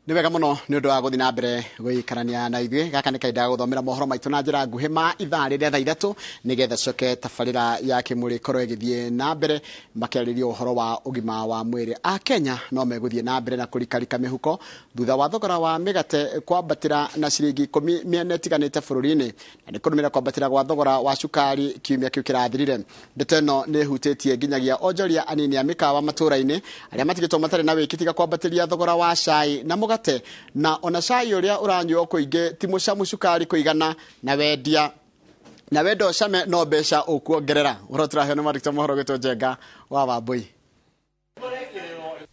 Nĩ wega mũno nĩ ũndũ wa gũthiĩ na mbere gũikarania na ithuĩ. Gaka nĩ kahinda ga gũthomera mohoro maitũ na njĩra nguhĩ ma ithaa rĩrĩa thaa 3, nĩgetha coke tabarĩra ya Kĩmũrĩ ĩkorwo ĩgĩthiĩ na mbere makĩarĩria ũhoro wa ũgima wa mwĩrĩ. A Kenya no megũthiĩ na mbere na kũrikarika mĩhuko thutha wa thogora wa mĩgate kwambatĩra na ciringi 10 mĩena ĩtiganĩte bũrũri-inĩ, na nĩ kũrũmĩrĩra kwambatĩra gwa thogora wa cukari kiumia kĩu kĩrathirire. Ndeto ĩno nĩ ĩhutĩtie nginyagia onjoria anini a mĩkawa matũũra-inĩ arĩa matigĩtwo matarĩ na wĩki tiga kwambatĩria thogora wa cai na mũgate, na ona cai ũrĩa ũranyuo kũingĩ ti mũcamu cukari kũigana, na wendia na wenda ũcame no mbeca ũkuongerera. Ũhoro tũraheo nĩ mwandĩki wa mohoro gwĩtwo Njenga wa Wambui.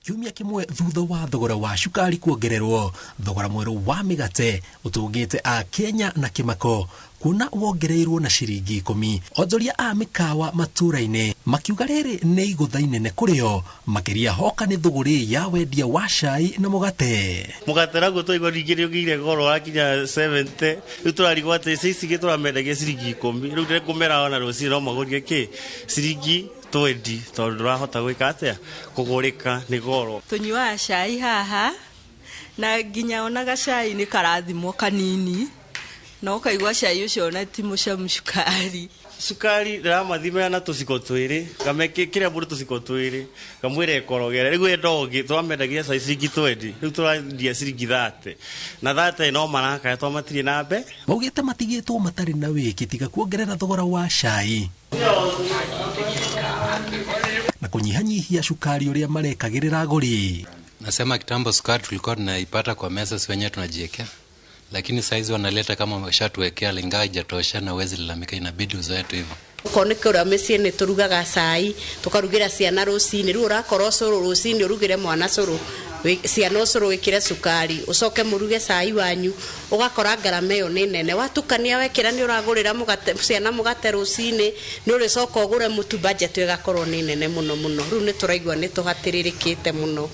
Kiumia kĩmwe thutha wa thogora wa cukari kuongererwo, thogora mwerũ wa mĩgate ũtũngĩte a Kenya na kĩmako kuona wongereirwo na ciringi 10. Onjoria a mĩkawa matũũra-inĩ makiuga rĩrĩ nĩ igũtha inene kũrĩo, makĩria hoka nĩ thũgũrĩ ya wendia wa cai na mũgate. Mũgate naguo twaigua ningĩ nĩ ũgĩire goro wakinya 70. Rĩu tũrarigwo atĩ ici ingĩ tũramendagia ciringi 10, rĩu ndĩkũmera ona rũcinĩ no magũrie kĩ ciringi 20, tondũ ndũrahota gwĩka atĩa kũgũrĩka nĩ goro. Tũnyuaga cai haha na nginya ona gacai nĩ karathimwo kanini, na ũkaigua cai ũcio ona ti mũcamu cukari. Cukari ndĩramathimĩra na tũciko twĩrĩ, kĩrĩa mũndũ tũciko twĩrĩ, ngamwĩra ĩkorogere. Rĩu enda ũngĩ twamendagia cai ciringi 20, rĩu tũrendia ciringi 30, na 30 no marakaya twamatirie na mbe. Maugĩte matigĩtwo matarĩ na wĩki tiga kuongerera thogora wa cai na kũnyihanyihia cukari ũrĩa marekagĩrĩra agũri. Nasema kitambo sukari tulikuwa tunaipata kwa meza, si wenyewe tunajiwekea, lakini saizi wanaleta kama washatuwekea, ingawa haijatosha na huwezi lalamika, inabidi uzoe tu hivyo. Okorwo nĩ kũrĩa mĩciĩ nĩ tũrugaga cai tũkarugĩra ciana rũcinĩ, rĩu ũrakora ũcũrũ rũcinĩ ũrugĩre mwana cũrũ, ciana ũcũrũ wĩkĩre cukari, ũcoke mũruge cai wanyu, ũgakora ngarama ĩyo nĩ nene. Watukania wekĩra nĩ ũragũrĩra mũgate ciana mũgate rũcinĩ, nĩ ũrĩcoka ũgũre mũtu, budget ĩgakorwo nĩ nene mũno mũno. Rĩu nĩ tũraigua nĩ tũhatĩrĩrĩkĩte mũno.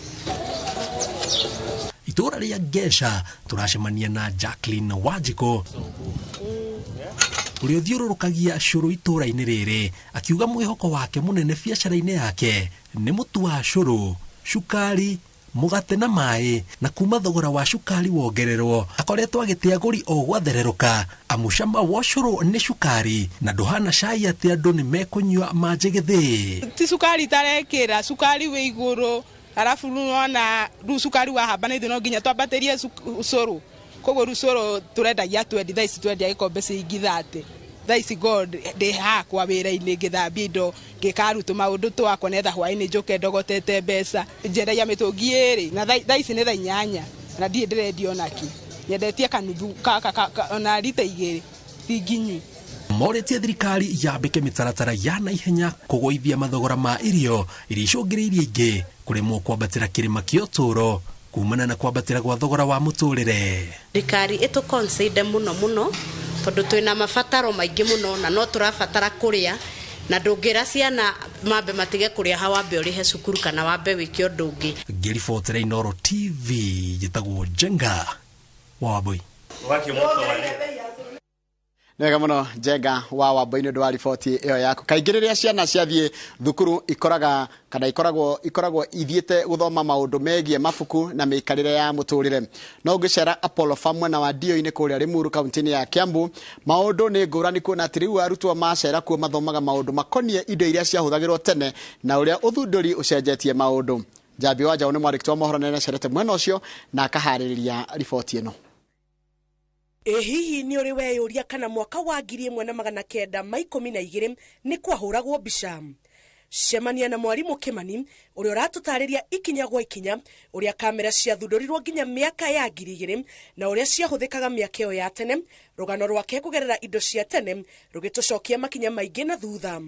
Itũũra rĩa Ngeca tũracemania na Jacqueline Wanjikũ ũrĩa ũthiũrũrũkagia cũrũ itũũra-inĩ rĩrĩ, akiuga mwĩhoko wake mũnene biacara-inĩ yake nĩ mũtu wa cũrũ, cukari, mũgate na maĩ, na kuma thogora wa cukari wongererwo akoretwo agĩte agũri o gwathererũka, amu cama wa ũcũrũ nĩ cukari na ndũhana cai atĩ andũ nĩ mekũnyua manjĩ gĩthĩ. Ti cukari tarekĩra, cukari wĩ igũrũ, arabu rĩu nĩwona rĩu cukari wahamba na ithuĩ no nginya twambatĩrie ũcũrũ. Koguo rĩu cũrũ tũrendagia 20, thaa ici twendia gĩkombe ciringi 30. Thaa ici God ndĩ hakwa wĩra-inĩ ngĩthambia indo, ngĩkaruta maũndũ twakwa nĩgetha hwaĩ-inĩ njũke ndogotete mbeca. Njendagia mĩtũngi 2 na thaa ici nĩ thaa 8 na ndirĩ ndĩrendia onakĩ. Nyendetie kanuthu ona rita 2 ti nginyu. Morĩtie thirikari yambĩke mĩtaratara ya naihenya kũgũithia mathogora ma irio iria icũngĩrĩirie ingĩ kũremwo kwambatĩra kĩrĩma kĩa ũtũũro kumana na kwambatĩra gwa thogora wa mũtũrĩre. Thirikari ĩtũ consider mũno mũno tondũ twĩna mabataro maingĩ mũno na no tũrabatara kũrĩa, na ndũngĩra ciana mambe matige kũrĩa ha wambe ũrĩhe cukuru kana wambe wĩke ũndũ ũngĩ. Ngĩribotera Inooro TV, njĩtagwo Njenga wa Wambui. Nĩ wega mũno Njenga wa Wambui nĩ ũndũ wa riboti ĩyo yaku. Kaingĩ rĩrĩa ciana ciathiĩ thukuru ikoraga kana ikoragwo ithiĩte gũthoma maũndũ megiĩ mabuku na mĩikarĩre ya mũtũrĩre. No ũngĩcera Apollo Farm mwena wa Ndio-inĩ kũrĩa Limuru kaunti-inĩ ya Kiambu, maũndũ nĩ ngũrani kuona atĩ rĩu arutwo macera kuo mathomaga maũndũ makoniĩ indo iria ciahũthagĩrwo tene na ũrĩa ũthundũri ũcenjetie maũndũ. Njambi wa Njaũ nĩ mwandĩki wa mohoro na nĩacerete mwena ũcio na akaharĩrĩria riboti ĩno. Ĩ hihi nĩ ũrĩ weyũria kana mwaka wa 1912 nĩ kwahũragwo mbica? Cemania na mwarimũ Kimani ũrĩa ũratũtarĩria ikinya gwa ikinya ũrĩa kamera ciathundũrirwo nginya mĩaka ya 2000 na ũrĩa ciahũthĩkaga mĩaka ĩyo ya tene. Rũgano rwake kũgerera indo cia tene rũgĩtũcokia makinya maingĩ na thutha.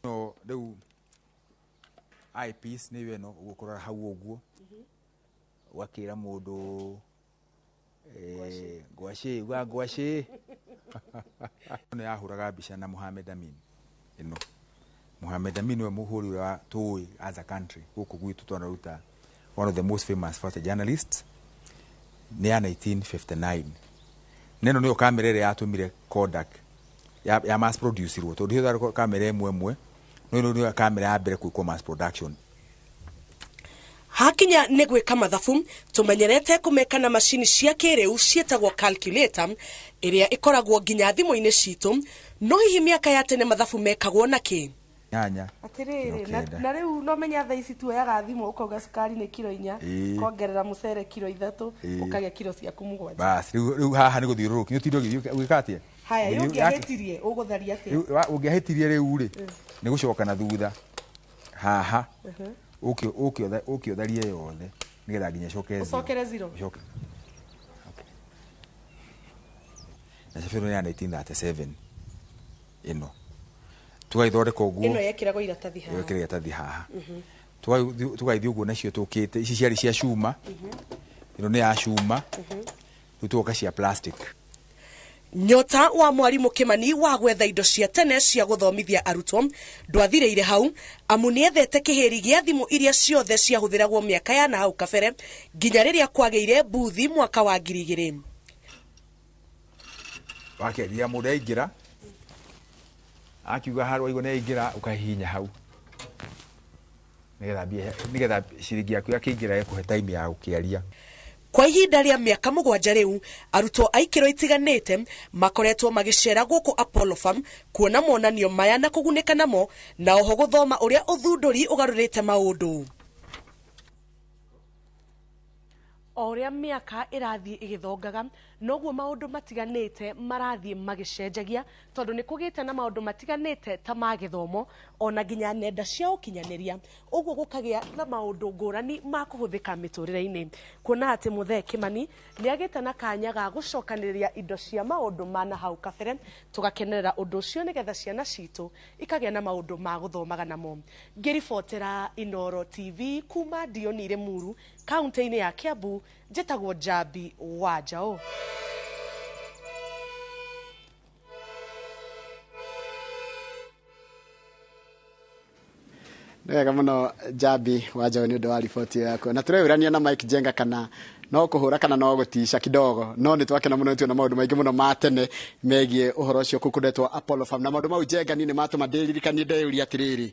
No rĩu eyepiece nĩ ĩno ũgũkũrora hau ũguo, ũgakĩra mũndũ ngwacĩ, uga ngwacĩ. Ĩno yahũraga mbica na Mohamed Amin. Ĩno Mohamed Amin nĩwe mũhũri ũrĩa wa tũĩ as a country gũkũ gwitũ twanaruta one of the most famous photojournalists nĩ ya 1959. Na ĩno nĩyo kamera ĩrĩa yatũmire Kodak ya mass produce-irwo, tondũ hĩndĩ kamera ĩmwe ĩmwe, no ĩno nĩyo kamera ya mbere gwĩkwo mass production. Hakinya nĩ gwĩka mathabu, tũmenyerete kũmeka na macini cia kĩrĩu ciĩtagwo calculator, ĩrĩa ĩkoragwo nginya thimũ-inĩ citũ. No hihi mĩaka ya tene mathabu mekagwo na kĩ? Nyanya. Atirĩrĩ, Kiro 9. Na rĩu no menya thaa ici tuoyaga thimũ, ũkauga cukari nĩ kiro 4, kongerera mũcere kiro 3, ũkagĩa kiro ciaku 7. Bas, rĩu haha nĩ gũthiũrũrũkia. Nĩ ũtinde ũgĩthiĩ ũgĩka atĩa? Haya, Ũgĩthiĩ- ũngĩahĩtirie ũgũtharia atĩa? Rĩu, ũngĩahĩtirie rĩu rĩ, nĩ gũcoka na thutha haha, ũke ũtharie yothe nĩgetha nginya ĩcoke zero. Ũcokere zero. Ũcoke. Okay. Na cabi ĩno nĩ ya 1937 ĩno tũgagĩthondeka ũguo. Ĩno yekĩragwo iratathi haha. Ĩgekĩra iratathi haha. Tũgagĩthiĩ ũguo nacio tũkĩte. Ici ciarĩ cia cuma, ĩno nĩ ya cuma, rĩu tũgoka cia plastic. Nyota wa mwarimũ Kimani wa gwetha indo cia tene cia gũthomithia arutwo ndwathirĩire hau, amu nĩethete kĩhĩri gĩa thimũ iria ciothe ciahũthĩragwo mĩaka ya na hau kabere nginya rĩrĩa kwagĩire mbuthi mwaka wa 2000. Wakĩaria mũndũ aingĩra, akiuga harĩa waigua nĩ aingĩra, ũkahihinya hau nĩgetha mbia, nĩgetha ciringi yaku yakĩingĩra ĩkũhe time ya gũkĩaria. Kwa ihinda rĩa mĩaka 7 rĩu, arutwo a ikĩro itiganĩte makoretwo magĩcera gũkũ Apollo Farm kuona monanio maya na kũgunĩka namo, na oho gũthoma ũrĩa ũthundũri ũgarũrĩte maũndũ. O ũrĩa mĩaka ĩrathiĩ ĩgĩthongaga, noguo maũndũ matiganĩte marathiĩ magĩcenjagia, tondũ nĩ kũgĩte na maũndũ matiganĩte ta ma gĩthomo ona nginya nenda cia ũkinyanĩria, ũguo gũkagĩa na maũndũ ngũrani ma kũhũthĩka mĩtũrĩre-inĩ. Kuona atĩ Mũthee Kimani nĩ agĩte na kanya ga gũcokanĩrĩria indo cia maũndũ ma na hau kabere, tũgakenerera ũndũ ũcio nĩgetha ciana citũ ikagĩa na maũndũ ma gũthomaga namo. Ngĩribotera Inooro TV kuma Ndioni Limuru, kaunti-inĩ ya Kiambu, njĩtagwo Njambi wa Njaũ. Nĩ wega mũno Njambi wa Njaũ nĩ ũndũ wa riboti ĩyo yaku. Na tũrewĩrania na Mike Njenga kana no kũhũra kana no gũtica kidogo, no nĩ twakena mũno nĩ tuona maũndũ maingĩ mũno ma tene megiĩ ũhoro ũcio kũu kũndetwo Apollo Farm. Na maũndũ mau Njenga niĩ nĩ matũma ndĩririkanie ndeyũria atĩrĩrĩ,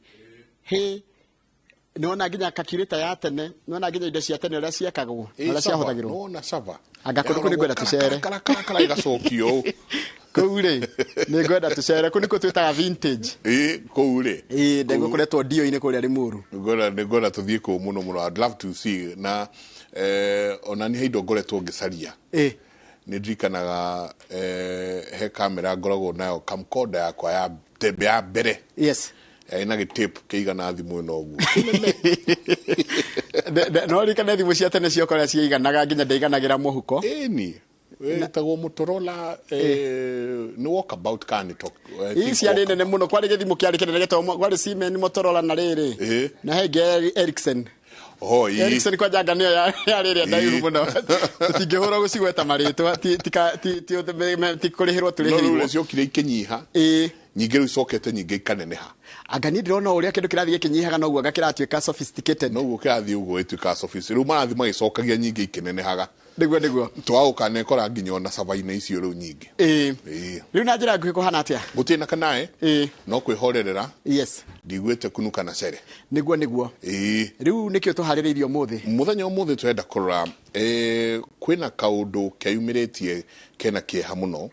hĩ, nĩwona nginya calculator ya tene, nĩwona nginya indo cia tene ũrĩa ciekagwo na ũrĩa ciahũthagĩrwo. Nĩwona caba. Anga kũndũ kũu nĩngwenda tũcere. Kara kara kara ĩgacokio ũũ. Kũu rĩ, nĩngwenda tũcere. Kũu nĩkuo twĩtaga vintage. Ĩĩ, kũu rĩ. Ĩĩ, ndegwa kũretwo ndio-inĩ kũrĩa Limuru. Nĩngwenda tũthiĩ kũu mũno mũno. I'd love to see na ona nĩ he indo ngoretwo ngĩcaria. Nĩ ndirikanaga he kamera ngoragwo nayo, camcorder yakwa ya tembe ya mbere. Yarĩ na gĩtape kĩigana thimũ ĩno ũguo. No ririkane thimũ cia tene cioka ũrĩa ciaiganaga nginya ndaiganagĩra mũhuko. Ĩni. Ĩtagwo Motorola, nĩ walkabout kana nĩ talk, I Ii think ciarĩ walkabout. nene mũno, kwarĩ gĩthimũ kĩarĩ kĩnene gĩtagwo kwarĩ Siemens, Motorola na rĩrĩ. Na he ĩngĩ Ericsson. Oh, ii. Ericsson kwa njanga nĩyo yarĩ ĩrĩa ndaihu mũno. Tũtingĩhũra gũcigweta marĩtwa, ti kũrĩhĩrwo No rĩu tũrĩhĩirwo. ciokire ikĩnyiha. Nyingĩ rĩu icokete nyingĩ ikaneneha. Anga niĩ ndĩrona ũrĩa kĩndũ kĩrathiĩ gĩkĩnyihaga noguo anga kĩratuĩka sophisticated. Noguo kĩrathiĩ ũguo gĩtuĩkaga sophisticated. Rĩu marathiĩ magĩcokagia nyingĩ ikĩnenehaga. Nĩguo, nĩguo. Twagũka nekora nginya ona caba-inĩ icio rĩu nyingĩ. Rĩu na njĩra nguhĩ kũhana atĩa? Gũtirĩ na kanae. No kwĩhorerera. Ndiguĩte kunuka na cere. Nĩguo, nĩguo. Rĩu nĩkĩo tũharĩrĩirie ũmũthĩ? Mũthenya ũmũthĩ tũrenda kũrora, kwĩna kaũndũ keyumĩrĩtie kena kĩeha mũno,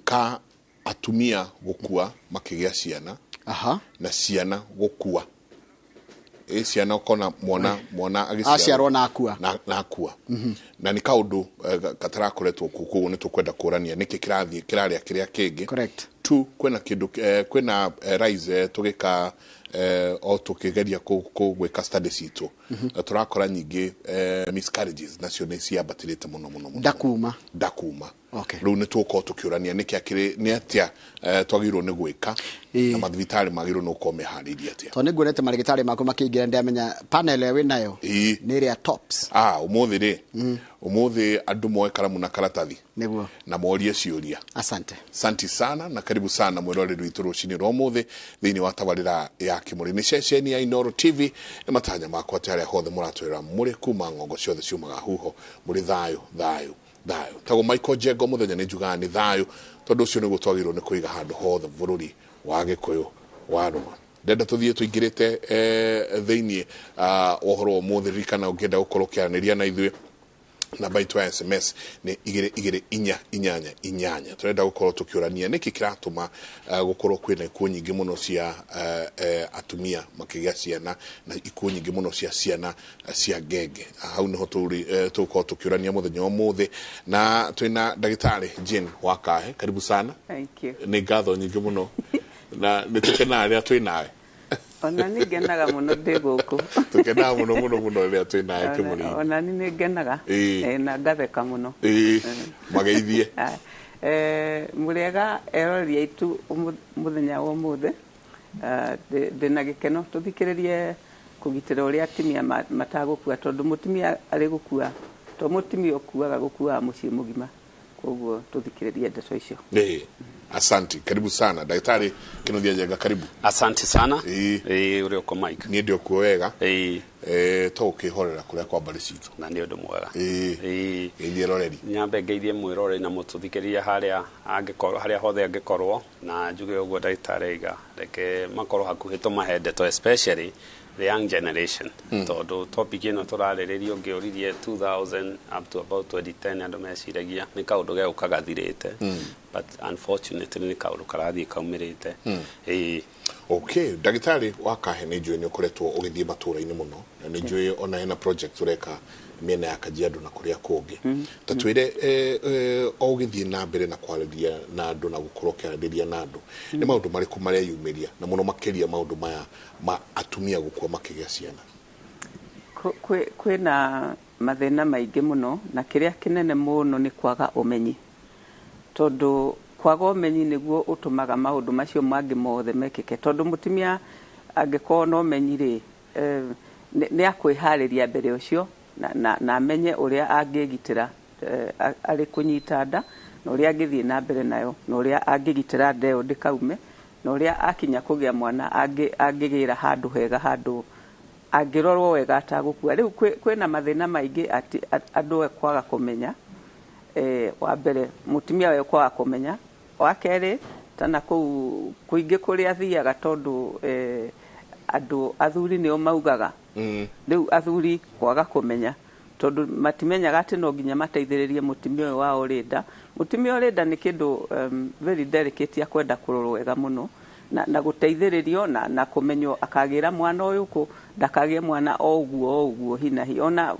ka atumia gũkua makĩgĩa ciana. Na ciana gũkua. Ciana ũkona mwana agĩciarwo. Aciarwo na akua. Na akua. Na nĩ kaũndũ katarakoretwo kuo, koguo nĩ tũkwenda kũrania nĩkĩ kĩrathiĩ kĩrarĩa kĩrĩa kĩngĩ. Tu kwĩna kĩndũ, kwĩna rise, tũgĩka, o tũkĩgeria gwĩka study citũ. Na tũrakora nyingĩ, miscarriages nacio nĩ ciambatĩrĩte mũno, mũno, mũno. Ndakuma. Ndakuma. Rĩu nĩ tũgũkorwo tũkĩũrania nĩkĩ akĩrĩ, nĩ atĩa, twagĩrĩirwo nĩ gwĩka, na mathibitarĩ magĩrĩirwo nĩ gũkorwo meharĩirie atĩa. Tondũ nĩ nguonete marĩgĩtarĩ maku makĩingĩra, ndĩramenya panel ĩrĩa wĩnayo nĩ ĩrĩa tops. Ũmũthĩ rĩ, ũmũthĩ andũ moe karamu na karatathi. Na morie ciũria. Asante. Asante sana na karibu sana mwĩroreri witũ rũcinĩ rwa ũmũthĩ thĩinĩ wa tabarĩra ya Kĩmũrĩ. Nĩ ceceni ya Inooro TV. Nĩ matanya makwa atĩ harĩa hothe mũratwĩra mũrĩ kuma ng'ongo ciothe ciumaga huho, mũrĩ thayũ, thayũ, thayũ. Tagwo Michael Njengo mũthenya nĩ njugaga nĩ thayũ, tondũ ũcio nĩguo twagĩrĩirwo nĩ kũiga handũ hothe bũrũri wa Gĩkũyũ wa rũma. Ndenda tũthiĩ tũingĩrĩte thĩinĩ wa ũhoro wa ũmũthĩ. Ririkana ũngĩenda gũkorwo ũkĩaranĩria na ithuĩ, namba itũ ya SMS nĩ 22488. Tũrenda gũkorwo tũkĩũrania nĩkĩ kĩratũma gũkorwo kwĩna ikuũ nyingĩ mũno cia atumia makĩgĩa ciana na ikuũ nyingĩ mũno cia ciana cia ngenge. Hau nĩho tũgũkorwo tũkĩũrania mũthenya wa ũmũthĩ, na twĩna ndagĩtarĩ Jane Wakahe. Karibu sana. Thank you. Nĩ ngatho nyingĩ mũno na nĩ tũkenaga rĩrĩa twĩ nawe. Ona nĩ ngenaga mũno ndĩ gũkũ. Tũkenaga mũno mũno mũno rĩrĩa twĩ nawe kĩmũrĩ. Ona ni nĩ ngenaga na ngatheka mũno. Mageithie. Mũrĩega eroreri aitũ mũthenya wa ũmũthĩ. Ndĩna gĩkeno tũthikĩrĩrie kũgitĩra ũrĩa atumia matagũkua, tondũ mũtumia arĩ gũkua to mũtumia ũkuaga, gũkuaga mũciĩ mũgima. Koguo tũthikĩrĩrie ndeto icio. Asante, karibu sana daktari Kĩnuthia Njenga, karibu. Asante sana. Ũrĩ ũko Mike? Niĩ ndĩ okuo wega. To ũkĩhorera kũrĩa kwa mbarĩ citũ. Na nĩ ũndũ mwega. Geithie roreri. Nyambe ngeithie mwĩroreri na mũtũthikĩrĩria harĩa angĩkorwo, harĩa hothe angĩkorwo, na njuge ũguo ndagĩtarĩ aiga, reke makorwo hakuhĩ tũmahe ndeto, especially the young generation, tondũ topic ĩno tũrarĩrĩria ũngĩũririe 2000 up to about 2010, andũ meciragia nĩ kaũndũ gegũka gathirĩte, but unfortunately nĩ kaũndũ karathiĩ kaumĩrĩte. Okay, ndagĩtarĩ Wakahe, nĩ njũĩ nĩ ũkoretwo ũgĩthiĩ matũũra-inĩ mũno, na nĩ njũĩ ona hena project ũreka mĩena ya Kajiado na kũrĩa kũngĩ. Ta twĩre, o ũgĩthiĩ na mbere na kwarĩria na andũ na gũkorwo ũkĩaranĩria na andũ, nĩ maũndũ marĩkũ mareyumĩria, na mũno makĩria maũndũ maya ma atumia gũkua makĩgĩa ciana? Kwĩna mathĩna maingĩ mũno, na kĩrĩa kĩnene mũno nĩ kwaga ũmenyi, tondũ kwaga ũmenyi nĩguo ũtũmaga maũndũ macio mangĩ mothe mekĩke. Tondũ mũtumia angĩkorwo na ũmenyi rĩ, nĩ akwĩharĩria mbere ũcio na amenye ũrĩa angĩgitĩra arĩ kũnyita nda, na ũrĩa angĩthiĩ na mbere nayo, na ũrĩa angĩgitĩra nda ĩyo ndĩkaume, na ũrĩa akinya kũgĩa mwana angĩgĩra handũ hega, handũ angĩrorwo wega atagũkua. Rĩu kwĩna mathĩna maingĩ atĩ andũ kwaga kũmenya. Wa mbere mũtumia we kwaga kũmenya, wa kerĩ tana kũu kũingĩ kũrĩa athiaga, tondũ andũ athuri nĩo maugaga. Rĩu athuri kwaga kũmenya, tondũ matimenyaga atĩ no nginya mateithĩrĩrie mũtumia ũyũ wao ũrĩ nda. Mũtumia ũrĩ nda nĩ kĩndũ very delicate, akwenda kũrorwo wega mũno na gũteithĩrĩrio na kũmenywo akagĩra mwana ũyũ kũ, ndakagĩe mwana o ũguo o ũguo hinahi. Ona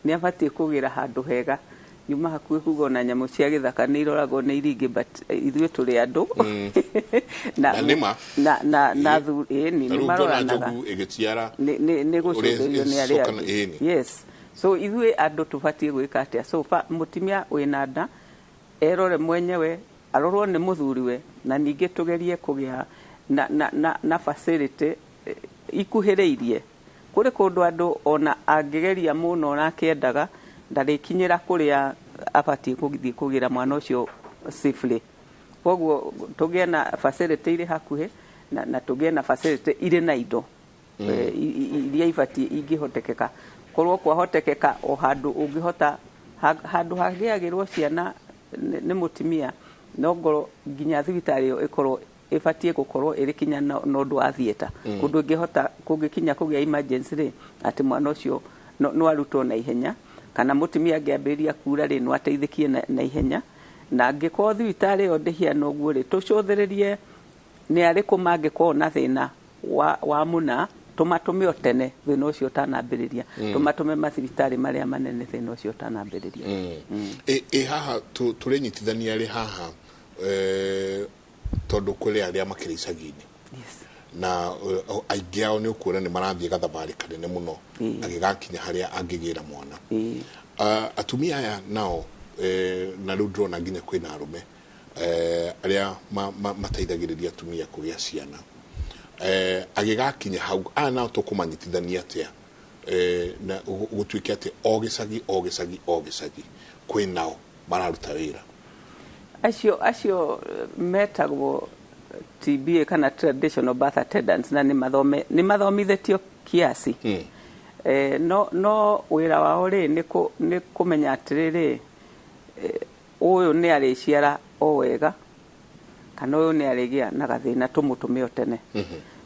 nĩ abatiĩ kũgĩra handũ hega. Nyuma hakuhĩ kuga ona nyamũ cia gĩthaka nĩ iroragwo nĩ iringĩ, but ithuĩ tũrĩ andũ. Na nĩma. Na thuri nĩ maroranaga. Nĩ gũcũthĩrĩrio nĩ arĩa angĩ. Yes. So ithuĩ andũ tũbatiĩ gwĩka atĩa? So mũtumia wĩna nda erore mwenyewe, arorwo nĩ mũthuriwe, na ningĩ tũgerie kũgĩa na facility ikuhĩrĩirie. Kũrĩ kũndũ andũ ona angĩgeria mũno ona akĩendaga ndarĩkinyĩra kũrĩa abatiĩ gũthiĩ kũgĩra mwana ũcio safely. Koguo tũgĩe na facility irĩ hakuhĩ, na tũgĩe na facility irĩ na indo iria ibatiĩ ingĩhotekeka. Korwo kwahotekeka o handũ ũngĩhota, handũ hagĩagĩrwo ciana nĩ mũtumia, no ngorwo nginya thibitarĩ ĩyo ĩkorwo ĩbatiĩ gũkorwo ĩrĩ kinya na ũndũ wa theatre, kũndũ ĩngĩhota kũngĩkinya kũgĩa emergency rĩ, atĩ mwana ũcio no arutwo na ihenya, kana mũtumia angĩambĩrĩria kura rĩ, no ateithĩkie na ihenya. Na angĩkorwo thibitarĩ ĩyo ndĩhiana ũguo rĩ, tũcũthĩrĩrie nĩ arĩkũ mangĩkorwo na thĩna wa mũna, tũmatũme o tene thĩna ũcio ũtanambĩrĩria, tũmatũme mathibitarĩ marĩa manene thĩna ũcio ũtanambĩrĩria. Ĩ haha tũrĩnyitithania rĩ haha, tondũ kũrĩ arĩa makĩrĩ icagi-inĩ na aingĩ ao nĩ ũkuona nĩ marathiĩ gathabarĩ kanene mũno agĩgakinya harĩa angĩgĩra mwana. Atumia aya nao, na rĩu ndĩrona nginya kwĩna arũme arĩa mateithagĩrĩria atumia kũgĩa ciana, agĩgakinya hau, aya nao tũkũmanyitithania atĩa na gũtuĩke atĩ o gĩcagi o gĩcagi o gĩcagi kwĩ nao mararuta wĩra? Acio metagwo TBA kana traditional birth attendants, na nĩ mathomithĩtio kiasi. No wĩra wao rĩ nĩ kũmenya atĩrĩrĩ, ũyũ nĩ arĩciara o wega, Kana ũyũ nĩ arĩgĩa na gathĩna tũmũtũme o tene.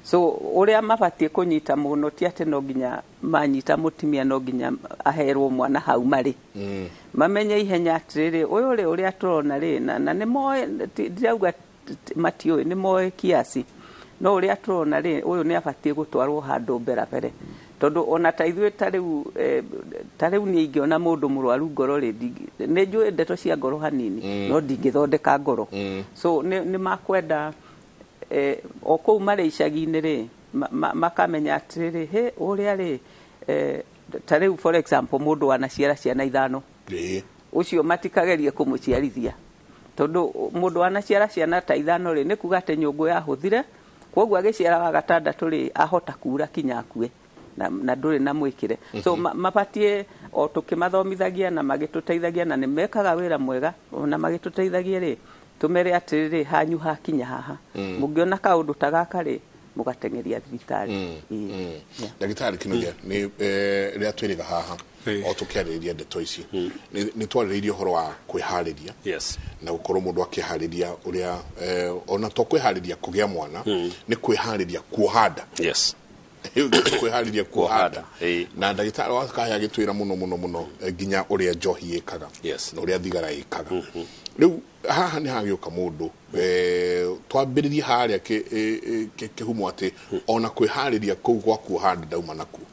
So ũrĩa mabatiĩ kũnyita mũno ti atĩ no nginya manyita mũtumia no nginya aherwo mwana hau marĩ. Mamenye ihenya atĩrĩrĩ, ũyũ rĩ ũrĩa tũrona rĩ, na nĩ moĩ, ndirauga matiũĩ, nĩ moĩ kiasi, no ũrĩa tũrona rĩ, ũyũ nĩ abatiĩ gũtwarwo handũ mbere mbere, tondũ ona ta ithuĩ ta rĩu niĩ ingĩona mũndũ mũrwaru ngoro rĩ, nĩ njũĩ ndeto cia ngoro hanini, no ndingĩthondeka ngoro. So nĩ makwenda o kũu marĩ icagi-inĩ rĩ, makamenya atĩrĩrĩ, hĩ ũrĩa rĩ, ta rĩu for example mũndũ wanaciara ciana 5, ũcio matikagerie kũmũciarithia, tondũ mũndũ wanaciara ciana ta 5 rĩ, nĩ kuga atĩ nyũngũ yahũthire, kwoguo agĩciara wa gatandatũ rĩ, ahota kura kinya akue na ndũrĩ na mwĩkĩre. So mabatiĩ o tũkĩmathomithagia na magĩtũteithagia, na nĩ mekaga wĩra mwega, na magĩtũteithagia rĩ, tũmere atĩrĩrĩ, hanyu hakinya haha, mũngĩona kaũndũ ta gaka rĩ, mũgateng'eria thibitarĩ. Ndagĩtarĩ Kĩnuthia, nĩ rĩrĩa twĩrĩga haha o tũkĩarĩrĩria ndeto ici, nĩ twarĩrĩirie ũhoro wa kwĩharĩria na gũkorwo mũndũ akĩharĩria ũrĩa, ona to kwĩharĩria kũgĩa mwana, nĩ kwĩharĩria kuoha nda. Kwĩharĩria kuoha nda. Na ndagĩtarĩ wa Kahĩa agĩtwĩra mũno mũno mũno nginya ũrĩa njohi ĩkaga na ũrĩa thigara ĩkaga. Rĩu haha nĩ hagĩũka mũndũ, twambĩrĩrie harĩa kĩhumo atĩ ona kwĩharĩria kũu gwa kuoha nda ndauma nakuo.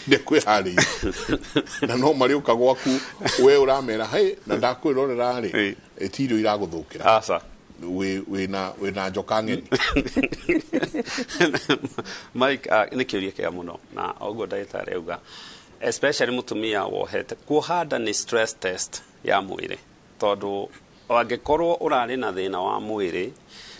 Nĩ kwĩharĩria. Na no marĩũka gwaku we ũramera, hey, na ndakwĩrorera rĩ, ti irio iragũthũkĩra. Aca. Wĩna njoka ng'eni. Mike, nĩ kĩũria kĩega mũno, na ũguo ndagĩtarĩ auga, especially mũtumia wohete, kuoha nda nĩ stress test ya mwĩrĩ, tondũ angĩkorwo ũrarĩ na thĩna wa mwĩrĩ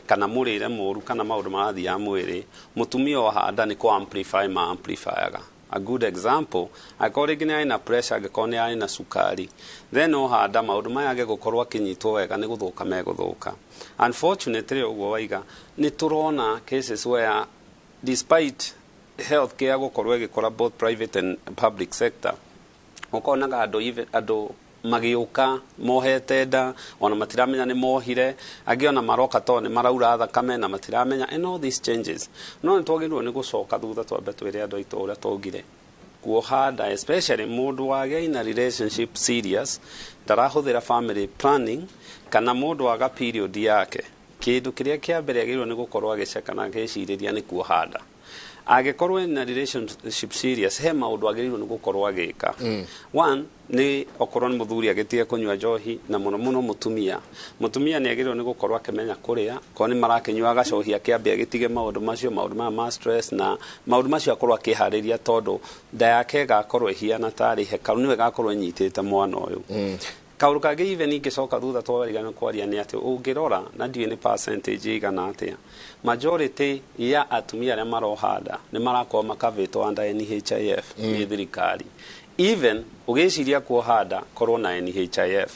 kana mũrĩre mũru kana maũndũ marathiĩ ya mwĩrĩ, mũtumia oha nda nĩ kũ amplify ma amplifyaga. A good example, angĩkorwo rĩngĩ nĩ arĩ na pressure, angĩkorwo nĩ arĩ na cukari, then oha nda maũndũ maya angĩgũkorwo akĩnyitwo wega nĩ gũthũka megũthũka. Unfortunately, ũguo waiga, nĩ tũrona cases where despite health care gũkorwo ĩgĩkũra both private and public sector, ũkonaga andũ magĩũka mohete nda ona matiramenya nĩ mohire, angĩ ona maroka tondũ nĩ maraura thakame na matiramenya, and all these changes. No nĩ twagĩrĩirwo nĩ gũcoka thutha twambe twĩre andũ aitũ ũrĩa twaugire. Kuoha nda, especially mũndũ wagĩa ina relationship serious, ndarahũthĩra family planning, kana mũndũ waga period yake, kĩndũ kĩrĩa kĩa mbere agĩrĩirwo nĩ gũkorwo agĩceka na agĩcirĩria nĩ kuoha nda. Angĩkorwo ena relationship serious, he maũndũ agĩrĩirwo nĩ gũkorwo agĩka. One, nĩ okorwo nĩ mũthuri agĩtige kũnyua njohi, na mũno mũno mũtumia. Mũtumia nĩ agĩrĩirwo nĩ gũkorwo akĩmenya kũrĩa, korwo nĩ marakĩnyua gacohi akĩambe agĩtige maũndũ macio, maũndũ maya ma stress na maũndũ macio akorwo akĩharĩria, tondũ nda yake ĩgakorwo ĩhiana tarĩ hekaru, nĩwe ĩgakorwo ĩnyitĩte mwana ũyũ. Kaũndũ kangĩ even ingĩcoka thutha twarigana kwaria nĩ atĩ ũngĩrora, na ndiũĩ nĩ percentage ĩigana atĩa, majority ya atumia arĩa maroha nda nĩ marakorwo makavĩtwo under NHIF nĩ thirikari. Even ũgĩciria kuoha nda, korwo na NHIF,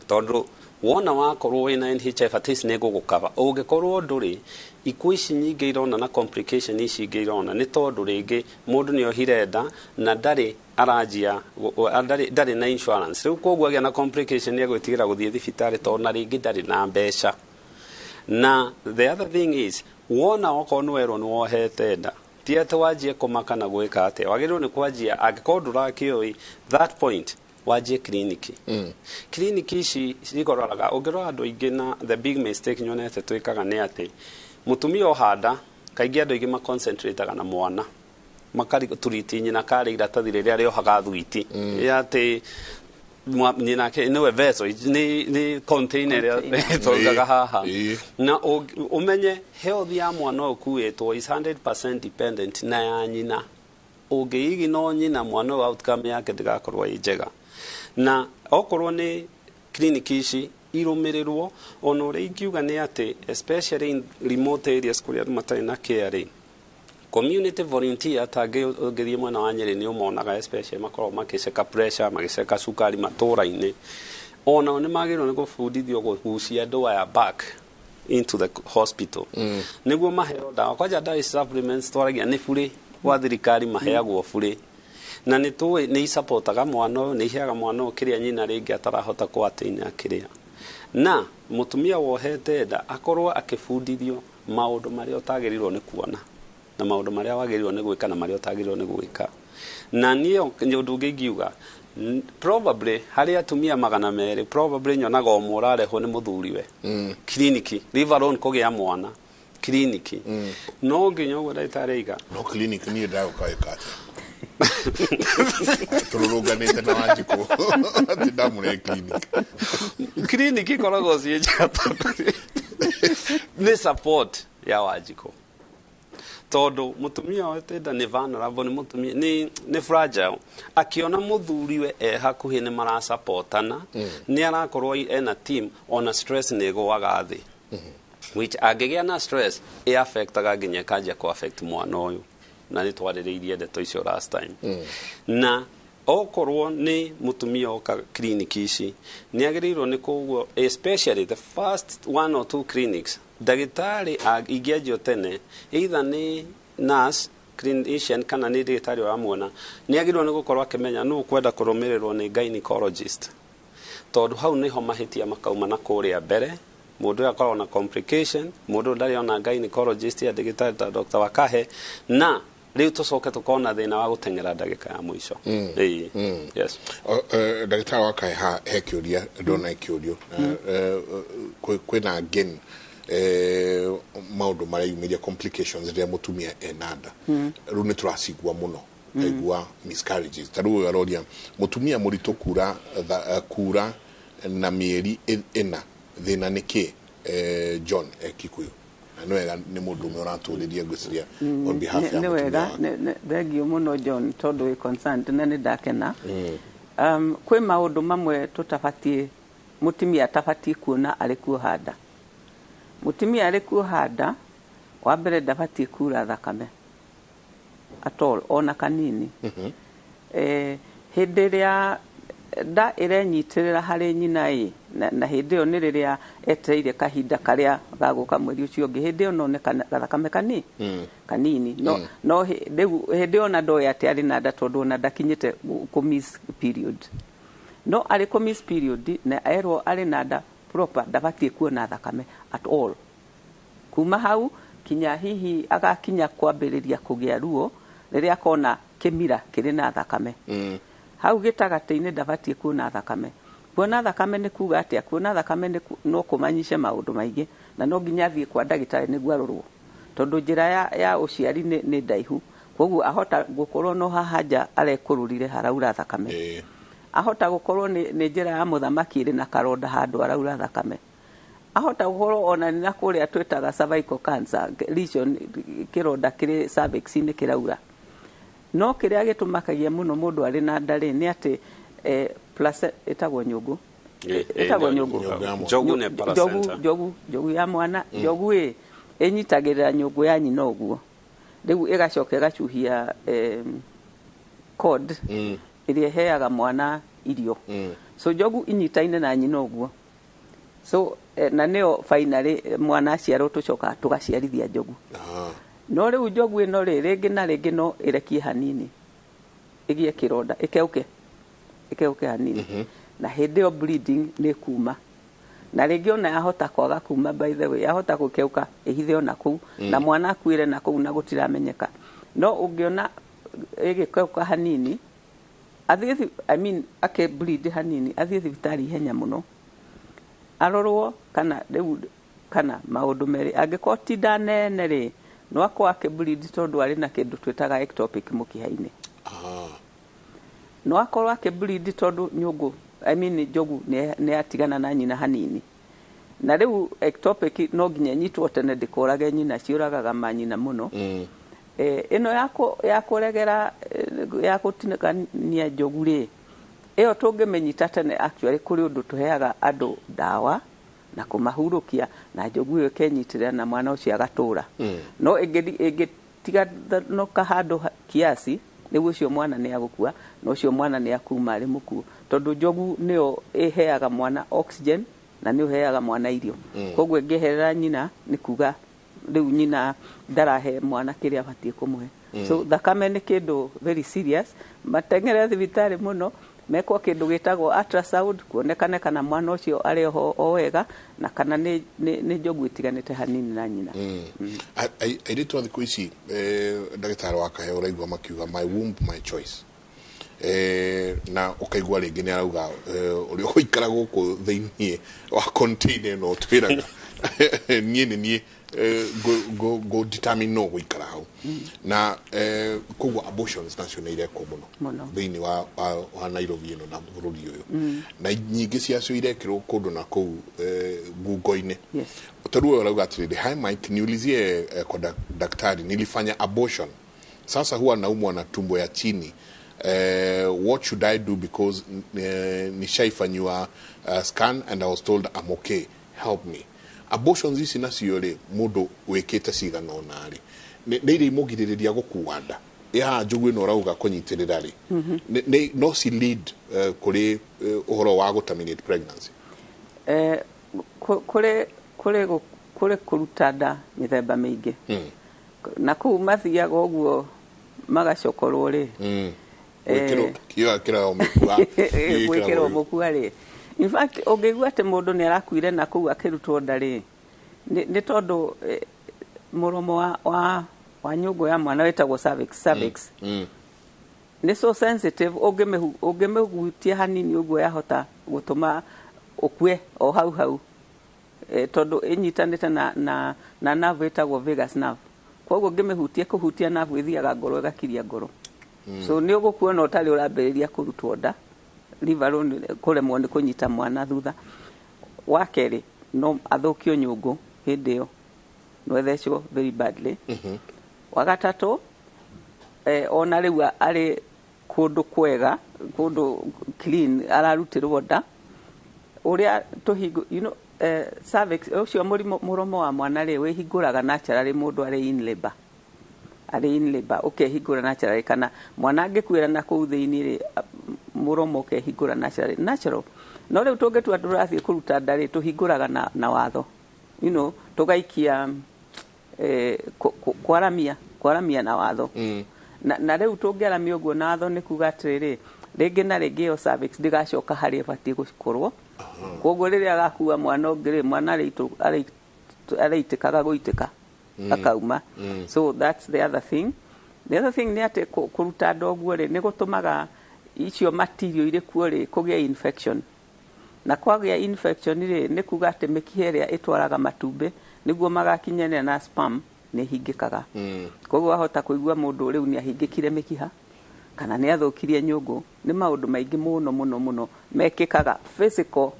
tondũ wona wakorwo wĩna NHIF at least nĩ ĩgũgũkava. Ũngĩkorwo ndũrĩ, ikuũ ici nyingĩ irona na complication ici ingĩ irona nĩ tondũ rĩngĩ mũndũ nĩ ohire nda na ndarĩ aranjia, ndarĩ na insurance. Rĩu koguo agĩa na complication nĩ egwĩtigĩra gũthiĩ thibitarĩ tondũ na rĩngĩ ndarĩ na mbeca. Na the other thing is, wona okorwo nĩ werwo nĩ wohete nda, ti atĩ wanjie kũmaka na gwĩka atĩa, wagĩrĩirwo nĩ kwanjia, angĩkorwo ndũrakĩũĩ that point, wanjie kliniki. Kliniki ici cikoraga, ũngĩrora andũ aingĩ, na the big mistake nyonete twĩkaga nĩ atĩ mũtumia oha nda, kaingĩ andũ aingĩ maconcentrateaga na mwana, makari turiti nyina karĩ iratathi rĩrĩa rĩohaga thwiti, ya atĩ nyina nĩwe vessel, nĩ container ĩrĩa tũigaga haha. Na ũmenye health ya mwana ũyũ ũkuĩtwo is 100% dependent na ya nyina. Ũngĩigino nyina, mwana ũyũ outcome yake ndĩgakorwo ĩ njega. Na okorwo nĩ clinic ici irũmĩrĩrwo, ona ũrĩa ingiuga nĩ atĩ especially in remote areas kũrĩa andũ matarĩ na care rĩ, community volunteer tangĩ ũngĩthiĩ mwena wa Nyĩrĩ nĩ ũmonaga, especially makoragwo makĩceka pressure, magĩceka cukari matũra-inĩ, onao nĩ magĩrĩirwo nĩ gũbundithio kũgucia andũ aya back into the hospital nĩguo maheo ndawa. Kwanja ndawa ici supplements twaragia nĩ burĩ gwa thirikari, maheagwo burĩ, na nĩ tũĩ nĩ isupportaga mwana ũyũ, nĩ iheaga mwana ũyũ kĩrĩa nyina rĩngĩ atarahota kũ attain akĩrĩa. Na mũtumia wohete nda akorwo akĩbundithio maũndũ marĩa ũtagĩrĩirwo nĩ kuona na maũndũ marĩa wagĩrĩirwo nĩ gwĩka na marĩa ũtagĩrĩirwo nĩ gwĩka. Na niĩ ũndũ ũngĩ ingiuga, probably harĩ atumia 200, probably nyonaga ũmwe ũrarehwo nĩ mũthuriwe kiriniki, leave alone kũgĩa mwana kiriniki. No nginya ũguo ndagĩtarĩ aiga. No clinic niĩ ndagũka ĩka atĩa? Tũrũrũnganĩte na Wanjikũ atĩ ndamũrehe clinic. Kiriniki ikoragwo ciĩ njega tondũ nĩ support ya Wanjikũ, tondũ mũtumia wohete nda nĩ vulnerable, nĩ mũtumia nĩ fragile. Akiona mũthuriwe e hakuhĩ nĩ marasupportana, nĩ arakorwo ena team, ona stress nĩ ĩgũaga thĩ, which angĩgĩa na stress ĩ affectaga nginya ĩkanjia kũ affect mwana ũyũ, na nĩ twarĩrĩirie ndeto icio last time. Na okorwo nĩ mũtumia oka clinic ici, nĩ agĩrĩirwo nĩ koguo, especially the first one or two clinics, ndagĩtarĩ ingĩanjio tene, either nĩ nurse clinician kana nĩ ndagĩtarĩ ũramuona, nĩ agĩrĩirwo nĩ gũkorwo akĩmenya nũ ũkwenda kũrũmĩrĩrwo nĩ gynecologist, tondũ hau nĩho mahĩtia makauma na kũrĩa mbere. Mũndũ ũyũ akoragwo na complication, mũndũ ũyũ ndarĩ ona gynecologist ya ndagĩtarĩ ta Dr. Wakahe, na rĩu tũcoke tũkona thĩna wa gũteng'era ndagĩka ya mũico. Ĩĩ. Yes. Ndagĩtarĩ Wakahe, ha he kĩũria ndona kĩũrio. Kwĩna again maũndũ mareyumĩria, complications rĩrĩa mũtumia ena nda. Rĩu nĩ tũracigua mũno, aigua miscarriages. Ta rĩu ũyũ aroria, mũtumia mũritũ kura kura na mĩeri 4, thĩna nĩ kĩ? John Kikuyu, na nĩ wega nĩ mũndũ ũmwe ũratũrĩria, ngwĩciria on behalf ya nĩ mũtumia wega wake. Thengio mũno John, tondũ wĩ concerned na nĩ ndakena. Kwĩ maũndũ mamwe tũtabatiĩ, mũtumia atabatiĩ kuona arĩ kuoha nda. Mũtumia arĩ kuoha nda, wa mbere ndabatiĩ kura thakame at all, ona kanini. Hĩndĩ ĩrĩa nda ĩrenyitĩrĩra harĩ nyina ĩ, na hĩndĩ ĩyo nĩ rĩrĩa etereire kahinda karĩa gagũka mweri ũcio ũngĩ, hĩndĩ ĩyo no one gathakame kanini, no, no rĩu hĩndĩ ĩyo ona ndoĩ atĩ arĩ na nda, tondũ ona ndakinyĩte kũ miss period. No arĩ kũ miss period na erwo arĩ na nda proper, ndabatiĩ kuona thakame at all kuma hau kinya hihi agakinya kwambĩrĩria kũgĩa ruo, rĩrĩa akona kĩmira kĩrĩ na thakame. Hau gĩtagatĩ-inĩ ndabatiĩ kuona thakame. Kuona thakame nĩ kuga atĩa? Kuona thakame nĩ no kũmanyice maũndũ maingĩ, na no nginya athiĩ kwa ndagĩtarĩ nĩguo arorwo, tondũ njĩra ya ũciari nĩ ndaihu, koguo ahota gũkorwo no haha nja arekũrũrire haraura thakame, ahota gũkorwo nĩ njĩra ya mũthamaki ĩrĩ na karonda handũ araura thakame, ahota gũkorwo ona nĩ na kũrĩa twĩtaga cervical cancer lesion, kĩronda kĩrĩ cervix-inĩ kĩraura. No kĩrĩa gĩtũmakagia mũno mũndũ arĩ na nda rĩ, nĩ atĩ ĩtagwo nyũngũ, ĩtagwo nyũngũ. Njogu nĩ placenta. Njogu ya mwana. Njogu ĩ ĩnyitagĩrĩra nyũngũ ya nyina ũguo, rĩu ĩgacoka ĩgacuhia cord ĩrĩa ĩheaga mwana irio. So njogu inyitaine na nyina ũguo, so na nĩyo finally mwana aciarwo tũcokaga tũgaciarithia njogu. No rĩu njogu ĩno rĩ, rĩngĩ na rĩngĩ no ĩrekie hanini, ĩgĩe kĩronda, ĩkeuke hanini, na hĩndĩ ĩyo bleeding nĩ kuma, na rĩngĩ ona yahota kwaga kuma. By the way, yahota gũkeuka ĩhithe ona kũu, na mwana akuĩre na kũu na gũtiramenyeka. No ũngĩona ĩgĩkeuka hanini, athiĩ I mean, ake bleed hanini, athiĩ thibitarĩ ihenya mũno arorwo kana rĩu kana maũndũ merĩ. Angĩkorwo ti nda nene rĩ, no akorwo akĩ bleed tondũ arĩ na kĩndũ twĩtaga ectopic mũkiha-inĩ. No akorwo akĩ bleed tondũ nyũngũ, I mean, njogu nĩ yatigana na nyina hanini, na rĩu ectopic no nginya ĩnyitwo tene ndĩkorage nyina, ciũragaga manyina mũno. Ĩno ya kũregera, ya gũtinĩkania njogu rĩ, ĩyo tũngĩmĩnyita tene, actually kũrĩ ũndũ tũheaga andũ ndawa na kũmahurũkia, na njogu ĩyo ĩkenyitĩrĩra na mwana ũcio agatũra. No ĩngĩtiganoka handũ kiasi, rĩu ũcio mwana nĩ agũkua, na ũcio mwana nĩ akuma arĩ mũkuũ, tondũ njogu nĩyo ĩheaga mwana oxygen na nĩ ũheaga mwana irio. Koguo ĩngĩeherera nyina, nĩ kuga rĩu nyina ndarahe mwana kĩrĩa abatiĩ kũmũhe. So thakame nĩ kĩndũ very serious, mateng'ere thibitarĩ mũno. Mekwo kĩndũ gĩtagwo ultrasound kuonekane kana mwana ũcio arĩ ho o wega na kana nĩ njogu ĩtiganĩte hanini na nyina. Airĩtu a thikũ ici, ndagĩtarĩ wa kahe, ũraigua makiuga, "My womb, my choice." Na ũkaigua rĩngĩ nĩ arauga, ũrĩa ũgũikara gũkũ thĩiniĩ wa container ĩno twĩraga niĩ nĩ niĩ ngũ determine no gũikara hau. Na koguo abortions nacio nĩ irekwo mũno Mũno. thĩinĩ wa Nairobi ĩno na bũrũri ũyũ, na nyingĩ ciacio irekĩrwo kũndũ na kũu ngungo-inĩ. Tondũ ũyũ arauga atĩrĩrĩ, "Hi Mike, niulizie kwa daktari, nilifanya abortion, sasa huwa naumwa na tumbo ya chini. What should I do? Because nishaifanyiwa scan and I was told I'm okay. Help me." Abortions ici nacio rĩ, mũndũ wĩkĩte cigana ũna rĩ, nĩ irĩ imũgirĩrĩria gũkua nda? Ĩ haha njogu ĩno ũrauga kũnyitĩrĩra rĩ, no ci lead kũrĩ ũhoro wa gũ terminate pregnancy? Kũrĩ kũruta nda mĩthemba mĩingĩ na kũu mathiaga ũguo magacokorwo rĩ. Gwĩkĩrwo kĩo kĩragwo mĩkua. Gwĩkĩrwo mũkua rĩ, in fact ũngĩigua atĩ mũndũ nĩ arakuire na kũu akĩrutwo nda rĩ, nĩ tondũ mũromo wa nyũngũ ya mwana wĩtagwo cervix nĩ so sensitive, ũngĩmĩhutia hanini ũguo yahota gũtũma ũkue o hau hau, tondũ ĩnyitanĩte na nerve ĩtagwo vagus nerve. Koguo ũngĩmĩhutia, kũhutia nerve ĩthiaga ngoro, ĩgakiria ngoro. So nĩ ũgũkuona ũtarĩ ũrambĩrĩria kũrutwo nda, leave alone kũremwo nĩ kũnyita mwana thutha. Wa kerĩ, no athũkio nyũngũ hĩndĩ ĩyo, no ethecwo very badly. Wa gatatũ, ona rĩu arĩ kũndũ kwega, kũndũ clean ararutĩrwo nda, ũrĩa tũhingo cervix ũcio mũrimũ mũromo wa mwana rĩ, wĩhingũraga naturally mũndũ arĩ in labor, arĩ in labor ũkehingũra naturally, kana mwana angĩkuĩra na kũu thĩinĩ rĩ, mũromo ũkehingũra naturally, natural. No rĩu tũngĩtua tũrathiĩ kũruta nda rĩ, tũhingũraga na watho, tũgaikia kwaramia na watho. Na rĩu tũngĩaramia ũguo na watho, nĩ kuga atĩrĩrĩ, rĩngĩ na rĩngĩ ĩyo cervix ndĩgacoka harĩa ĩbatiĩ gũkorwo. Koguo rĩrĩa agakua mwana ũngĩ rĩ, mwana arĩitĩkaga gũitĩka akauma. So that's the other thing. The other thing nĩ atĩ kũruta nda ũguo rĩ, nĩ gũtũmaga icio material irĩ kuo rĩ kũgĩa infection, na kwagĩa infection rĩ, nĩ kuga atĩ mĩkiha ĩrĩa ĩtwaraga matumbĩ nĩguo magakinyanĩra na sperm nĩ hingĩkaga. Koguo wahota kũigua mũndũ rĩu nĩ ahingĩkire mĩkiha kana nĩ athũkirie nyũngũ. Nĩ maũndũ maingĩ mũno mũno mũno mekĩkaga physical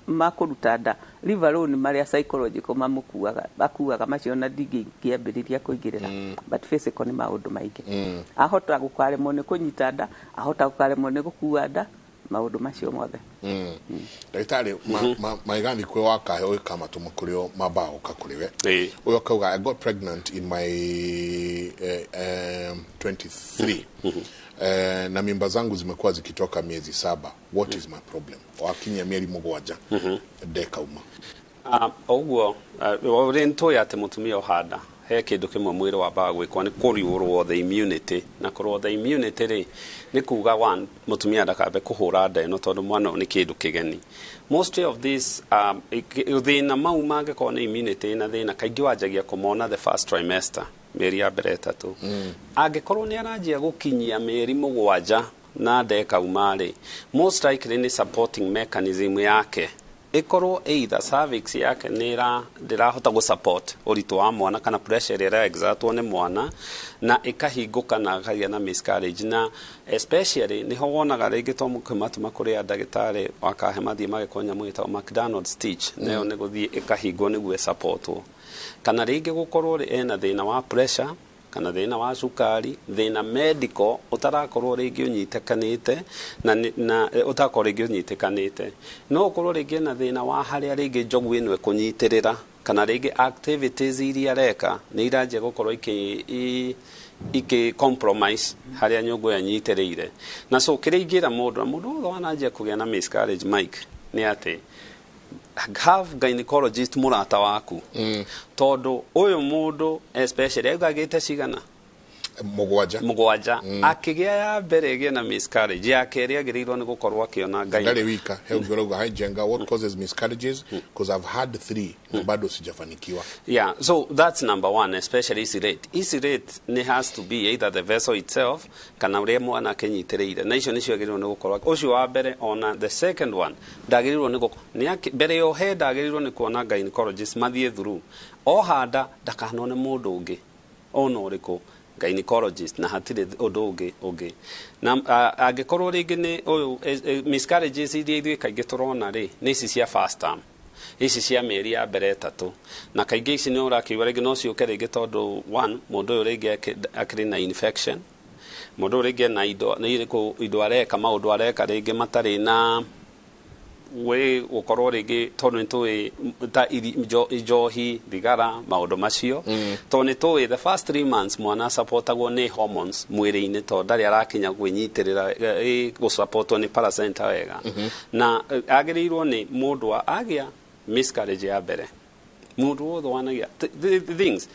ma kũruta nda, leave alone marĩa psychological mamũkuaga, bakuaga macio na ndingĩambĩrĩria kũingĩrĩra, but physical nĩ maũndũ maingĩ. Ahota gũkaremwo nĩ kũnyita nda, ahota gũkaremwo nĩ gũkua nda, maũndũ macio mothe. Ndagĩtarĩ, maigathi kwĩ wakahe ũgĩkamatũma kũrĩ o mambaga gũka kũrĩ we. Ũyũ akauga, "I got pregnant in my 23 na mimba zangu zimekuwa zikitoka miezi 7. What is my problem?" Wakinyia mĩeri 7 ndekauma. Ũguo ũrĩ nĩtũĩ atĩ mũtumia ũhanda he kĩndũ kĩmwe mwĩrĩ wambaga gwĩkwo nĩ kũriũrwo the immunity, na kũrwo the immunity rĩ, nĩ kuga one, mũtumia ndakambe kũhũra nda ĩno tondũ mwana ũyũ nĩ kĩndũ kĩgeni. Most of this thĩna mau mangĩkorwo nĩ immunity na thĩna kaingĩ wanjagia kũmona the first trimester, mĩeri ya mbere 3. Angĩkorwo nĩ aranjia gũkinyia mĩeri 7 na ndekauma rĩ, most likely nĩ supporting mechanism yake ĩkorwo either cervix yake nĩ ndĩrahota gũ support ũritũ wa mwana kana pressure ĩrĩa ĩra exertwo nĩ mwana na ĩkahingũka na akagĩa na miscarriage. Na especially nĩho wonaga rĩngĩ to mũkĩmatũma kũrĩ a ndagĩtarĩ wakahe mathiĩ magĩkorwo nyamũ ĩtagwo McDonald stitch, nayo nĩ gũthiĩ ĩkahingwo nĩguo ĩsupportwo, kana rĩngĩ gũkorwo rĩ ena thĩna wa pressure kana thĩna wa cukari, thĩna medical ũtarakorwo rĩngĩ ũnyitĩkanĩte na ũtarakorwo rĩngĩ ũnyitĩkanĩte. No ũkorwo rĩngĩ ena thĩna wa harĩa rĩngĩ njogu ĩno ĩkũnyitĩrĩra, kana rĩngĩ activities iria areka nĩ iranjia gũkorwo ikĩ compromise harĩa nyũngũ ĩyo ĩnyitĩrĩire. Na so kĩrĩa ingĩra mũndũ na mũndũ wothe wananjia kũgĩa na miscarriage, Mike, nĩ atĩ have gynecologist mũrata waku, tondũ ũyũ mũndũ especially auga agĩte cigana. Mũgwanja. Mũgwanja. Akĩgĩa ya mbere ĩgĩe na miscarriage, ya kerĩ agĩrĩirwo nĩ gũkorwo akĩona Ngai. Ndarĩ wika. He ũngĩ ũrauga, "Hi Jenga, what causes miscarriages? Because I've had three na bado sijafanikiwa." Yeah, so that's number one, especially ici rate. Ici rate nĩ has to be either the vessel itself kana ũrĩa mwana akĩnyitĩrĩire. Na icio nĩcio agĩrĩirwo nĩ gũkorwo. Ũcio wa mbere, ona the second one, ndagĩrĩirwo nĩ nĩ mbere ya ohe ndagĩrĩirwo nĩ kuona gynecologist mathiĩ through. Oha nda ndakanone mũndũ ũngĩ ona ũrĩkũ, gynecologist, na hatirĩ ũndũ ũngĩ na angĩkorwo rĩngĩ nĩ ũyũ miscarriages iria ithuĩ kaingĩ tũrona rĩ, nĩ ici cia first term, ici cia mĩeri ya mbere 3, na kaingĩ ici nĩ ũrakĩigua rĩngĩ no ciũke rĩngĩ tondũ one, mũndũ ũyũ rĩngĩ akĩrĩ na infection, mũndũ ũyũ rĩngĩ ena indo nĩ irĩkũ, indo areka, maũndũ areka rĩngĩ matarĩ na wĩ gũkorwo rĩngĩ, tondũ nĩ tũĩ ta njohi, thigara, maũndũ macio, tondũ nĩ tũĩ the first 3 months mwana supportagwo nĩ hormones mwĩrĩ-inĩ, tondũ ndarĩ arakinya kwĩnyitĩrĩra, gũsupportwo nĩ placenta wega. Na agĩrĩirwo nĩ mũndũ wa agĩa miscarriage ya mbere, mũndũ wothe wanagia things,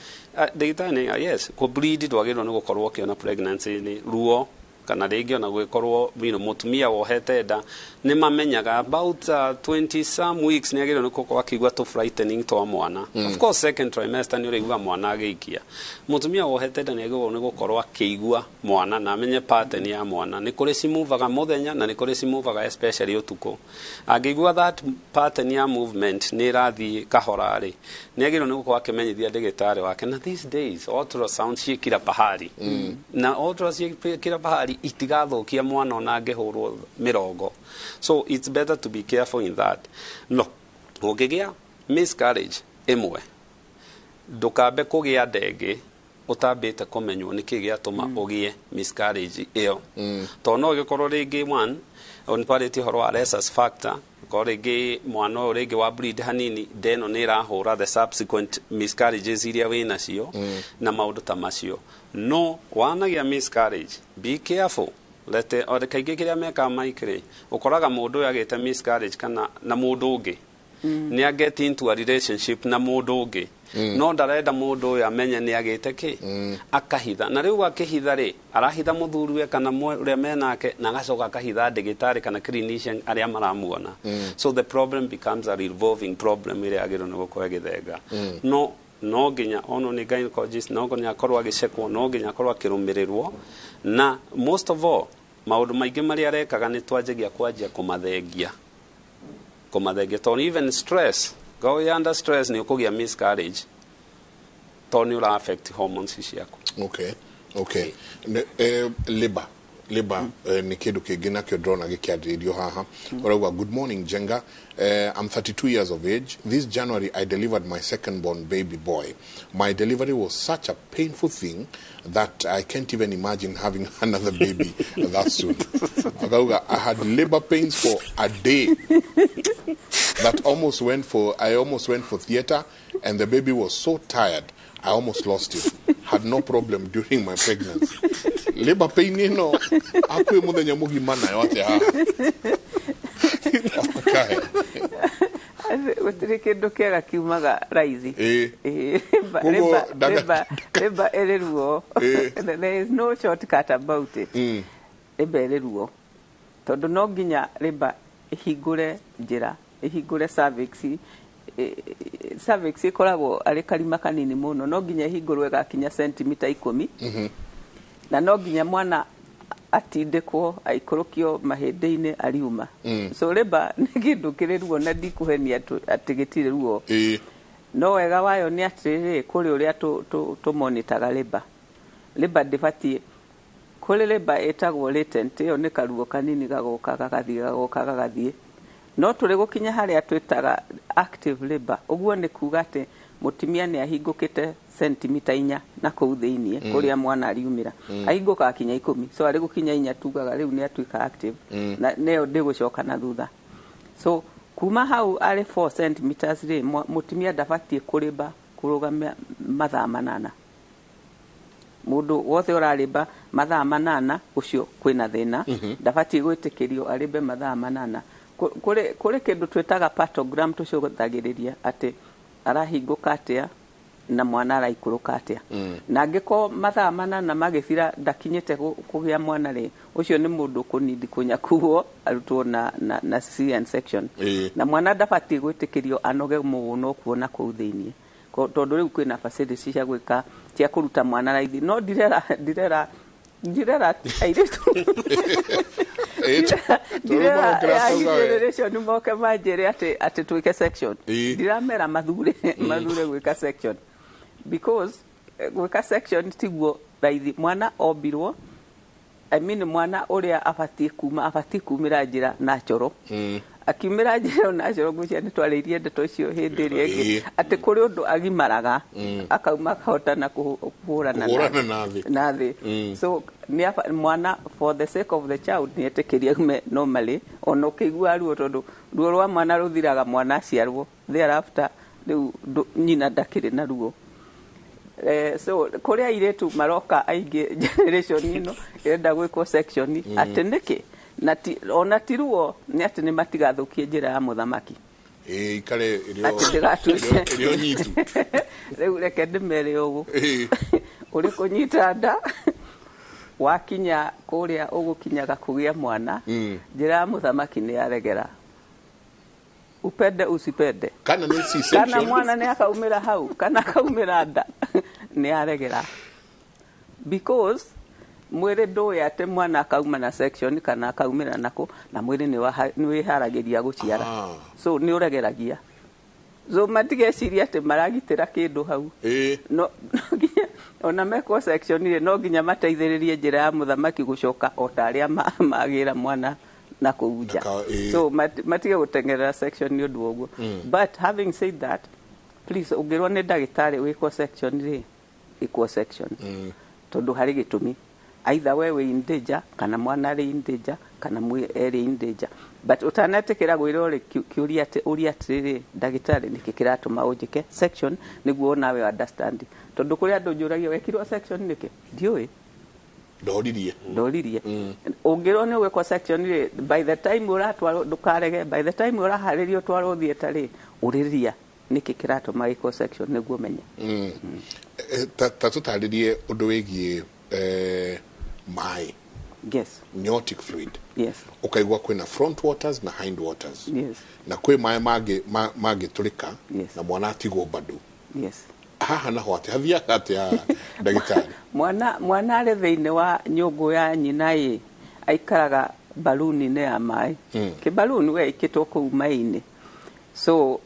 ndagĩtarĩ nĩ yes, kũ bleed ndwagĩrĩirwo nĩ gũkorwo ũkĩona pregnancy nĩ ruo, kana rĩngĩ ona gwĩkorwo mũtumia wohete nda nĩ mamenyaga about 20 some weeks nĩ agĩrĩirwo nĩ gũkorwo akĩigua tũ frightening twa mwana. Of course, second trimester nĩ ũraigua mwana agĩikia. Mũtumia wohete nda nĩ agĩrĩirwo nĩ gũkorwo akĩigua mwana na amenye pattern ya mwana, nĩ kũrĩ cimuvaga mũthenya na nĩ kũrĩ cimuvaga especially ũtukũ. Angĩigua that pattern ya movement nĩ ĩrathiĩ kahora rĩ, nĩ agĩrĩirwo nĩ gũkorwo akĩmenyithia ndagĩtarĩ wake. Na these days ultrasound ciĩ kila pahali, na ultrasound ciĩ kila pahali, itigathũkia mwana ona angĩhũrwo mĩrongo. So it's better to be careful in that. No ũngĩgĩa miscarriage ĩmwe, ndũkambe kũgĩa nda ĩngĩ ũtambĩte kũmenywo nĩkĩ gĩatũma ũgĩe miscarriage ĩyo, tondũ no ĩgĩkorwo rĩngĩ one, nĩ twarĩtie ũhoro wa rhesus factor, korwo rĩngĩ mwana ũyũ rĩngĩ wa bleed hanini, nda ĩno nĩ ĩrahũra the subsequent miscarriages iria wĩ nacio na maũndũ ta macio. No wanagĩa miscarriage, be careful. Lete o kaingĩ kĩrĩa mekaga Mike rĩ, ũkoraga mũndũ ũyũ agĩte miscarriage kana na mũndũ ũngĩ nĩ aget into a relationship na mũndũ ũngĩ, no ndarenda mũndũ ũyũ amenye nĩ agĩte kĩ, akahitha. Na rĩu akĩhitha rĩ, arahitha mũthuriwe kana ũrĩa menake, na agacoka akahitha ndagĩtarĩ kana clinician arĩa maramuona. So the problem becomes a revolving problem ĩrĩa agĩrĩirwo nĩ gũkorwo ĩgĩthenga. No no nginya ono nĩ gynecologist, no nginya akorwo agĩcekwo, no nginya akorwo akĩrũmĩrĩrwo, na most of all maũndũ maingĩ marĩa arekaga nĩ twanjagia kwanjia kũmathengia, tondũ even stress, go under stress nĩ ũkũgĩa miscarriage, tondũ nĩ ũra affect hormones ciaku. Okay. Labor nĩ kĩndũ kĩngĩ nakĩo ndĩrona gĩkĩarĩrĩrio haha. Ũrauga, "Good morning Jenga, I'm 32 years of age. This January I delivered my second born baby boy. My delivery was such a painful thing that I can't even imagine having another baby that soon." Akauga, "I had labor pains for a day that almost went for I almost went for theater, and the baby was so tired I almost lost him. Had no problem during my pregnancy." Labor pain ĩno akuĩ mũthenya mũgima nayo atĩa haha? Okay. Gũtirĩ kĩndũ kĩega kiumaga raithi. Ĩĩ. Ĩĩ, Koguo labour ĩrĩ ruo. There is no shortcut about it. Labour ĩrĩ ruo tondũ no nginya labour ĩhingũre njĩra, ĩhingũre cervix. Cervix ĩkoragwo arĩ karima kanini mũno, no nginya ĩhingũrwo ĩgakinya sentimita 10, na no nginya mwana atindĩkwo aikũrũkio mahĩndĩ-inĩ ariuma. So labour nĩ kĩndũ kĩrĩ ruo, na ndikũhenia atĩ gĩtirĩ ruo. No wega wayo nĩ atĩrĩrĩ, kũrĩ ũrĩa tũmonitaga labour. Labour ndĩbatiĩ, kũrĩ labour ĩtagwo latent, ĩyo nĩ karuo kanini gagoka gagathiĩ, gagoka gagathiĩ, no tũrĩ gũkinya harĩa twĩtaga active labour, ũguo nĩ kuga atĩ mũtumia nĩ ahingũkĩte sentimita 4 na kũu thĩiniĩ kũrĩa mwana ariumĩra. Ahingũkaga kinya 10, so arĩ gũkinya 4 tugaga rĩu nĩ atuĩka active, na nĩyo ndĩgũcoka na thutha. So kuma hau arĩ 4 centimeters rĩ, mũtumia ndabatiĩ kũrĩmba kũrũgamia mathaa 8. Mũndũ wothe ũrarĩmba mathaa 8, ũcio kwĩna thĩna. Ndabatiĩ gwĩtĩkĩrio arĩmbe mathaa 8. Kũrĩ kĩndũ twĩtaga partogram, tũcũthagĩrĩria atĩ arahingũka atĩa. Na mwana araikũrũka atĩa? Na angĩkorwo mathaa 8 magĩthira ndakinyĩte kũgĩa mwana rĩ, ũcio nĩ mũndũ ũkũnindi kũnyakuo arutwo na cesarean section. Na mwana ndabatiĩ gwĩtĩkĩrio anoge mũno kuona kũu thĩiniĩ, tondũ rĩu kwĩna facility cia gwĩka cia kũruta mwana raithi. No ndirera airĩtu, ndirera young generation moke manjĩre atĩ twĩke section. Ndiramera mathure gwĩka section, because gwĩka section tiguo raithi. Mwana ombirwo, I mean, mwana ũrĩa abatiĩ kuma, abatiĩ kumĩra njĩra natural. Akiumĩra njĩra natural, ngwĩciria nĩ twarĩirie ndeto icio hĩndĩ ĩrĩa ĩngĩ, atĩ kũrĩ ũndũ agimaraga, akauma akahota na kũhũrana Kũhũrana na thĩ. Na thĩ. So mwana, for the sake of the child, nĩ etĩkĩrie aume normally, ona ũkĩigua ruo, tondũ ruo rwa mwana rũthiraga mwana aciarwo. Thereafter rĩu nyina ndakĩrĩ na ruo. So kũrĩ airĩtu maroka aingĩ generation ĩno ĩrenda gwĩkwo section. Atĩ nĩkĩ? Na ti, ona ti ruo, nĩ atĩ nĩ matigathũkie njĩra ya mũthamaki. Ĩĩ, ikare ĩrĩ Atĩ ndĩgatuĩke ĩrĩ o nyitu. Rĩu reke ndĩmere ũguo, ũrĩ kũnyita nda, wakinya kũrĩa ũgũkinyaga kũgĩa mwana, njĩra ya mũthamaki nĩ yaregera, upende usipende. Kana nĩ C-section. Kana mwana nĩ akaumĩra hau kana akaumĩra nda, nĩ yaregera, because mwĩrĩ ndũĩ atĩ mwana akauma na section kana akaumĩra nako, na mwĩrĩ nĩ wĩharagĩria gũciara. So nĩ ũregeragia, so matigeciria atĩ maragitĩra kĩndũ hau. No nginya ona mekwo section rĩ, no nginya mateithĩrĩrie njĩra ya mũthamaki gũcoka o ta arĩa magĩra mwana na kũu nja. So matige gũteng'erera section nĩ ũndũ wa ũguo. But having said that, please, ũngĩrwo nĩ ndagĩtarĩ wĩkwo section rĩ, ĩkwo section, tondũ harĩ gĩtũmi, either we wĩ in danger kana mwana arĩ in danger kana mwĩ erĩ in danger. But ũtanetĩkĩra gwĩrwo rĩ, kĩũria atĩ ũria atĩrĩrĩ, "Ndagĩtarĩ, nĩkĩ kĩratũma ũnjĩke section?" nĩguo nawe understand, tondũ kũrĩ andũ njũragia, "Wekirwo section nĩkĩ?" Ndiũĩ. Ndoririe. Ndoririe. Ũngĩrwo nĩ ũgwĩkwo section rĩ, by the time ũratwarwo, ndũkarege. By the time ũraharĩrio ũtwarwo theatre rĩ, ũrĩria nĩkĩ kĩratũma gĩkwo section nĩguo ũmenye. Ta tũtarĩrie ũndũ wĩgiĩ maĩ. Amniotic fluid. Ũkaigua kwĩna front waters na hind waters. Na kwĩ maĩ mangĩ mangĩtũrĩka na mwana atigwo bado. Haha naho atĩ hathiaga atĩa, ndagĩtarĩ? Mwana arĩ thĩinĩ wa nyũngũ ya nyina ĩ, aikaraga baluni-inĩ ya maĩ. Kĩbaluni we ĩkĩtwo kũu maĩ-inĩ. So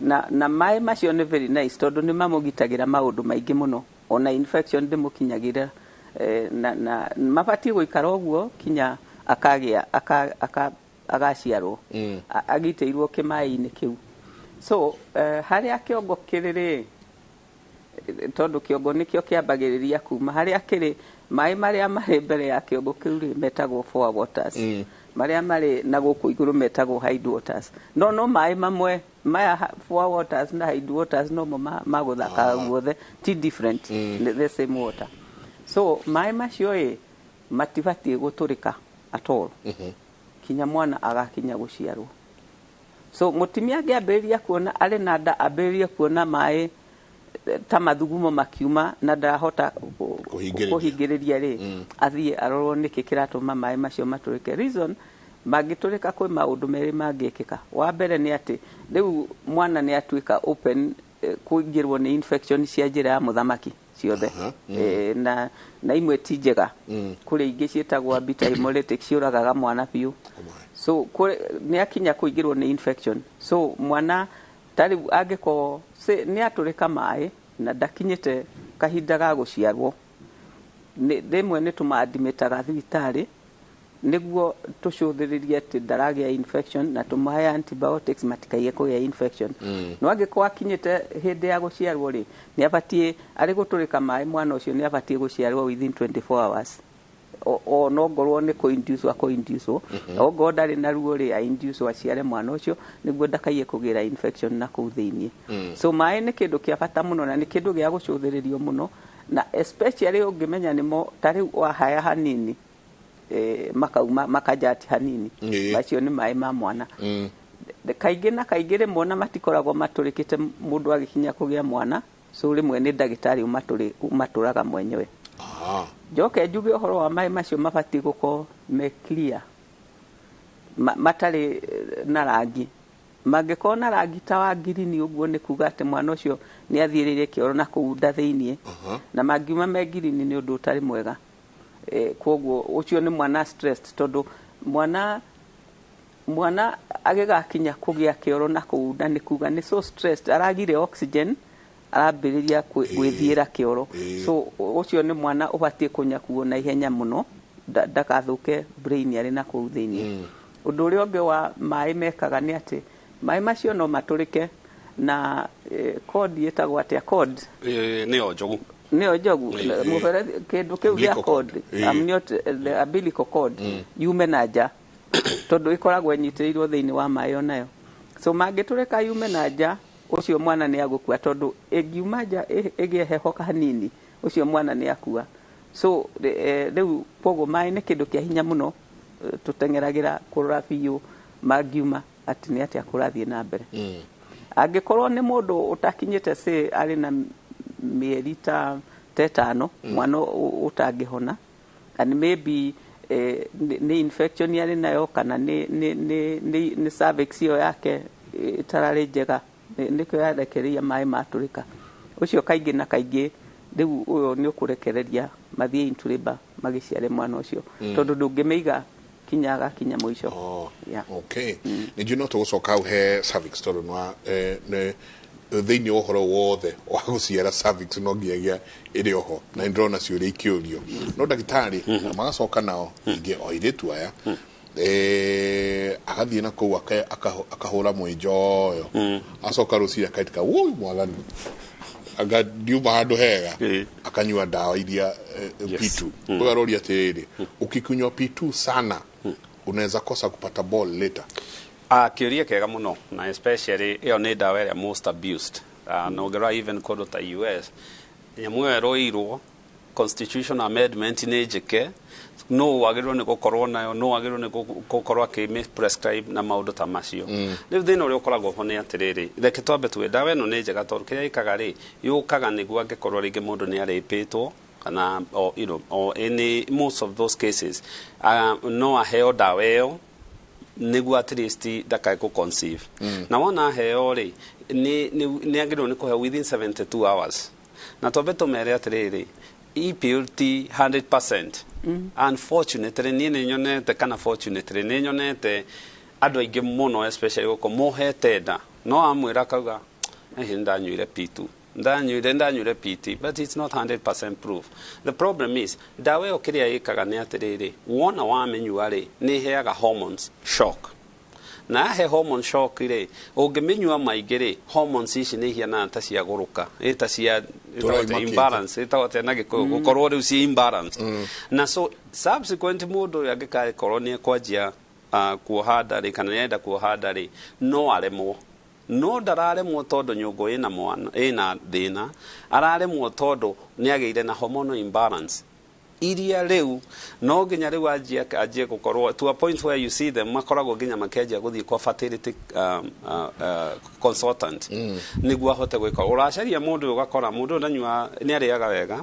na maĩ macio nĩ very nice, tondũ nĩ mamũgitagĩra maũndũ maingĩ mũno, ona infection ndĩmũkinyagĩra. Na mabatiĩ gũikara ũguo kinya akagĩa agaciarwo, agitĩirwo kĩmaĩ-inĩ kĩu. So harĩa kĩongo kĩrĩ rĩ, tondũ kĩongo nĩkĩo kĩambagĩrĩria kuma, harĩa kĩrĩ, maĩ marĩa marĩ mbere ya kĩongo kĩu rĩ, metagwo fore waters. Marĩa marĩ na gũkũ igũrũ metagwo hind waters. No maĩ mamwe maya, fore waters na hind waters, nomo magũthakaga guothe, ti different. Nĩ the same water. So maĩ macio ĩ, matibatiĩ gũtũrĩka at all kinya mwana agakinya gũciarwo. So mũtumia angĩambĩrĩria kuona arĩ na nda, ambĩrĩrie kuona maĩ ta mathugumo makiuma na ndarahota Kũhingĩrĩria. kũhingĩrĩria rĩ, athiĩ arorwo nĩkĩ kĩratũma maĩ macio matũrĩke. Reason mangĩtũrĩka, kwĩ maũndũ merĩ mangĩkĩka. Wa mbere nĩ atĩ rĩu mwana nĩ atuĩka open kũingĩrwo nĩ infection cia njĩra ya mũthamaki ciothe. Na imwe ti njega. Kũrĩ ingĩ ciĩtagwo beta hemolytic, ciũragaga mwana biũ. So nĩ akinya kũingĩrwo nĩ infection. So mwana ta rĩu angĩkorwo nĩ atũrĩka maĩ na ndakinyĩte kahinda ga gũciarwo, rĩmwe nĩ tũmadimĩtaga thibitarĩ nĩguo tũcũthĩrĩrie atĩ ndaragĩa infection na tũmahe antibiotics matikaiye kũgĩa infection. No angĩkorwo akinyĩte hĩndĩ ya gũciarwo rĩ, nĩ abatiĩ arĩ gũtũrĩka maĩ, mwana ũcio nĩ abatiĩ gũciarwo within 24 hours, o no ngorwo nĩ kũ-induce akũ-induce, ongorwo ndarĩ na ruo rĩ, a-induce aciare mwana ũcio nĩguo ndakaiye kũgĩra infection na kũu thĩiniĩ. So maĩ nĩ kĩndũ kĩa bata mũno na nĩ kĩndũ gĩa gũcũthĩrĩrio mũno, na especially ũngĩmenya nĩmo ta rĩu wahaya hanini, makauma makajati hanini, macio nĩ maĩ ma mwana. Kaingĩ na kaingĩ rĩmwe ona matikoragwo matũrĩkĩte mũndũ agĩkinya kũgĩa mwana, so rĩmwe nĩ ndagĩtarĩ ũmatũraga mwenyewe. Njoke njuge ũhoro wa maĩ macio mabatiĩ gũkorwo me clear, matarĩ na rangi. Mangĩkorwo na rangi ta wa ngirini ũguo, nĩ kuga atĩ mwana ũcio nĩ athiĩrĩire kĩoro na kũu nda thĩiniĩ, na mangiuma me ngirini nĩ ũndũ ũtarĩ mwega. Koguo ũcio nĩ mwana stressed, tondũ mwana agĩgakinya kũgĩa kĩoro na kũu nda nĩ kuga nĩ so stressed, aragire oxygen, arambĩrĩria gwĩthiĩra kĩoro. So ũcio nĩ mwana ũbatiĩ kũnyakuo na ihenya mũno ndakathũke brain arĩ na kũu thĩiniĩ. Ũndũ ũrĩa ũngĩ wa maĩ mekaga nĩ atĩ maĩ macio no matũrĩke na cord, ĩtagwo atĩa cord? Nĩyo njogu. Nĩyo njogu, mũberethi, kĩndũ kĩu gĩa cord, the umbilical cord, yume na nja, tondũ ĩkoragwo ĩnyitĩrĩirwo thĩinĩ wa maĩ onayo. So mangĩtũrĩka yume na nja, ũcio mwana nĩ agũkua, tondũ ĩngiuma nja ĩgĩe heho hanini, ũcio mwana nĩ akua. So rĩu koguo maĩ nĩ kĩndũ kĩa hinya mũno, tũteng'eragĩra kũrora biũ mangiuma atĩ nĩ atĩa kũrathiĩ na mbere. Angĩkorwo nĩ mũndũ ũtakinyĩte, say arĩ na mĩeri ta 5, mwana ũtangĩhona, and maybe nĩ infection arĩ nayo, kana nĩ cervix ĩyo yake ĩtararĩ njega, nĩkĩo yarekereria maĩ matũrĩka, ũcio kaingĩ na kaingĩ rĩu ũyũ nĩ ũkũrekereria mathiĩ into labor magĩciare mwana ũcio, tondũ ndũngĩmĩiga kinya agakinya mũico. Yeah. Okay, nĩ njũĩ no tũgũcoka hau he cervix, tondũ nĩ thĩinĩ wa ũhoro wothe wa gũciara, cervix no nginyagia ĩrĩ oho, na nĩ ndĩrona ciũria ikĩũrio. No ndagĩtarĩ, na magacoka nao ingĩ o airĩtu aya, agathiĩ na kũu akahũra mwĩnjoyo, acoka rũcinĩ akaitĩka, woi mwathani, anga ndiuma handũ hega, akanyua ndawa iria P2. Ũyũ aroria atĩrĩrĩ, ukikunywa P2 sana unaweza kosa kupata ball later? Kĩũria kĩega mũno, na especially ĩyo nĩ ndawa ĩrĩa most abused. Na ũngĩrora even kũndũ ta US, nyamũ ĩyo ĩroirwo constitutional amendment nĩ njĩke, no wagĩrĩirwo nĩ gũkorwo nayo, no wagĩrĩirwo nĩ gũkorwo akĩmĩ prescribe na maũndũ ta macio. Rĩu thĩna ũrĩa ũkoragwo ho nĩ atĩrĩrĩ, reke twambe tuge ndawa ĩno nĩ njega, tondũ kĩrĩa ĩkaga rĩ, yũkaga nĩguo angĩkorwo rĩngĩ mũndũ nĩ arĩpĩtwo kana or, you know, or any most of those cases, no aheo ndawa ĩyo nĩguo at least ndakae kũ conceive. Na wona aheo rĩ, nĩ agĩrĩirwo nĩ kũheo within 72 hours. Na twambe tũmere atĩrĩrĩ, e-pill ti 100%. Unfortunately niĩ nĩ nyonete, kana fortunately nĩ nyonete andũ aingĩ mũno, especially gũkũ, mohete nda, no amwĩra akauga, "Ĩhĩ, ndanyuire P2, ndanyuire PT," but it's not 100% proof. The problem is, ndawa ĩyo kĩrĩa ĩkaga nĩ atĩrĩrĩ, wona wamĩnyua rĩ, nĩ ĩheaga hormones shock, na yahe hormone shock rĩ, ũngĩmĩnyua maingĩ rĩ, hormones ici nĩ ihianaga ta ciagũrũka, ĩ ta cia Tũroima. Imbalance, ĩtagwo atĩa na Gĩkũyũ? Gũkorwo rĩu ci imbalance, na so subsequent mũndũ ũyũ angĩkakorwo nĩ ekwanjia kuoha nda rĩ, kana nĩarenda kuoha nda rĩ, no aremwo. No ndararemwo tondũ nyũngũ ĩna mwana ĩna thĩna, araremwo tondũ nĩ agĩire na hormonal imbalance iria rĩu no nginya rĩu anjie gũkorwo to a point where you see them makoragwo nginya makĩanjia gũthiĩ kwa fertility consultant nĩguo ahote gwĩka. Ũracaria mũndũ ũyũ, ũgakora mũndũ ũyũ ndanyua, nĩ arĩaga wega,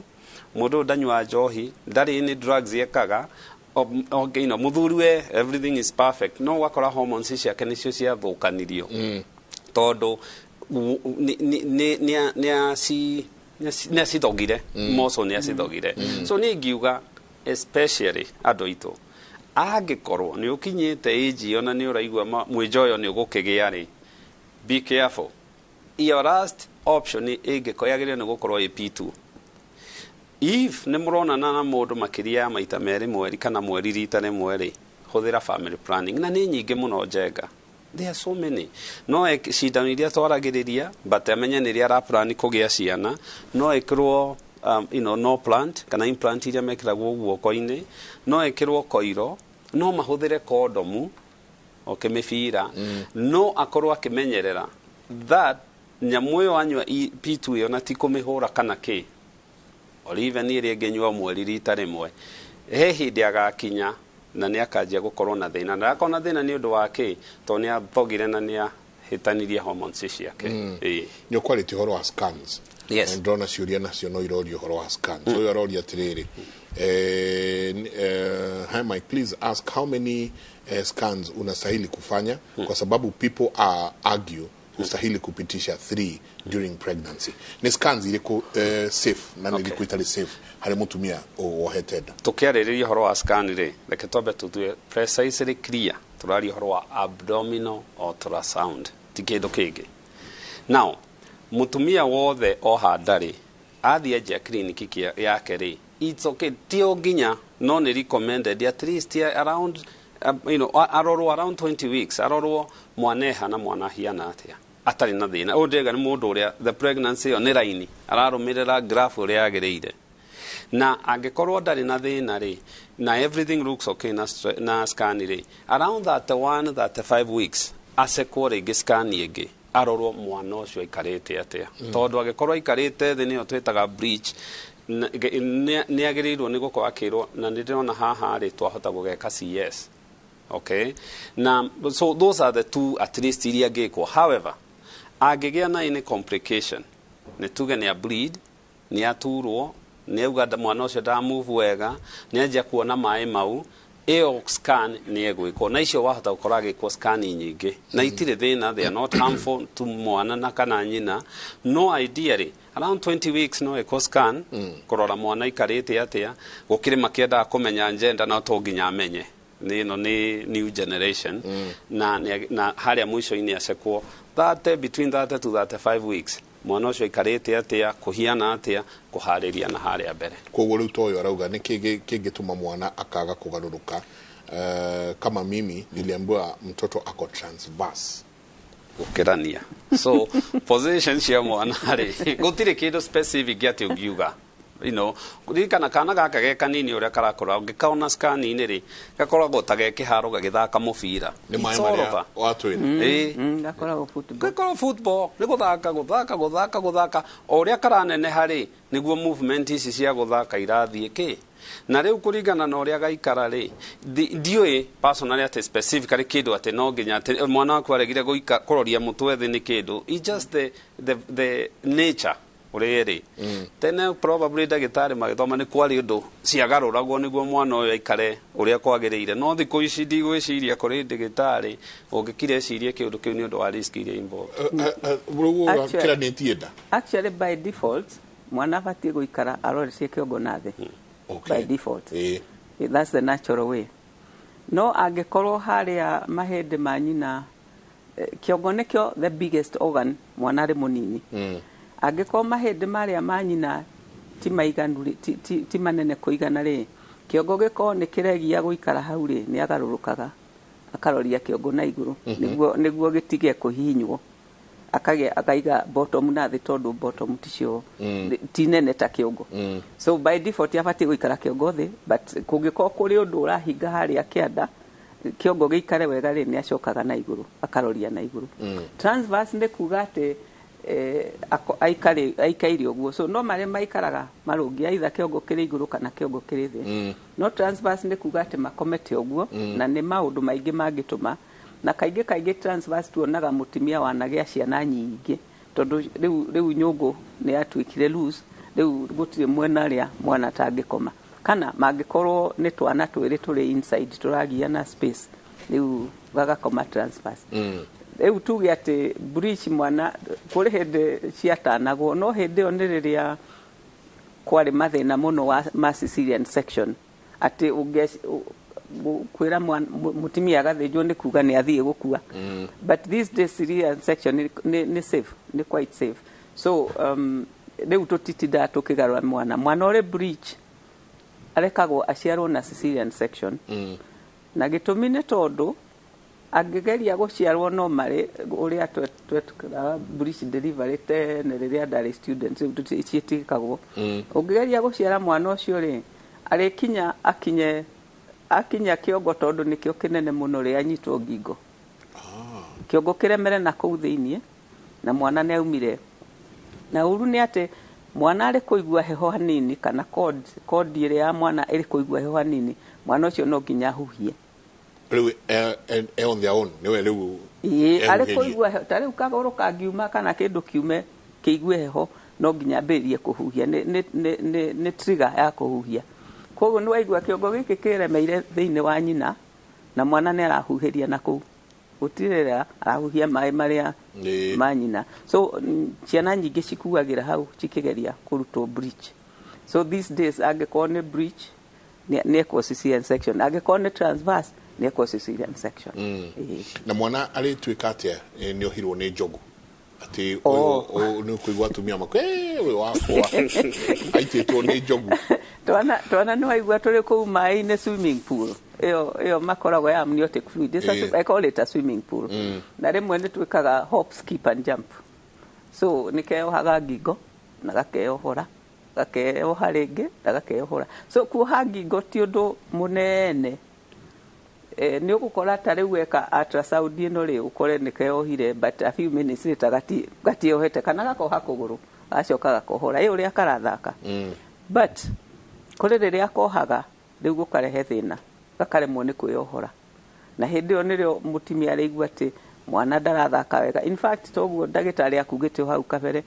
mũndũ ũyũ ndanyua njohi, ndarĩ nĩ drugs ekaga, okay, no mũthuri we everything is perfect, no ũgakora hormones ciake nĩcio ciathũkanirio, tondũ nĩ acithogire moco, nĩ acithogire. So niĩ ingiuga especially andũ aitũ, angĩkorwo nĩ ũkinyĩte age ĩyo na nĩ ũraigua mwĩnjoyo nĩ ũgũkĩgĩa rĩ, be careful. Your last option ĩngĩkorwo yagĩrĩire nĩ gũkorwo ĩ P2. If nĩ mũronana na mũndũ makĩria ya maita merĩ mweri, kana mweri rita rĩmwe rĩ, hũthĩra family planning, na nĩ nyingĩ mũno, njenga. There are so many. No cindano iria twaragĩrĩria, but amenye nĩ rĩa araplan kũgĩa ciana, no ĩkĩrwo no plant kana implant iria mekĩragwo guoko-inĩ, no ĩkĩrwo koiro, no mahũthĩre kondomu, okay, mĩbira. No akorwo akĩmenyerera that nyamũ ĩyo anyua P2 ĩyo, na ti kũmĩhũra kana kĩ, or even ĩrĩa ĩngĩnyua mweri rita rĩmwe, he hĩndĩ agakinya. Na nĩ akanjia gũkorwo na thĩna, na akorwo na thĩna nĩ ũndũ wa kĩ? Tondũ nĩ athogire na nĩ ahĩtanirie hormones ciake. Ĩĩ. Nĩ ũkwarĩtie ũhoro wa scans. Yes. Na ndĩrona ciũria nacio no iroria ũhoro wa scans. Ũyũ aroria atĩrĩrĩ, "Hi Mike, please ask how many scans unastahili kufanya kwa sababu people are argue hustahili kupitisha 3 during pregnancy." Nĩ scans irĩkũ safe na nĩ irĩkũ itarĩ safe harĩ mũtumia wohete nda? Tũkĩarĩrĩria ũhoro wa scan rĩ, reke twambe tũtue precisely clear tũraria ũhoro wa abdominal ultrasound, ti kĩndũ kĩngĩ. Now, mũtumia wothe oha ndarĩ athiĩ anjia kiriniki yake rĩ, it's okay, ti o nginya, no nĩ recommended at least around arorwo around 20 weeks, arorwo mwana eha na mwana ahiana atĩa, atarĩ na thĩna. Ũyũ ndĩrega nĩ mũndũ ũrĩa the pregnancy ĩyo nĩ raini ararũmĩrĩra graph ũrĩa yagĩrĩire, na angĩkorwo ndarĩ na thĩna rĩ, na everything looks okay na scan rĩ, around 31 35 weeks acekwo rĩngĩ scan ĩngĩ, arorwo mwana ũcio aikarĩte atĩa. Tondũ angĩkorwo aikarĩte thĩ, nĩyo twĩtaga breech, nĩ agĩrĩirwo nĩ gũkorwo akĩrwo na nĩ ndĩrona haha rĩ, twahota gũgeka CS. Okay, na so those are the two at least iria angĩkwo. However, angĩgĩa na any complication, nĩ tuge nĩ a bleed, nĩ aturwo, nĩ auga mwana ũcio ndamove wega, nĩ anjia kuona maĩ mau, ĩyo scan nĩ ĩgwĩkwo. Na icio wahota gũkorwo agĩkwo scan nyingĩ na itirĩ thĩna, they are not harmful to mwana na kana nyina. No ideally around 20 weeks no ĩkwo scan kũrora mwana aikarĩte atĩa. Gũkĩrĩ makĩendaga kũmenya gender, no to nginya amenye, nĩ ĩno nĩ new generation. Na harĩa mũico-inĩ acekwo 30, between 30 to 35 weeks, mwana ũcio aikarĩte atĩa, kũhiana atĩa, kũharĩria na harĩa mbere. Koguo rĩu ta ũyũ arauga nĩ kĩ kĩngĩtũma mwana akaga kũgarũrũka? Kama mimi niliambiwa mtoto ako transverse. Gũkĩrania. So position cia mwana rĩ, gũtirĩ kĩndũ specific atĩ ũngiuga. Ririkana kana gaka ge kanini, ũrĩa karakũra, ũngĩkaona scan-inĩ rĩ, gakoragwo ta ge kĩharo gagĩthaka mũbira. Nĩ maĩ It's all marĩa over. watwĩra. Ĩĩ. Gakoragwo football. Gakoragwo football, nĩ gũthaka gũthaka gũthaka gũthaka. O ũrĩa karaneneha rĩ, nĩguo movement ici cia gũthaka irathiĩ kĩ. Na rĩu kũringana na ũrĩa gaikara rĩ, ndiũĩ personally atĩ specifically kĩndũ atĩ no nginya atĩ mwana waku aregire gũika kũroria mũtwe thĩ nĩ kĩndũ. It's just the nature ũrĩa ĩrĩ. Tene probably ndagĩtarĩ magĩthoma nĩ kwarĩ ũndũ ciagarũragwo nĩguo mwana ũyũ aikare ũrĩa kwagĩrĩire, no thikũ ici ndigwĩciria kũrĩ ndagĩtarĩ ũngĩkira ecirie kĩũndũ kĩu nĩ ũndũ wa risk iria involved. Rĩu kĩranĩtie nda. Actually, by default mwana abatiĩ gũikara aroretie kĩongo na thĩ. By default. That's the natural way. No angĩkorwo harĩa mahĩndĩ ma nyina, kĩongo nĩkĩo the biggest organ mwana arĩ mũnini. Angĩkorwo mahĩndĩ marĩa ma nyina ti maiganu rĩ, ti manene kũigana rĩ, kĩongo gĩkorwo nĩ kĩregia gũikara hau rĩ, nĩ agarũrũkaga akaroria kĩongo na igũrũ nĩguo gĩtige kũhihinywo, akagĩa akaiga bottom na thĩ, tondũ bottom ticio ti nene ta kĩongo. So by default abatiĩ gũikara kĩongo thĩ, but kũngĩkorwo kũrĩ ũndũ ũrahinga harĩa kĩanda kĩongo gĩikare wega rĩ, nĩ acokaga na igũrũ, akaroria na igũrũ. Transverse nĩ kuga atĩ aikaire ũguo. So no marĩa maikaraga marũngi, aitha kĩongo kĩrĩ igũrũ kana kĩongo kĩrĩ thĩ. No transverse nĩ kuga atĩ makomete ũguo. Na nĩ maũndũ maingĩ mangĩtũma, na kaingĩ kaingĩ transverse tuonaga mũtumia wanagĩa ciana nyingĩ, tondũ rĩu nyũngũ nĩ yatuĩkire loose, rĩu gũtirĩ mwena ũrĩa mwana atangĩkoma, kana mangĩkorwo nĩ twana twĩrĩ tũrĩ inside tũragiana space, rĩu gagakoma transverse. Rĩu tuge atĩ breech mwana, kũrĩ hĩndĩ ciatanagwo, no hĩndĩ ĩyo nĩ rĩrĩa kwarĩ mathĩna mũno wa ma cesarean section, atĩ kwĩra mũtumia agathĩnjwo nĩ kuga nĩ athiĩ gũkua. But these days cesarean section nĩ safe, nĩ quite safe. So rĩu tũtitindaga tũkĩgarũra mwana. Mwana ũrĩ breech arekagwo aciarwo na cesarean section. Na gĩtũmi nĩ tondũ angĩgeria gũciarwo no marĩ ũrĩa twetũkĩraga breech delivery tene rĩrĩa ndarĩ student, rĩu ciĩtĩkagwo. Ũngĩgeria gũciara mwana ũcio rĩ, arĩkinya akinye akinya kĩongo, tondũ nĩkĩo kĩnene mũno rĩ, anyitwo ngingo, kĩongo kĩremere na kũu thĩiniĩ, na mwana nĩ aumire. Na ũru nĩ atĩ mwana arĩ kũigua heho hanini, kana cord ĩrĩa ya mwana ĩrĩ kũigua heho hanini, Mwana ũcio no nginya ahuhie. Rĩu on their own nĩwe rĩu. Ĩĩ, arĩ kũigua heho ta rĩu kagũrũ kangiuma kana kĩndũ kiume kĩigue heho no nginya ambĩrĩrie kũhuhia, nĩ trigger ya kũhuhia. Koguo nĩ waigua kĩongo gĩkĩ kĩremeire thĩinĩ wa nyina na mwana nĩ arahuhĩria na kũu gũtirĩra, arahuhia maĩ marĩa ma nyina. So ciana nyingĩ cikuagĩra hau cikĩgeria kũrutwo breech. So these days angĩkorwo nĩ breech nĩ ekwo cesarean section, angĩkorwo nĩ transverse nĩ ekwo cesarean section. Na mwana arĩtuĩka atĩa nĩ ohirwo nĩ njogu atĩ nĩ ũkũigua atumia makwa ũyũ wakwa aitĩtwo nĩ njogu? Twana nĩ waigua tũrĩ kũu maĩ-inĩ swimming pool ĩyo makoragwo ya amniotic fluid. I call it a swimming pool. Na rĩmwe nĩ twĩkaga hop, skip and jump. So nĩ keyohaga ngingo na gakeyohora, gakeyoha rĩngĩ na gakeyohora. So kuoha ngingo ti ũndũ mũnene. Nĩ ũgũkora ta rĩu weka ultrasound ĩno rĩ, ũkore nĩ keyohire, but a few minutes later gatiohete, kana gakoha kũgũrũ gacoka gakohora ĩ ũrĩa karathaka. But kũrĩ rĩrĩa kohaga rĩu gũkarehe thĩna, gakaremwo nĩ kwĩyohora, na hĩndĩ ĩyo nĩrĩo mũtumia araigua atĩ mwana ndarathaka wega. In fact toguo ndagĩtarĩ akugĩte hau kabere,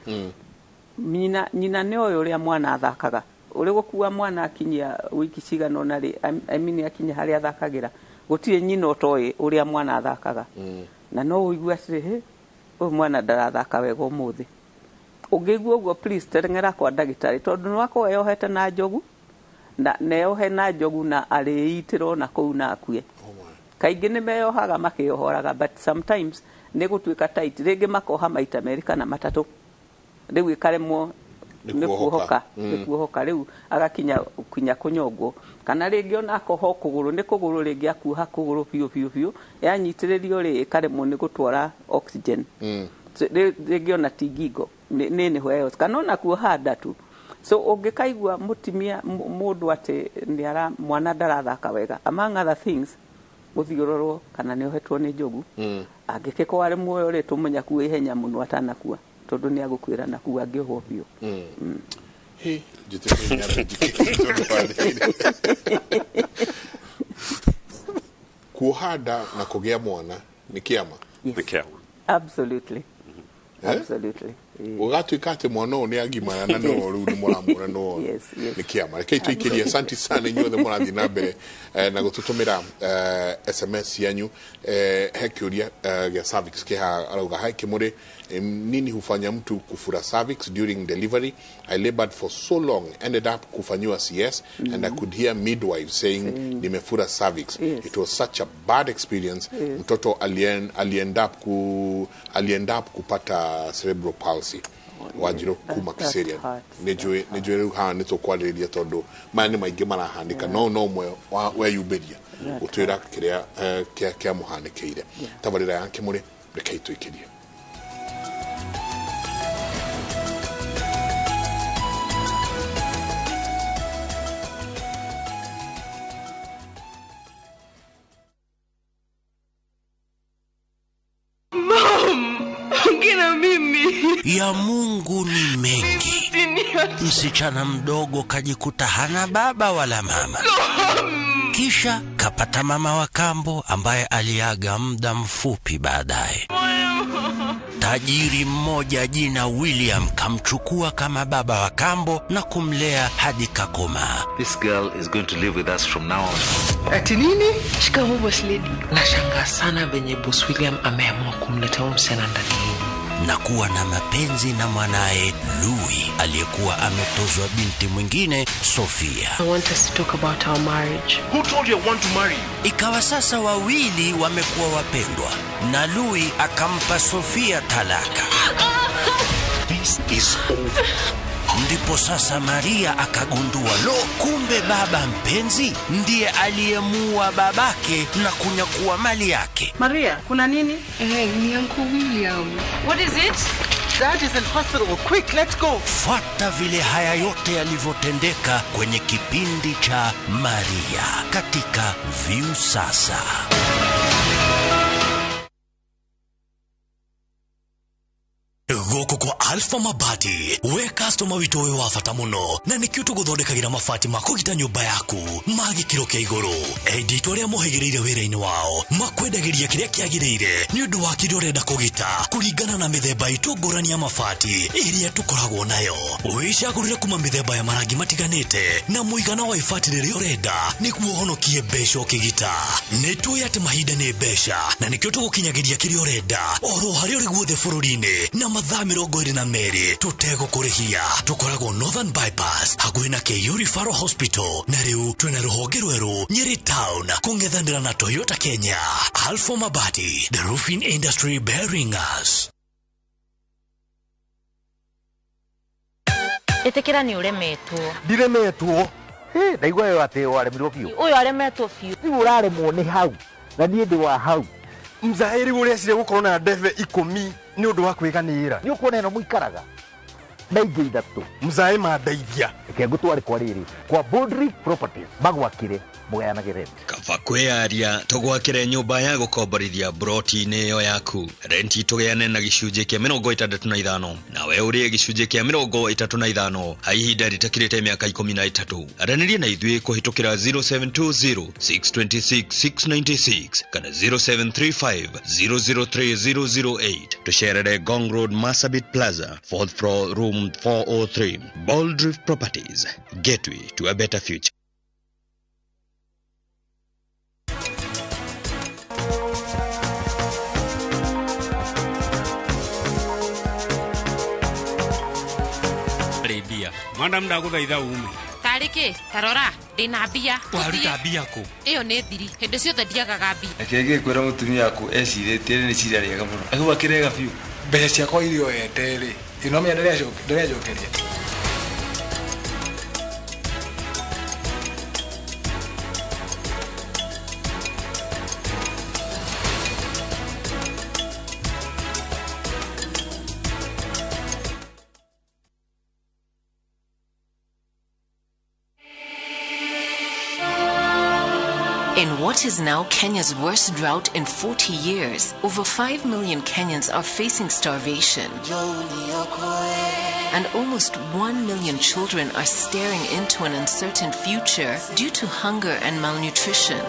nyina nĩ oĩ ũrĩa mwana athakaga. Ũrĩ gũkua mwana akinyia wiki cigana ũna rĩ, I mean akinya harĩa athakagĩra, gũtirĩ nyina ũtoĩ ũrĩa mwana athakaga. Na no ũigue atĩrĩ, ũyũ mwana ndarathaka wega ũmũthĩ. Ũngĩigua ũguo, please teng'era kwa ndagĩtarĩ, tondũ nĩ wakorwo eyohete na njogu na neyohe na njogu na arĩitĩrwo na kũu na akue. Kaingĩ nĩ meyohaga makĩyohoraga, but sometimes nĩ gũtuĩka tight, rĩngĩ makoha maita merĩ kana matatũ, rĩu ĩkaremwo nĩ kuohoka, rĩu agakinya kinya kũnyongwo, kana rĩngĩ ona akoha kũgũrũ, nĩ kũgũrũ rĩngĩ akuoha kũgũrũ biũ biũ biũ, yanyitĩrĩrio rĩ ĩkaremwo nĩ gũtwara oxygen. Rĩngĩ ona ti ngingo nĩ nĩho else, kana ona kuoha nda tu. So ũngĩkaigua mũtumia mũndũ atĩ nĩ mwana ndarathaka wega, among other things gũthiũrũrwo kana nĩ ohetwo nĩ njogu, angĩkĩkorwo arĩ muoyo rĩ tũmũnyakue ihenya mũno atanakua, tondũ nĩ agũkuĩra na kuu angĩohwo biũ. Kuoha nda na kũgĩa mwana nĩ kĩama? Nĩ kĩama. Absolutely. Absolutely. Ũgatuĩka atĩ mwana ũyũ nĩ agimara na no rĩu nĩ mũramwona no nĩ kĩama. Rekei tũikĩrie. Asante sana inyuothe mũrathiĩ na mbere na gũtũtũmĩra SMS yanyu. He kĩũria gĩa cervix kĩha arauga, hi Kimuri, nini hufanya mtu kufura cervix during delivery? I labored for so long, ended up kufanyiwa CS, and I could hear midwives saying nimefura cervix. It was such a bad experience. Mtoto aliend up kupata cerebral palsy. Wajiro kuma Kiserian. Nĩnjũĩ rĩu haha nĩ tũkwarĩrĩria tondũ maya nĩ maingĩ marahanĩka, no ũmwe weyumĩria gũtwĩra kĩrĩa kĩamũhanĩkĩire. Tabarĩra ya Kĩmũrĩ, rekei tũikĩrie. Ya Mungu ni mengi. Msichana mdogo kajikuta hana baba wala mama. Kisha kapata mama wa kambo ambaye aliaga muda mfupi baadaye. Tajiri mmoja jina William kamchukua kama baba wa kambo na kumlea hadi kakomaa. This girl is going to live with us from now on. Ati nini? Shikamoo boss lady. Nashangaa sana venye boss William ameamua kumleta huyu msichana ndani na kuwa na mapenzi na mwanae Louis aliyekuwa ametozwa binti mwingine Sofia. I want us to talk about our marriage. Who told you I want to marry you? Ikawa sasa wawili wamekuwa wapendwa na Louis akampa Sofia talaka. This is over. Ndipo sasa Maria akagundua, lo, kumbe baba mpenzi ndiye aliyemuua babake na kunyakua mali yake. Maria, kuna nini? Ni Uncle William. What is it? Dad is in hospital. Quick, let's go. Fuata vile haya yote yalivyotendeka kwenye kipindi cha Maria katika Viusasa. Gũkũ kwa Alpha Mabati, we customer witũ wĩ wa bata mũno, na nĩkĩo tũgũthondekagĩra mabati ma kũgita nyũmba yaku ma gĩkĩro kĩa igũrũ. Endia itũ arĩa mohĩgĩrĩire wĩra-inĩ wao makwendagĩria kĩrĩa kĩagĩrĩire nĩ ũndũ wa kĩrĩa ũrenda kũgita kũringana na mĩthemba itũ ngũrani ya mabati ĩrĩa tũkoragwo nayo. Wĩcagũrĩre kuma mĩthemba ya marangi matiganĩte na mũigana wa ibati rĩrĩa ũrenda nĩguo ũhonokie mbeca ũkĩgita. Nĩ tũĩ atĩ mahinda nĩ mbeca na nĩkĩo tũgũkinyagĩria kĩrĩa ũrenda oro harĩa ũrĩ guothe bũrũri-inĩ na mathaa 22 tũtegũkũrĩhia. Tũkoragwo Northern Bypass hakuhĩ na KU Referral Hospital, na rĩu twĩna rũhonge rwerũ Nyeri Town kũng'ethanĩra na Toyota Kenya. Alpha Mabati, the roofing industry bearing us. Ĩtĩkĩra nĩ ũremetwo. Ndiremetwo. Ndaigua yo atĩ waremirwo biũ. Ũyũ aremetwo biũ. Rĩu ũraremwo nĩ hau na niĩ ndĩ wa hau. Mzaĩri ũreciria gũkorwo na ndebe 10 nĩ ũndũ wa kwĩganĩra. Nĩ ũkuona ĩno mũikaraga na ingĩ 3. Mzaĩ mandeithia. Reke ngũtware kwa rĩrĩ kwa Boundary Properties magwakĩre mũgayanage rent. Kaba kwĩyaria tũgwakĩre nyũmba ya gũkomborithia broti-inĩ ĩyo yaku. Renti tũgĩane na gĩcunjĩ kĩa 65 nawe ũrĩe gĩcunjĩ kĩa 35 ha ihinda rĩtakĩrĩte mĩaka 13. Aranĩria na ithuĩ kũhĩtũkĩra 0720 626 696 kana 0735 003 008. Tũcerere Ngong Road, Marsabit Plaza, 4th floor, room 403. Bold Reef Properties, gateway to a better future. Mbia. Madam ndagũthaitha ume. Tarĩ kĩ? Tarora, ndĩna mbia. Waruta mbia kũ? Ĩyo nĩ thiri. Hĩndĩ ciothe ndiagaga mbia. Reke ngĩkwĩra mũtumia waku ecirĩtie nĩ cira rĩega mũno. Agwakĩrega biũ. Mbeca ciakwa iria oete rĩ, ĩno menya ndĩrenjokeria. In what is now Kenya's worst drought in 40 years, over 5 million Kenyans are facing starvation. And almost 1 million children are staring into an uncertain future due to hunger and malnutrition.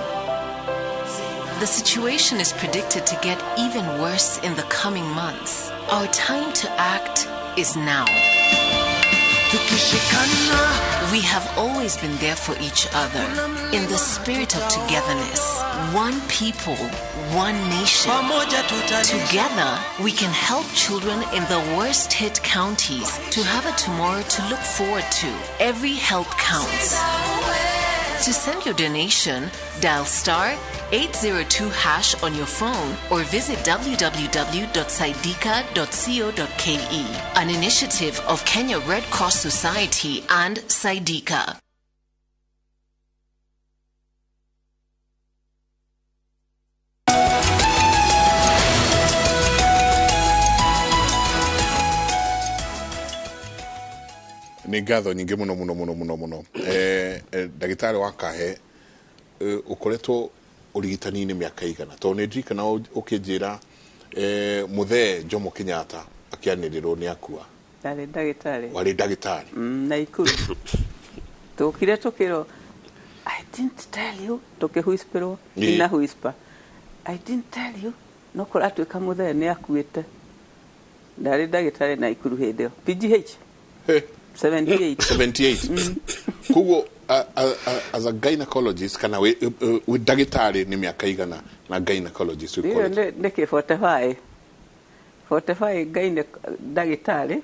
The situation is predicted to get even worse in the coming months. Our time to act is now. We have always been there for each other. In the spirit of togetherness, one people, one nation. Together, we can help children in the worst hit counties to have a tomorrow to look forward to. Every help counts. To send your donation, dial star 802 hash on your phone or visit www.saidika.co.ke. An initiative of Kenya Red Cross Society and Saidika. Nĩ ngatho nyingĩ mũno mũno mũno mũno mũno. Ndagĩtarĩ wa Kahe, ũkoretwo ũrigitani-inĩ mĩaka igana? Tondũ nĩ ndirikana ũkĩnjĩra mũthee Jomo Kenyatta akĩanĩrĩrwo nĩ akua. Ndarĩ ndagĩtarĩ. Warĩ ndagĩtarĩ. Naikuru. Tũkire tũkĩrwo, I didn't tell you, tũkĩwhisperwo, ina whisper. I didn't tell you, no kũratuĩka mũthee nĩ akuĩte. Ndarĩ ndagĩtarĩ Naikuru hĩndĩ ĩyo. PGH. 78. 78. Koguo as a gynecologist kana wĩ ndagĩtarĩ nĩ mĩaka igana na gynecologist wĩ college? Nĩ kĩ 45. 45 gyne ndagĩtarĩ,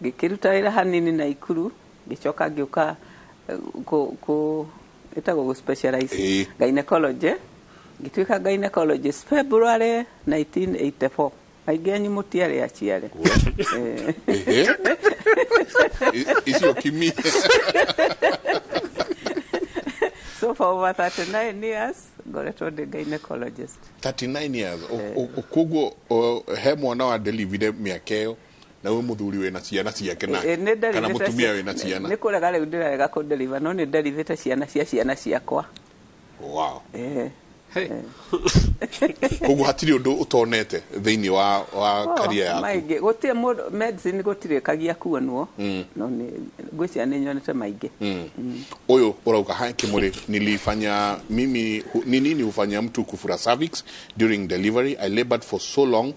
ngĩkĩruta wĩra hanini Naikuru, ngĩcoka ngĩũka kũ ĩtagwo gũ specialize gynecology, ngĩtuĩka gynecologist February 1984. Aingĩ anyu mũtiarĩ aciare. Icio kimi. So for over 39 years ngoretwo ndĩ gynecologist. 39 years. Koguo he mwana wa delivery mĩaka ĩyo na we mũthuri wĩna ciana ciake na kana mũtumia wĩna ciana. Nĩ kũrega rĩu ndĩrarega kũ deliver no nĩ nderivĩte ciana cia ciana ciakwa. Wow. Koguo hatirĩ ũndũ ũtonete thĩinĩ wa career yaku. Maingĩ, gũtirĩ mũndũ, medicine gũtirĩkagia kuonwo. No nĩ ngwĩciria nĩ nyonete maingĩ. Ũyũ ũrauga, "Hi Kimuri, nilifanya mimi ni nini hufanya mtu kufura cervix during delivery? I labored for so long,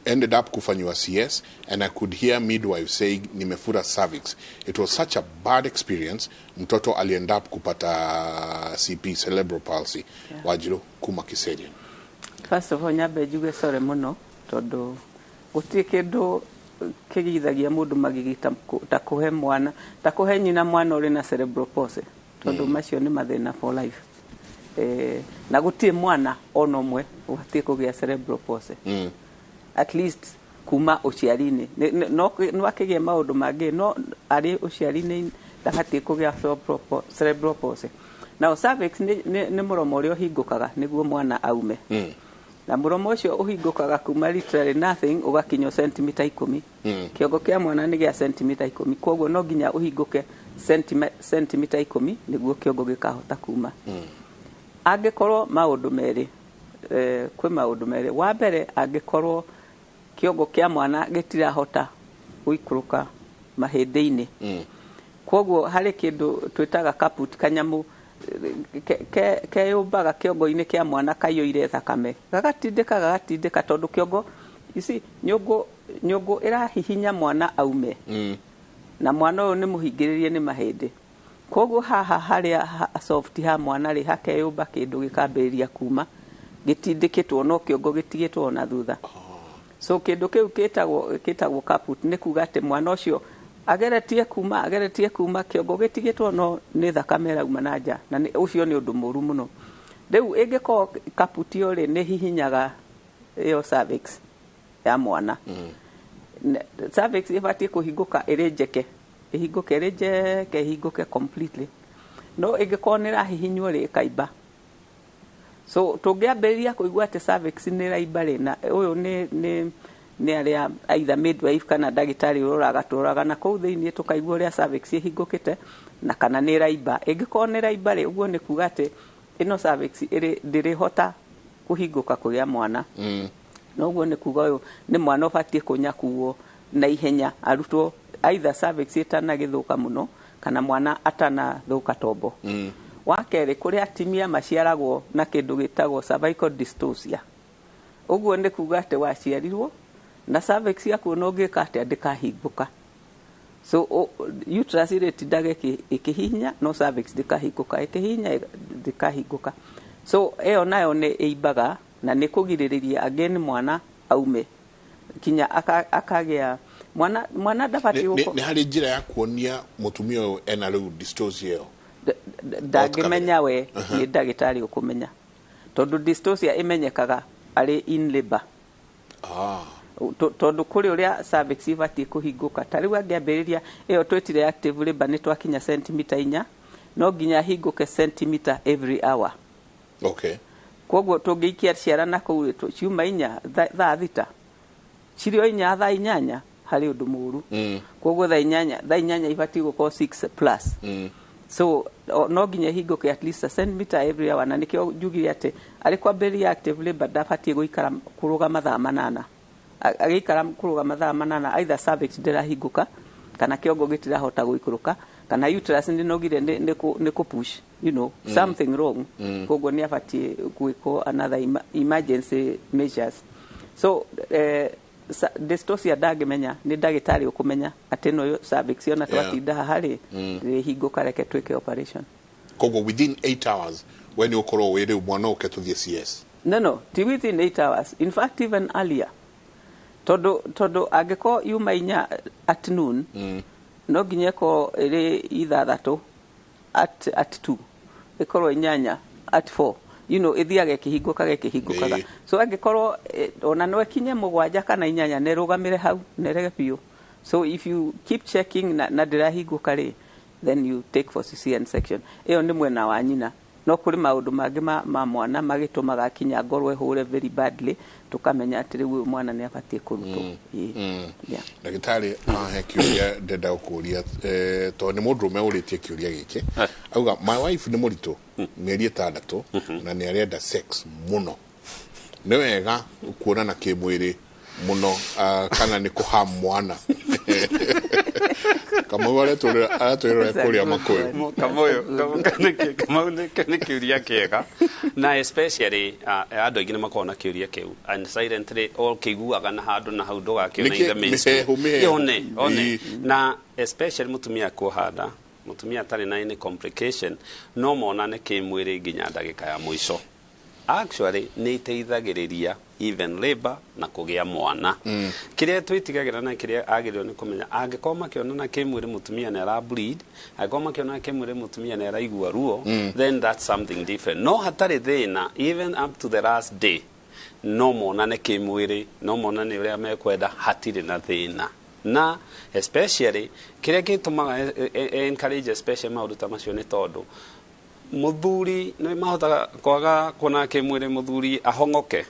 ended up kufanyiwa CS and I could hear midwife saying nimefura cervix. It was such a bad experience. Mtoto aliend up kupata CP, cerebral palsy." Wanjiru kuma Kiserian. First of all, nyambe njuge sorry mũno, tondũ gũtirĩ kĩndũ kĩgithagia mũndũ magigi ta kũhe mwana, ta kũhe nyina mwana ũrĩ na cerebral palsy, tondũ macio nĩ mathĩna for life. Na gũtirĩ mwana ona ũmwe ũbatiĩ kũgĩa cerebral palsy, at least kuma ũciari-inĩ. No akĩgĩe maũndũ mangĩ, no arĩ ũciari-inĩ ndabatiĩ kũgĩa cerebral palsy. Now, cervix nĩ mũromo ũrĩa ũhingũkaga nĩguo mwana aume, na mũromo ũcio ũhingũkaga kuma literally nothing ũgakinya sentimita 10. Kĩongo kĩa mwana nĩ gĩa sentimita 10, koguo no nginya ũhingũke sentimita 10 nĩguo kĩongo gĩkahota kuma. Angĩkorwo maũndũ merĩ, kwĩ maũndũ merĩ. Wa mbere, angĩkorwo kĩongo kĩa mwana gĩtirahota gũikũrũka mahĩndĩ-inĩ, koguo harĩ kĩndũ twĩtaga caput, kanyamũ keyũmbaga kĩongo-inĩ kĩa mwana kaiyũire thakame, gagatindĩka gagatindĩka, tondũ kĩongo, you see, nyũngũ ĩrahihinya mwana aume, na mwana ũyũ nĩ mũhingĩrĩrie nĩ mahĩndĩ. Koguo haha harĩa soft ha mwana rĩ, hakeyũmba kĩndũ gĩkambĩrĩria kuma gĩtindĩkĩtwo, no kĩongo gĩtigĩtwo na thutha. So kĩndũ kĩu gĩtagwo caput. Nĩ kuga atĩ mwana ũcio ageretie kuma kĩongo gĩtigĩtwo, no nĩ thakame ĩrauma na nja, na ũcio nĩ ũndũ mũru mũno. Rĩu ĩngĩkorwo caput ĩyo rĩ, nĩ hihinyaga ĩyo cervix ya mwana. Cervix ĩbatiĩ kũhingũka ĩrĩ njeke, ĩhingũke ĩrĩ njeke, ĩhingũke completely, no ĩngĩkorwo nĩ ĩrahihinywo rĩ, ĩkaimba. So tũngĩambĩrĩria kũigua atĩ cervix nĩ ĩraimba rĩ, na ũyũ nĩ arĩa either midwife kana ndagĩtarĩ ũroraga, tũroraga na kũu thĩinĩ tũkaigua ũrĩa cervix ĩhingũkĩte na kana nĩ ĩraimba. Ĩngĩkorwo nĩ ĩraimba rĩ, ũguo nĩ kuga atĩ ĩno cervix ĩrĩ ndĩrĩhota kũhingũka kũgĩa mwana. Na ũguo nĩ kuga ũyũ nĩ mwana ũbatiĩ kũnyakuo na ihenya, arutwo either cervix ĩtanagĩthũka mũno kana mwana atanathũka tombo. Wa kerĩ, kũrĩ atimia maciaragwo na kĩndũ gĩtagwo cervical dystocia. Ũguo nĩ kuga atĩ waciarirwo na cervix yaku no ũngĩka atĩa ndĩkahingũka. So uterus ĩrĩtindaga ĩkĩhihinya, no cervix ndĩkahingũka, ĩkĩhihinya ndĩkahingũka. So ĩyo nayo nĩ ĩimbaga na nĩ kũgirĩrĩria again mwana aume kinya akagĩa mwana ndabatiĩ Nĩ harĩ njĩra ya kuonia mũtumia ũyũ ena rĩu dystocia ĩyo? Ndangĩmenya we, nĩ ndagĩtarĩ ũkũmenya, tondũ dystocia ĩmenyekaga arĩ in labor. Tondũ kũrĩ ũrĩa cervix ibatiĩ kũhingũka. Ta rĩu angĩambĩrĩria ĩyo twĩtire active labor, nĩ twakinya sentimita 4, no nginya hingũke centimeter every hour. Koguo tũngĩikia ciara na kũu ciuma 4 thaa 6, cirĩ o 4 thaa 8, harĩ ũndũ mũru. Koguo thaa 8 ibatiĩ gũkorwo 6 plus. So no nginya ĩhingũke at least a centimeter every hour, na nĩkĩo njugire atĩ arĩ kwambĩrĩria active labor ndabatiĩ gũikara kũrũgama thaa 8. Agĩikara kũrũgama thaa 8, either cervix ndĩrahingũka kana kĩongo gĩtirahota gũikũrũka kana uterus nĩnogire nĩ kũ push something wrong. Koguo nĩ abatiĩ gwĩkwo another emergency measures. So dystocia ndangĩmenya, nĩ ndagĩtarĩ ũkũmenya atĩ ĩno cervix yona twatinda haha rĩ, ndĩrĩhingũka, reke twĩke operation. Koguo within 8 hours we nĩ ũkorwo wĩ rĩu mwana ũke tũthiĩ CS? No, ti within 8 hours, in fact even earlier, tondũ angĩkorwo yuma 4 at noon, no nginya ĩkorwo ĩrĩ 6 at 2, ĩkorwo 8 at 4, ĩthiaga ĩkĩhingũkaga ĩkĩhingũkaga. So angĩkorwo ona no ĩkinye 7 kana 8 na ĩrũgamĩre hau na ĩrege biũ. So if you keep checking na ndĩrahingũka rĩ, then you take for C section. Ĩyo nĩ mwena wa nyina. No kũrĩ maũndũ mangĩ ma mwana magĩtũmaga kinya ngoro ĩhũre very badly, tũkamenya atĩ rĩu ũyũ mwana nĩ abatiĩ kũrutwo. Yeah. Ndagĩtarĩ, he kĩũria ndenda gũkũria, tondũ nĩ mũndũrũme ũrĩtie kĩũria gĩkĩ. Auga, "My wife nĩ mũritũ mĩeri 6 na nĩ arenda sex mũno. Nĩ wega kuonana kĩmwĩrĩ mũno kana nĩ kũham mwana?" Kamau aratwĩrora kũrĩa Makũyũ. Kamau, nĩ kĩũria kĩega, na especially andũ aingĩ nĩ makoragwo na kĩũria kĩu and silently o kĩiguaga na handũ na hau ndũgakĩona in the mainstream. Mĩhehu, mĩhehu. One na especially mũtumia kuoha nda, mũtumia atarĩ na any complication, no monane kĩmwĩrĩ nginya ndagĩka ya mũico. Actually nĩ iteithagĩrĩria even labor na kũgĩa mwana. Kĩrĩa twĩtigagĩra na kĩrĩa agĩrĩirwo nĩ kũmenya, angĩkorwo makĩonana kĩmwĩrĩ mũtumia nĩ ara bleed, angĩkorwo makĩonana kĩmwĩrĩ mũtumia nĩ araigua ruo, then that's something different. No hatarĩ thĩna, even up to the last day no monane kĩmwĩrĩ, no monane ũrĩa mekwenda, hatirĩ na thĩna. Na especially kĩrĩa gĩtũmaga encourage especially maũndũ ta macio nĩ tondũ mũthuri nĩ mahotaga kwaga kuona kĩmwĩrĩ, mũthuri ahong'oke,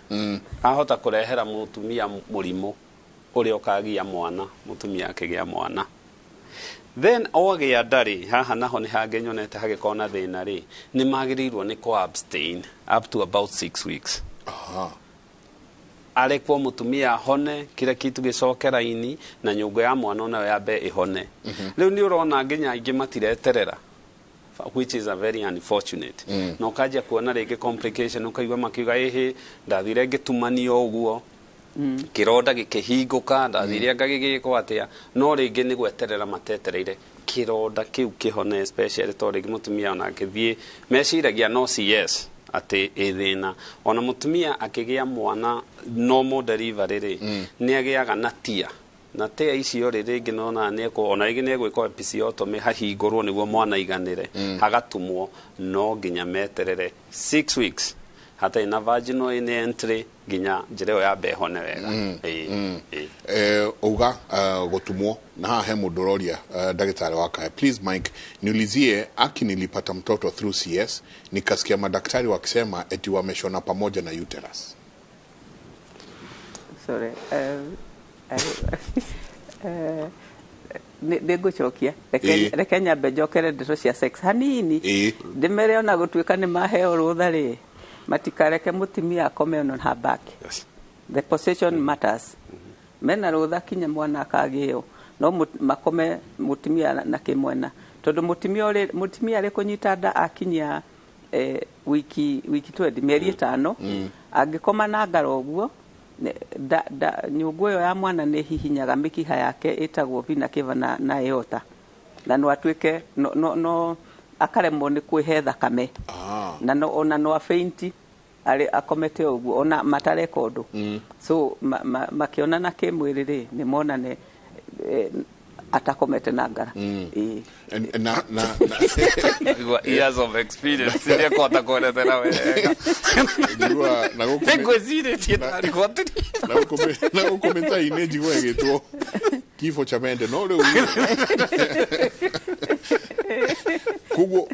ahota kũrehera mũtumia mũrimũ ũrĩa ũkagia mwana, mũtumia akĩgĩa mwana. Then ogĩa ndarĩ haha naho nĩ hangĩ nyonete hagĩkorwo na thĩna rĩ, nĩ magĩrĩirwo nĩ kũ abstain up to about 6 weeks. Arekwo mũtumia ahone, kila kitu gĩcoke raini, na nyũngũ ya mwana onayo yambe ĩhone. Rĩu nĩ ũrona nginya aingĩ matireterera, which is a very unfortunate. Na ũkanjia kuona rĩngĩ complication, ũkaigua makiuga, "Ĩhĩ, ndathire ngĩtumanio ũguo, kĩronda gĩkĩhingũka, ndathire anga gĩgĩkwo atĩa." No rĩngĩ nĩ gweterera matetereire kĩronda kĩu kĩhone, especially tondũ rĩngĩ mũtumia ona akĩthiĩ meciragia no CS atĩ ĩ thĩna. Ona mũtumia akĩgĩa mwana normal delivery rĩ, nĩ agĩaga na tia, na tia icio rĩ, rĩngĩ nona nĩ ona rĩngĩ nĩ egwĩkwo episiotomy, hahingũrwo nĩguo mwana aiganĩre, hagatumwo. No nginya meterere 6 weeks hatarĩ na vaginal any entry nginya njĩra ĩyo yambe ĩhone wega. Ĩĩ. Uga gutumwo na haha he mũndũ ũroria, ndagĩtarĩ wa kaya, "Please Mike, niulizie, aki nilipata mtoto through CS, nikasikia madaktari wakisema eti wameshona pamoja na uterus." Sorry, nĩ ngũcokia. Reke nyambe njokere ndeto cia sex hanini. Ndĩmere ona gũtuĩka nĩ maheo rũtha rĩ, matikareke mũtumia akome on her back. The position matters. Mena rũtha kinya mwana akagĩo, no makome mũtumia na kĩmwena, tondũ mũtumia arĩ kũnyita nda akinyia wiki 20, mĩeri 5, angĩkoma na ngara ũguo, nyũngũ ĩyo ya mwana nĩ hihinyaga mĩkiha yake ĩtagwo vena cava na aorta, na no atuĩke no akaremwo nĩ kwĩhe thakame. Na no ona no afainti arĩ akomete ũguo ona matareka ũndũ. So makĩonana kĩmwĩrĩ rĩ, nĩ monane atakomete na ngara. Ĩĩ. Na Igua years of experience iria kũhota kwerethera wega. Njigua na gũkũ Nĩngwĩcirĩtie tarigwo atĩrĩ. Na gũkũ mĩtai-inĩ njigua ĩgĩtwo kifo cha mende, no rĩu koguo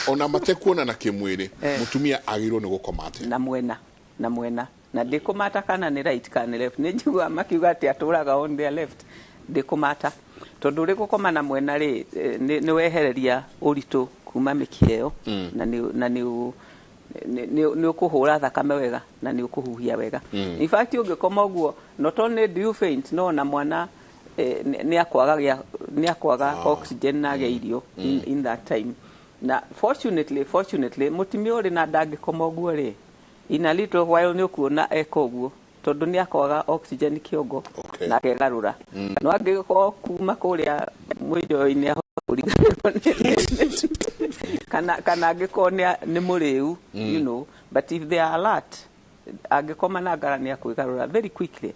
ona matekuonana kĩmwĩrĩ, mũtumia agĩrĩirwo nĩ gũkoma atĩa? Na mwena, na mwena, na ndĩkũmata kana nĩ right kana nĩ left. Nĩ njiguaga makiuga atĩ atũraga on their left. Ndĩkũmata, tondũ ũrĩ gũkoma na mwena rĩ, nĩ wehereria ũritũ kuma mĩkiha ĩyo, na nĩ ũkũhũra thakame wega na nĩ ũkũhuhia wega. In fact, ũngĩkoma ũguo, not only do you faint, no na mwana nĩ akwaga oxygen na agĩa irio in that time. Na fortunately mũtumia ũrĩ na ndangĩkoma ũguo rĩ, in a little while nĩ ũkuona eka ũguo, tondũ nĩ akwaga oxygen kĩongo na akegarũra. No angĩkorwo kuma kũrĩa mũico-inĩ ahota kũriganĩrwo kana angĩkorwo nĩ mũrĩu, but if they are alert, angĩkoma na ngara nĩ akwĩgarũra very quickly,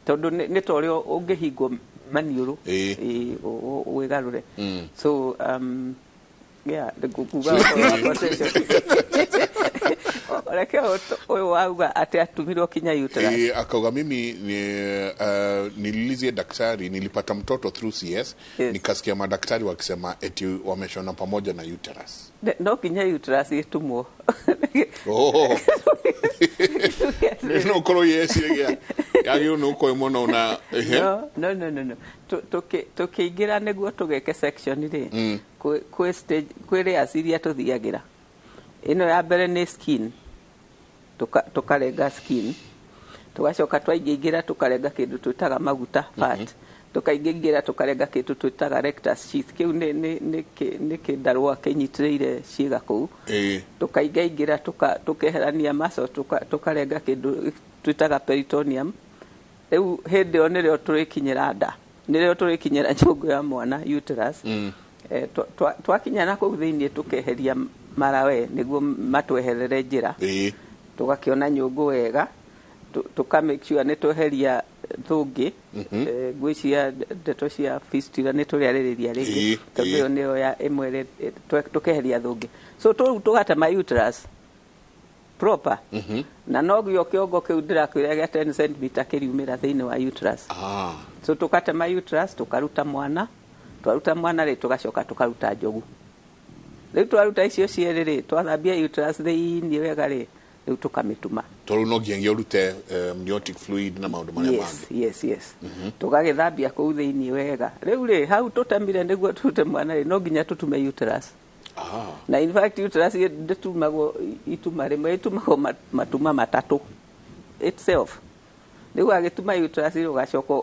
tondũ nĩ ta ũrĩa ũngĩhingwo maniũrũ. Ĩĩ, wĩgarũre. So yeah, kuga ũhoro wa position. Reke ũyũ wauga atĩ atumirwo kinya uterus. Akauga mimi ni, niliulizie daktari, nilipata mtoto through CS. Yes. Nikasikia madaktari wakisema eti wameshona pamoja na uterus. No kinya uterus ĩtumwo. Oh. No korwo yeciragia yagĩrĩirwo nĩ gũkorwo mũno na ehe. No, no, no, no, no. Tũkĩingĩra nĩguo tũgeke section rĩ, kwĩ stage, kwĩ layers iria tũthiagĩra. Ĩno ya mbere nĩ skin. Tũkarenga skin. Tũgacoka twaingĩingĩra tũkarenga kĩndũ twĩtaga maguta, fat. Tũkaingĩingĩra tũkarenga kĩndũ twĩtaga rectus sheath. Kĩu nĩ kĩndarũa kĩnyitĩrĩire ciĩga kũu. Tũkaingaingĩra tũkeherania muscle, tũkarenga kĩndũ twĩtaga peritoneum. Rĩu hĩndĩ ĩyo nĩrĩo tũrĩkinyĩra nda, nĩrĩo tũrĩkinyĩra nyũngũ ya mwana, uterus. Twakinya na kũu thĩiniĩ tũkeheria marawe nĩguo matweherere njĩra. Tũgakĩona nyũngũ wega, tũka make sure nĩ tweheria thũngĩ. Ngwĩciria ndeto cia fistula nĩ tũrĩarĩrĩria rĩngĩ, tondũ ĩyo nĩyo ya ĩmwe tũkeheria thũngĩ. So rĩu tũgatema uterus proper. Na nogio kĩongo kĩu ndĩrakwĩra gĩa 10 cm kĩriumĩra thĩinĩ wa uterus. So tũkatema uterus, tũkaruta mwana, twaruta mwana rĩ, tũgacoka tũkaruta njogu. Rĩu twaruta icio cierĩ rĩ, twathambia uterus thĩinĩ wega rĩ, rĩu tũkamĩtuma. Tondũ no nginyagia ũrute amniotic fluid na maũndũ marĩa mangĩ. Yes. Tũgagĩthambia kũu thĩinĩ wega. Rĩu rĩ, hau tũtemire nĩguo tũrute mwana rĩ, no nginya tũtume uterus. Na in fact uterus ndĩtumagwo ituma rĩmwe, ĩtumagwo matuma matatũ itself. Rĩu agĩtuma uterus rĩ,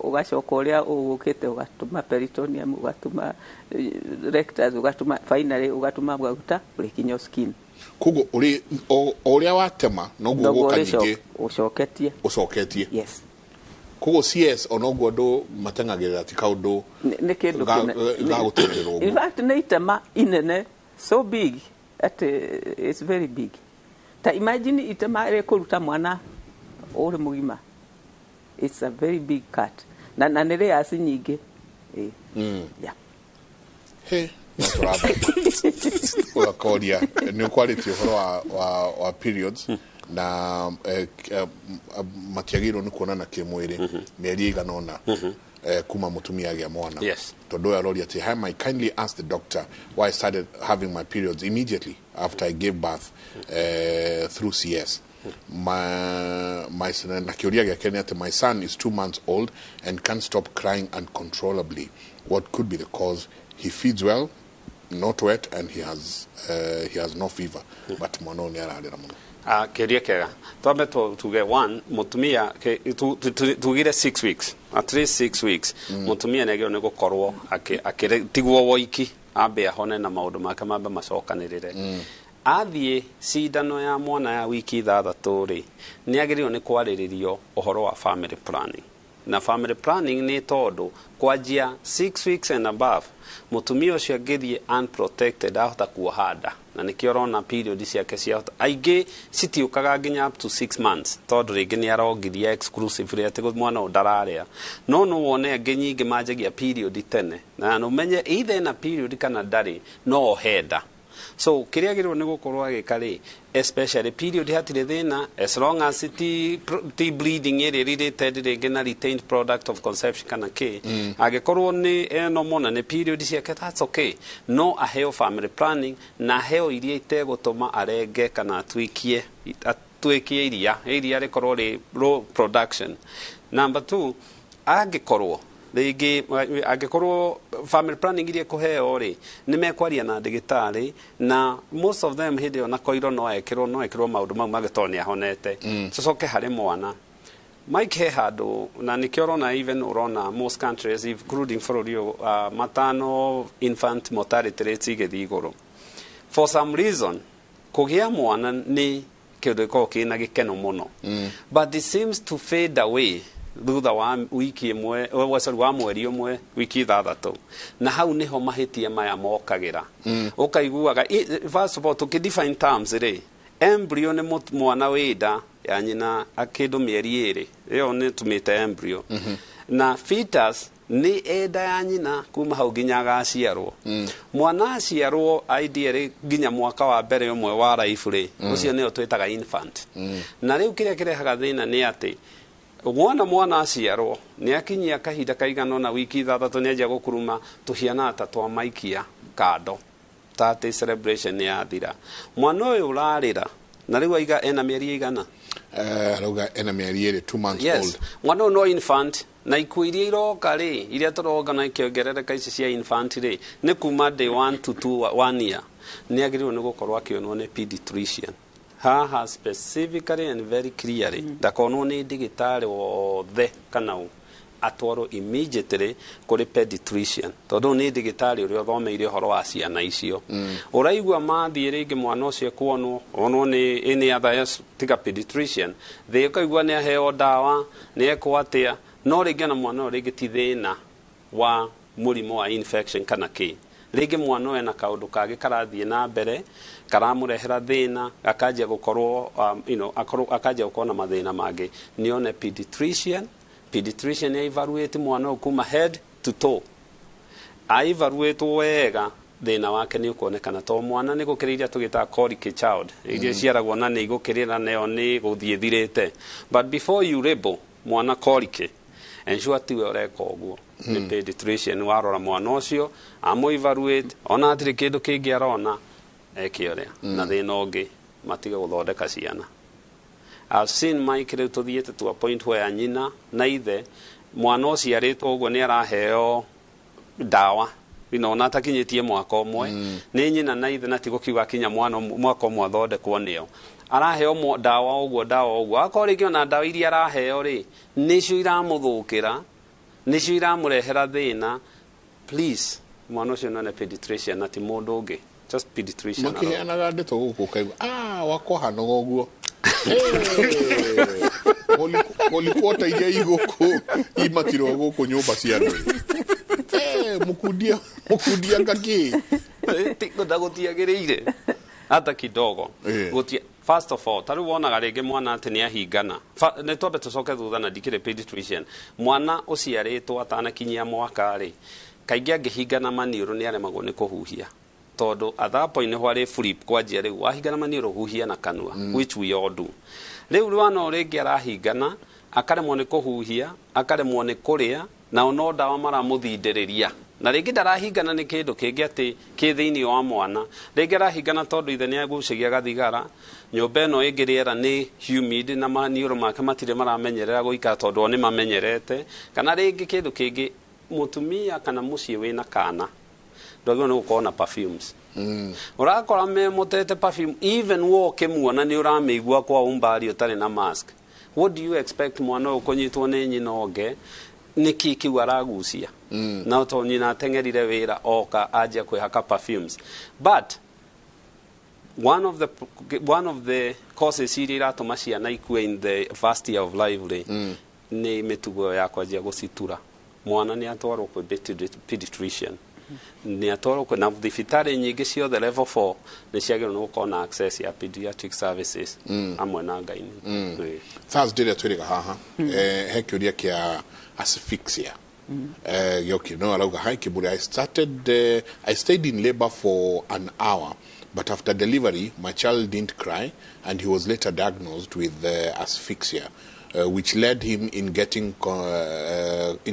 ũgacoka ũrĩa ũgũkĩte, ũgatuma peritoneum, ũgatuma rectus, ũgatuma finally ũgatuma maguta, ũrĩkinya skin. Koguo o ũrĩa watema noguo Noguo ũgũka nyingĩ ũcoketie. Ũcoketie. Yes. Koguo CS onoguo andũ mateng'agĩrĩra ti kaũndũ Nĩ kĩndũ ga gũteng'erwo ũguo. In fact nĩ itema inene, so big at it's very big. Ta imagine itema rĩkũruta mwana ũrĩ mũgima. It's a very big cut. Na nĩ layers nyingĩ. Yeah. He, no tũrathoma. Ũgakoria nĩ ũkwarĩtie ũhoro wa periods na matiagĩrĩirwo nĩ kuonana kĩmwĩrĩ mĩeri ĩigana ũna kuma mũtumia agĩa mwana. Tondũ ũyũ aroria atĩ, hi, I kindly ask the doctor why I started having my periods immediately after I gave birth through CS. Na kĩũria gĩake nĩ atĩ my son is 2 months old and can't stop crying uncontrollably. What could be the cause? He feeds well, not wet, and he has no fever. But mwana ũyũ nĩ ararĩra mũno. Kĩũria kĩega. Twambe tuge one, mũtumia, tugire 6 weeks, at least 6 weeks. Mũtumia nĩ agĩrĩirwo nĩ gũkorwo akĩtigwo woiki, ambe ahone na maũndũ make mambe macokanĩrĩre. Athiĩ cindano ya mwana ya wiki 6 rĩ, nĩ agĩrĩirwo nĩ kwarĩrĩrio ũhoro wa family planning. Na family planning nĩ tondũ kwanjia 6 weeks and above, mũtumia ũcio angĩthiĩ unprotected ahota kuoha nda. Na nĩkĩo ũrona period ciake ciahota, aingĩ citiũkaga nginya up to 6 months, tondũ rĩngĩ nĩ arongiria exclusively atĩ mwana ũyũ ndararĩa. No no wone angĩ nyingĩ manjagia period tene, na ũmenye either ena period kana ndarĩ, no ohe nda. So kĩrĩa agĩrĩirwo nĩ gũkorwo agĩka rĩ, especially period hatirĩ thĩna, as long as ti bleeding ĩrĩa related rĩngĩ na retained product of conception kana kĩ. Angĩkorwo nĩ eno mona nĩ period ciake, that's okay. No aheo family planning na aheo iria itegũtũma arenge kana atuĩkie iria rĩkorwo rĩ low production. Number 2, angĩkorwo rĩngĩ, angĩkorwo family planning iria kũheo rĩ, nĩ mekwaria na ndagĩtarĩ, na most of them hĩndĩ ĩyo na koiro no ekĩrwo maũndũ mau mangĩ tondũ nĩ ahonete. Tũcoke harĩ mwana. Mike, he handũ, na nĩkĩo ũrona even ũrona most countries including bũrũri ũyũ, matano infant mortality rates igĩthiĩ igũrũ. For some reason, kũgĩa mwana nĩ kĩndũ gĩkoragwo kĩna gĩkeno mũno. But it seems to fade away thutha wa wiki ĩmwe, sorry, wa mweri ũmwe, wiki 6. Na hau nĩho mahĩtia maya mokagĩra. Ũkaiguaga, first of all, tũkĩ define terms rĩ, embryo nĩ mwana wĩ nda ya nyina akĩndũ mĩeri 2. Ĩyo nĩ tũmĩte embryo. Na fetus Nĩ enda ya nyina kuma hau nginya agaciarwo. Mwana aciarwo, ideally nginya mwaka wa mbere ũmwe wa life rĩ, ũcio nĩyo twĩtaga infant. Na rĩu kĩrĩa kĩrehaga thĩna nĩ atĩ wona mwana aciarwo, nĩ akinyia kahinda kaigana ũna, wiki 6, nĩ anjia gũkuruma tũhiana ta twa maikia kando, ta atĩ celebration nĩ yathira. Mwana ũyũ ũrarĩra na rĩu aiga ena mĩeri ĩigana? Arauga ena mĩeri 2, 2 months old. Mwana ũyũ no infant, na ikuũ iria iroka rĩ, iria tũronga na ikĩongerereka ici cia infant rĩ, nĩ kuma day 1 to 2, 1 year. Nĩ agĩrĩirwo nĩ gũkorwo akĩonwo nĩ pediatrician haha specifically and very clearly. Ndakonwo nĩ ndagĩtarĩ wothe kana ũ, atwarwo immediately kũrĩ pediatrician, tondũ nĩ ndagĩtarĩ ũrĩa ũthomeire ũhoro wa ciana icio. Ũraigua mathiĩ rĩngĩ, mwana ũcio kuonwo onwo nĩ any other else tiga pediatrician, thĩ ũkaigua nĩ aheo ndawa, nĩ ekwo atĩa, no rĩngĩ ona mwana ũyũ rĩngĩ ti thĩna wa mũrimũ wa infection kana kĩ. Rĩngĩ mwana ũyũ ena kaũndũ kangĩ karathiĩ na mbere karamũrehera thĩna, akanjia gũkorwo akanjia gũkorwo na mathĩna mangĩ. Nĩ one pediatrician. Pediatrician nĩ evaluate mwana ũyũ kuma head to toe. Evaluate wega, thĩna wake nĩ ũkuonekana, to mwana nĩ gũkĩrĩ iria tũgĩtaga colic child, iria ciaragwo na nĩ igũkĩrĩra nayo nĩ gũthiĩ thirĩte. But before you label mwana colic, ensure tiwe ũreka ũguo, nĩ pediatrician warora mwana ũcio, amũ evaluate, ona hatirĩ kĩndũ kĩngĩ arona, eke ũrĩa. Na thĩna ũngĩ, matige gũthondeka ciana. I've seen, Mike, rĩu tũthiĩte to a point where nyina na ithe, mwana ũciarĩtwo ũguo nĩ araheo ndawa ona atakinyĩtie mwaka ũmwe nĩ nyina na ithe, na ti gũkiuga akinya mwana mwaka ũmwe athondekwo nĩo. Araheo ndawa ũguo, ndawa ũguo, akorwo rĩngĩ ona ndawa iria araheo rĩ, nĩcio iramũthũkĩra, nĩcio iramũrehera thĩna. Please, mwana ũcio none pediatrician na ti mũndũ ũngĩ, just pediatrician alone. Makiheanaga ndeto gũkũ ũkaigua, ah, wakwa hanaga ũguo mũlikuota iria igũkũ imatirwo gũkũ nyũmba cia andũ. Mũkundia mũkundia ngakĩ. Na gũtiagĩrĩire hata kidogo. Gũtia. First of all, tarĩu wonaga rĩngĩ mwana atĩ nĩ ahingana. Nĩ twambe tũcoke thutha, na ndikĩrĩ pediatrician. Mwana ũciarĩtwo atanakinyia mwaka rĩ, kaingĩ angĩhingana maniũrũ nĩ aremagwo nĩ kũhuhia, tondũ at that point nĩho arĩ flip kwanjia. Rĩu wahingana maniũrũ, huhia na kanua, which we all do. Rĩu mwana ũyũ rĩngĩ arahingana, akaremwo nĩ kũhuhia, akaremwo nĩ kũrĩa, nao no ndawa maramũthindĩrĩria. Na rĩngĩ ndarahingana nĩ kĩndũ kĩngĩ atĩ kĩ thĩinĩ wa mwana, rĩngĩ arahingana tondũ ithe nĩ agucagia gathigara nyũmba ĩno ĩngĩ, rĩera nĩ humid na maniũrũ make matirĩ maramenyerera gũikara tondũ o nĩ mamenyerete, kana rĩngĩ kĩndũ kĩngĩ. Mũtumia kana mũciĩ wĩna kana ndwagĩrĩirwo nĩ gũkorwo na perfumes. Ũrakora memũtete perfume, even wo ũkĩmuona nĩ ũramĩigua kwa umbali ũtarĩ na mask. What do you expect mwana ũyũ kũnyitwo nĩ nyina ũngĩ? Nĩkĩ kĩu aragucia? Na to nyina ateng'erire wĩra, oka anjia kwĩhaka perfumes. But one of the causes iria iratũma ciana ikue in the first year of life rĩ, nĩ mĩtugo ĩyo ya kwanjia gũcitura. Mwana nĩ atwarwo kwĩ pediatrician, nĩ atwarwo kwĩ na thibitarĩ nyingĩ ciothe level 4 nĩ ciagĩrĩirwo nĩ gũkorwo na access ya pediatric services hamwe na gynae. Thursday ĩrĩa twĩrĩga haha, he kĩũria kĩa asphyxia gĩokire. No arauga, "Hi Kiburi, I stayed in labor for an hour, but after delivery my child didn't cry and he was later diagnosed with asphyxia, which led him in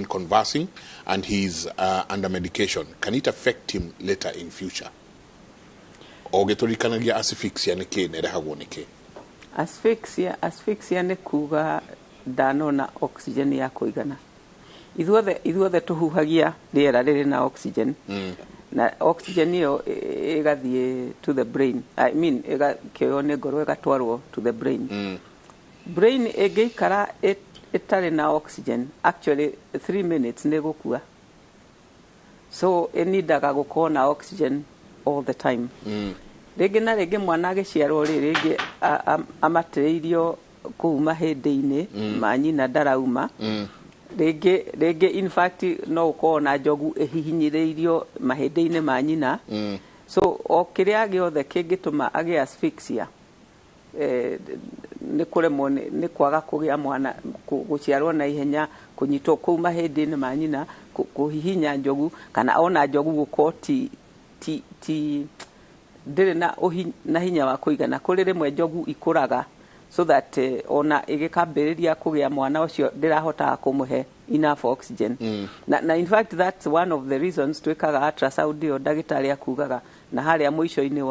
conversing, and he's under medication. Can it affect him later in future?" Ũgĩtũririkanagia asphyxia nĩ kĩ na ĩrehagwo nĩ kĩ? Asphyxia nĩ kuga ndanona oxygen ya kũigana. Ithuothe tũhuhagia rĩera rĩrĩ na oxygen, na oxygen ĩyo ĩgathiĩ to the brain, I mean ĩgakĩoywo nĩ ngoro ĩgatwarwo to the brain. Brain ĩngĩikara ĩtarĩ na oxygen, actually 3 minutes nĩ gũkua. So ĩnindaga gũkorwo na oxygen all the time. Rĩngĩ na rĩngĩ mwana agĩciarwo rĩ, rĩngĩ amatĩrĩirio kũu mahĩndĩ-inĩ ma nyina, ndarauma. Rĩngĩ in fact no ũkorwo na njogu ĩhihinyĩrĩirio mahĩndĩ-inĩ ma nyina. So o kĩrĩa gĩothe kĩngĩtũma agĩe asphyxia, Nĩ kũremwo nĩ kwaga kũgĩa mwana, gũciarwo na ihenya, kũnyitwo kũu mahĩndĩ-inĩ ma nyina, kũhihinya njogu, kana ona njogu gũkorwo ti ndĩrĩ na hinya wa kũigana. Kũrĩ rĩmwe njogu ikũraga so that ona ĩgĩkambĩrĩria kũgĩa mwana ũcio ndĩrahotaga kũmũhe enough oxygen. Na in fact that's one of the reasons twĩkaga ultrasound ĩyo ndagĩtarĩ akugaga na harĩa mũico-inĩ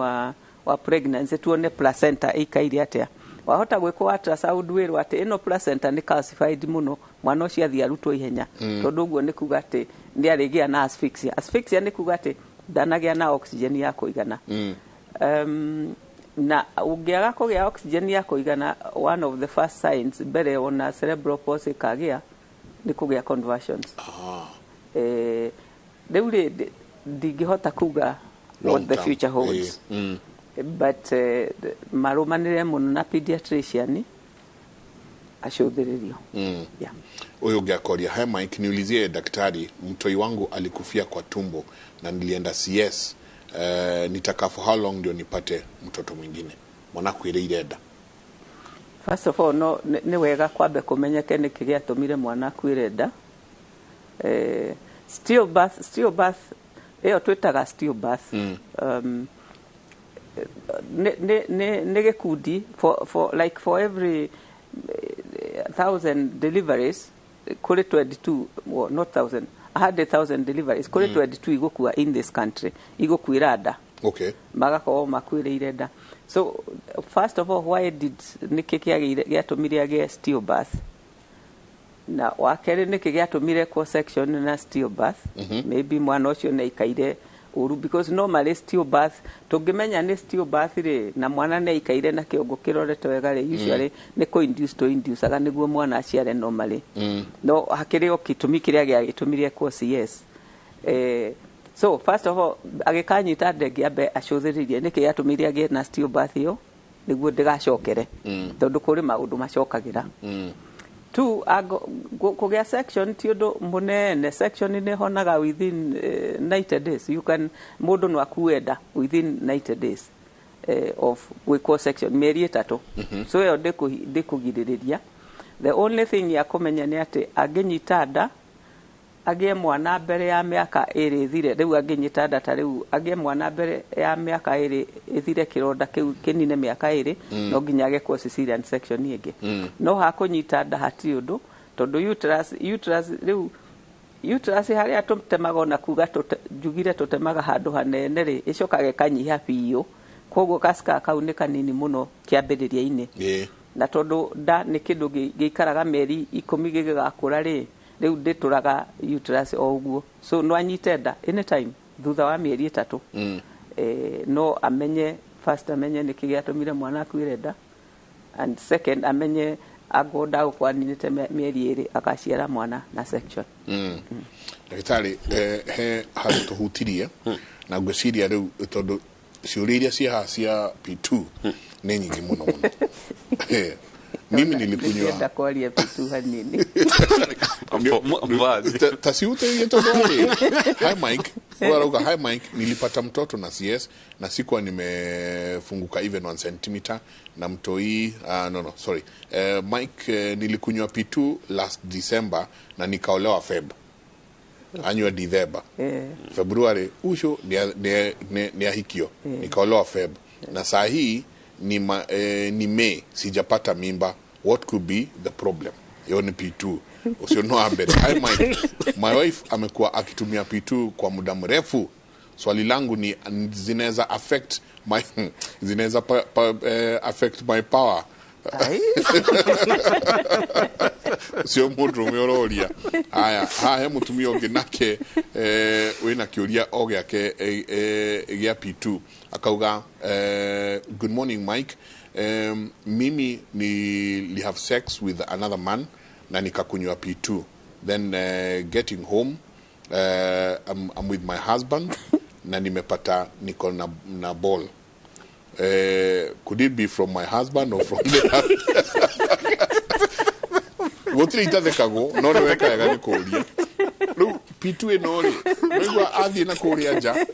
wa pregnancy, tuone placenta ĩikaire atĩa. Wahota gwĩkwo ultrasound wĩrwo atĩ ĩno placenta nĩ calcified mũno, mwana ũcio athiĩ arutwo ihenya, tondũ ũguo nĩ kuga atĩ nĩ arĩgĩa na asphyxia. Asphyxia nĩ kuga atĩ ndanagĩa na oxygen ya kũigana. Na ũngĩaga kũgĩa oxygen ya kũigana, one of the first signs mbere ona cerebral palsy kagĩa nĩ kũgĩa convulsions. Rĩu rĩ, ndingĩhota kuga what the future holds, but marũmanĩre mũno na pediatrician acũthĩrĩrio. Yeah. Huyu ũngĩ, "Hi Mike, niulizie daktari, mtoi wangu alikufia kwa tumbo na nilienda CS. Nitakaa for how long ndio nipate mtoto mwingine?" Mwana kwĩrĩire nda. First of all, no nĩ wega kwambe kũmenyeke nĩkĩ gĩatũmire mwana akuĩre nda. Stillbirth ĩyo twĩtaga stillbirth, nĩ gĩkundi for like for every 1,000 deliveries kũrĩ 22, well, not thousand, 100,000 deliveries kũrĩ 22 igũkua in this country, igũkuĩra nda, magakorwo makuĩrĩire nda. So first of all, why did, nĩkĩ kĩagĩire gĩatũmire agĩe stillbirth? Na wa kerĩ, nĩkĩ gĩatũmire cross section na stillbirth? Maybe mwana ũcio nĩ aikaire ũru, because normally stillbirth, tũngĩmenya nĩ stillbirth rĩ, na mwana nĩ aikaire na kĩongo kĩrorete wega rĩ, usually nĩ kũ induce tũ induceaga nĩguo mwana aciare normally. No hakĩrĩ o gĩtũmi kĩrĩa gĩagĩtũmire kwa CS. So first of all, agĩkanyita ndenge ambe acũthĩrĩrie nĩkĩ gĩatũmire agĩe na stillbirth ĩyo, nĩguo ndĩgacokere, tondũ kũrĩ maũndũ macokagĩra. Two, kũgĩa section ti ũndũ mũnene. Section nĩ honaga within 90 days. You can, mũndũ no akue nda within 90 days of gwĩkwo section, mĩeri 3. So ĩyo ndĩkũgirĩrĩria. The only thing ya kũmenya nĩ atĩ angĩnyita nda agĩe mwana mbere ya mĩaka 2 ĩthire, rĩu angĩnyita nda ta rĩu agĩe mwana mbere ya mĩaka 2 ĩthire, kĩronda kĩu kĩnine mĩaka 2, no nginya agekwo cesarean section ĩngĩ. No hakũnyita nda hatirĩ ũndũ, tondũ uterus rĩu, uterus harĩa tũtemaga, ona kuga njugire tũtemaga handũ hanene rĩ, ĩcokaga ĩkanyiha biũ, koguo gascar kau nĩ kanini mũno kĩambĩrĩria-inĩ. Na tondũ nda nĩ kĩndũ gĩikaraga mĩeri 10 gĩgĩgakũra rĩ, rĩu ndĩtũraga uterus o ũguo. So no anyite nda anytime thutha wa mĩeri 3. No amenye, first amenye nĩkĩ gĩatũmire mwana akuĩre nda, and second amenye angorwo ndagũkorwo aninĩte mĩeri 2 agaciara mwana na section. Ndagĩtarĩ, he handũ tũhutirie na ngwĩciria rĩu, tondũ ciũria iria ciĩ haha cia P2 nĩ nyingĩ mũno mũno. Mimi nilikunywa Nĩngĩenda kwaria P2 hanini. Ta siutĩrie, tondũ rĩ, "Hi Mike," huyu arauga, "Hi Mike, nilipata mtoto na CS na sikuwa nimefunguka even 1 centimeter na mtoi." No, sorry. "Mike, nilikunywa P2 last December na nikaolewa Feb." Anyua Dithemba, February ucio ni ahikio, "Nikaolewa Feb na saa hii ni May, sijapata mimba. What could be the problem?" Hiyo ni P2. Ucio no wa mbere. "Hi Mike, my wife amekuwa akitumia P2 kwa muda mrefu. Swali langu ni zinaweza affect my power?" Cio mũndũ ũmwe ũroria. Aya, haha he mũtumia ũngĩ nake wĩna kĩũria o gĩake gĩa P2, akauga, "Good morning Mike, mimi nili have sex with another man na nikakunywa P2. Then getting home, I'm with my husband na nimepata niko na ball. Could it be from my husband or from the?" Gũtirĩ itathekagwo, no nĩ weka wega nĩ kũũria. Rĩu P2 ĩno rĩ, waigua athiĩ na kũrĩa nja,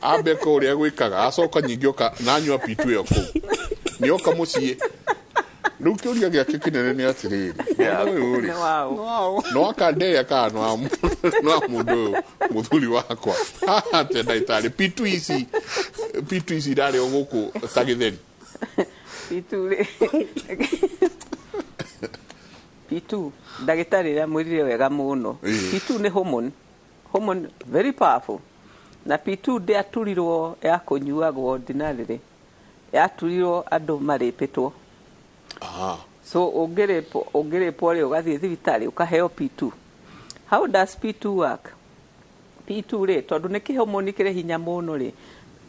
ambe kũrĩa gwĩkaga, acoka nyingĩ oka na anyua P2 ĩyo kũu, nĩ oka mũciĩ. Rĩu kĩũria gĩake kĩnene nĩ atĩrĩrĩ, mwana ũyũ rĩ, no akanderia kana no mũndũ ũyũ mũthuri wakwa haha te ndagĩtarĩ P2 ici, P2 ici irarĩ o gũkũ ta gĩtheri. P2 rĩ, P2 ndagĩtarĩ ĩrĩa mwĩrire wega mũno. P2 nĩ hormone, hormone very powerful. Na P2 ndĩaturirwo ya kũnyuagwo ordinarily, yaturirwo andũ marĩpĩtwo. So ũngĩrĩpwo rĩ, ũgathiĩ thibitarĩ ũkaheo P2. How does P2 work? P2 rĩ, tondũ nĩ kĩhomoni kĩrĩ hinya mũno rĩ,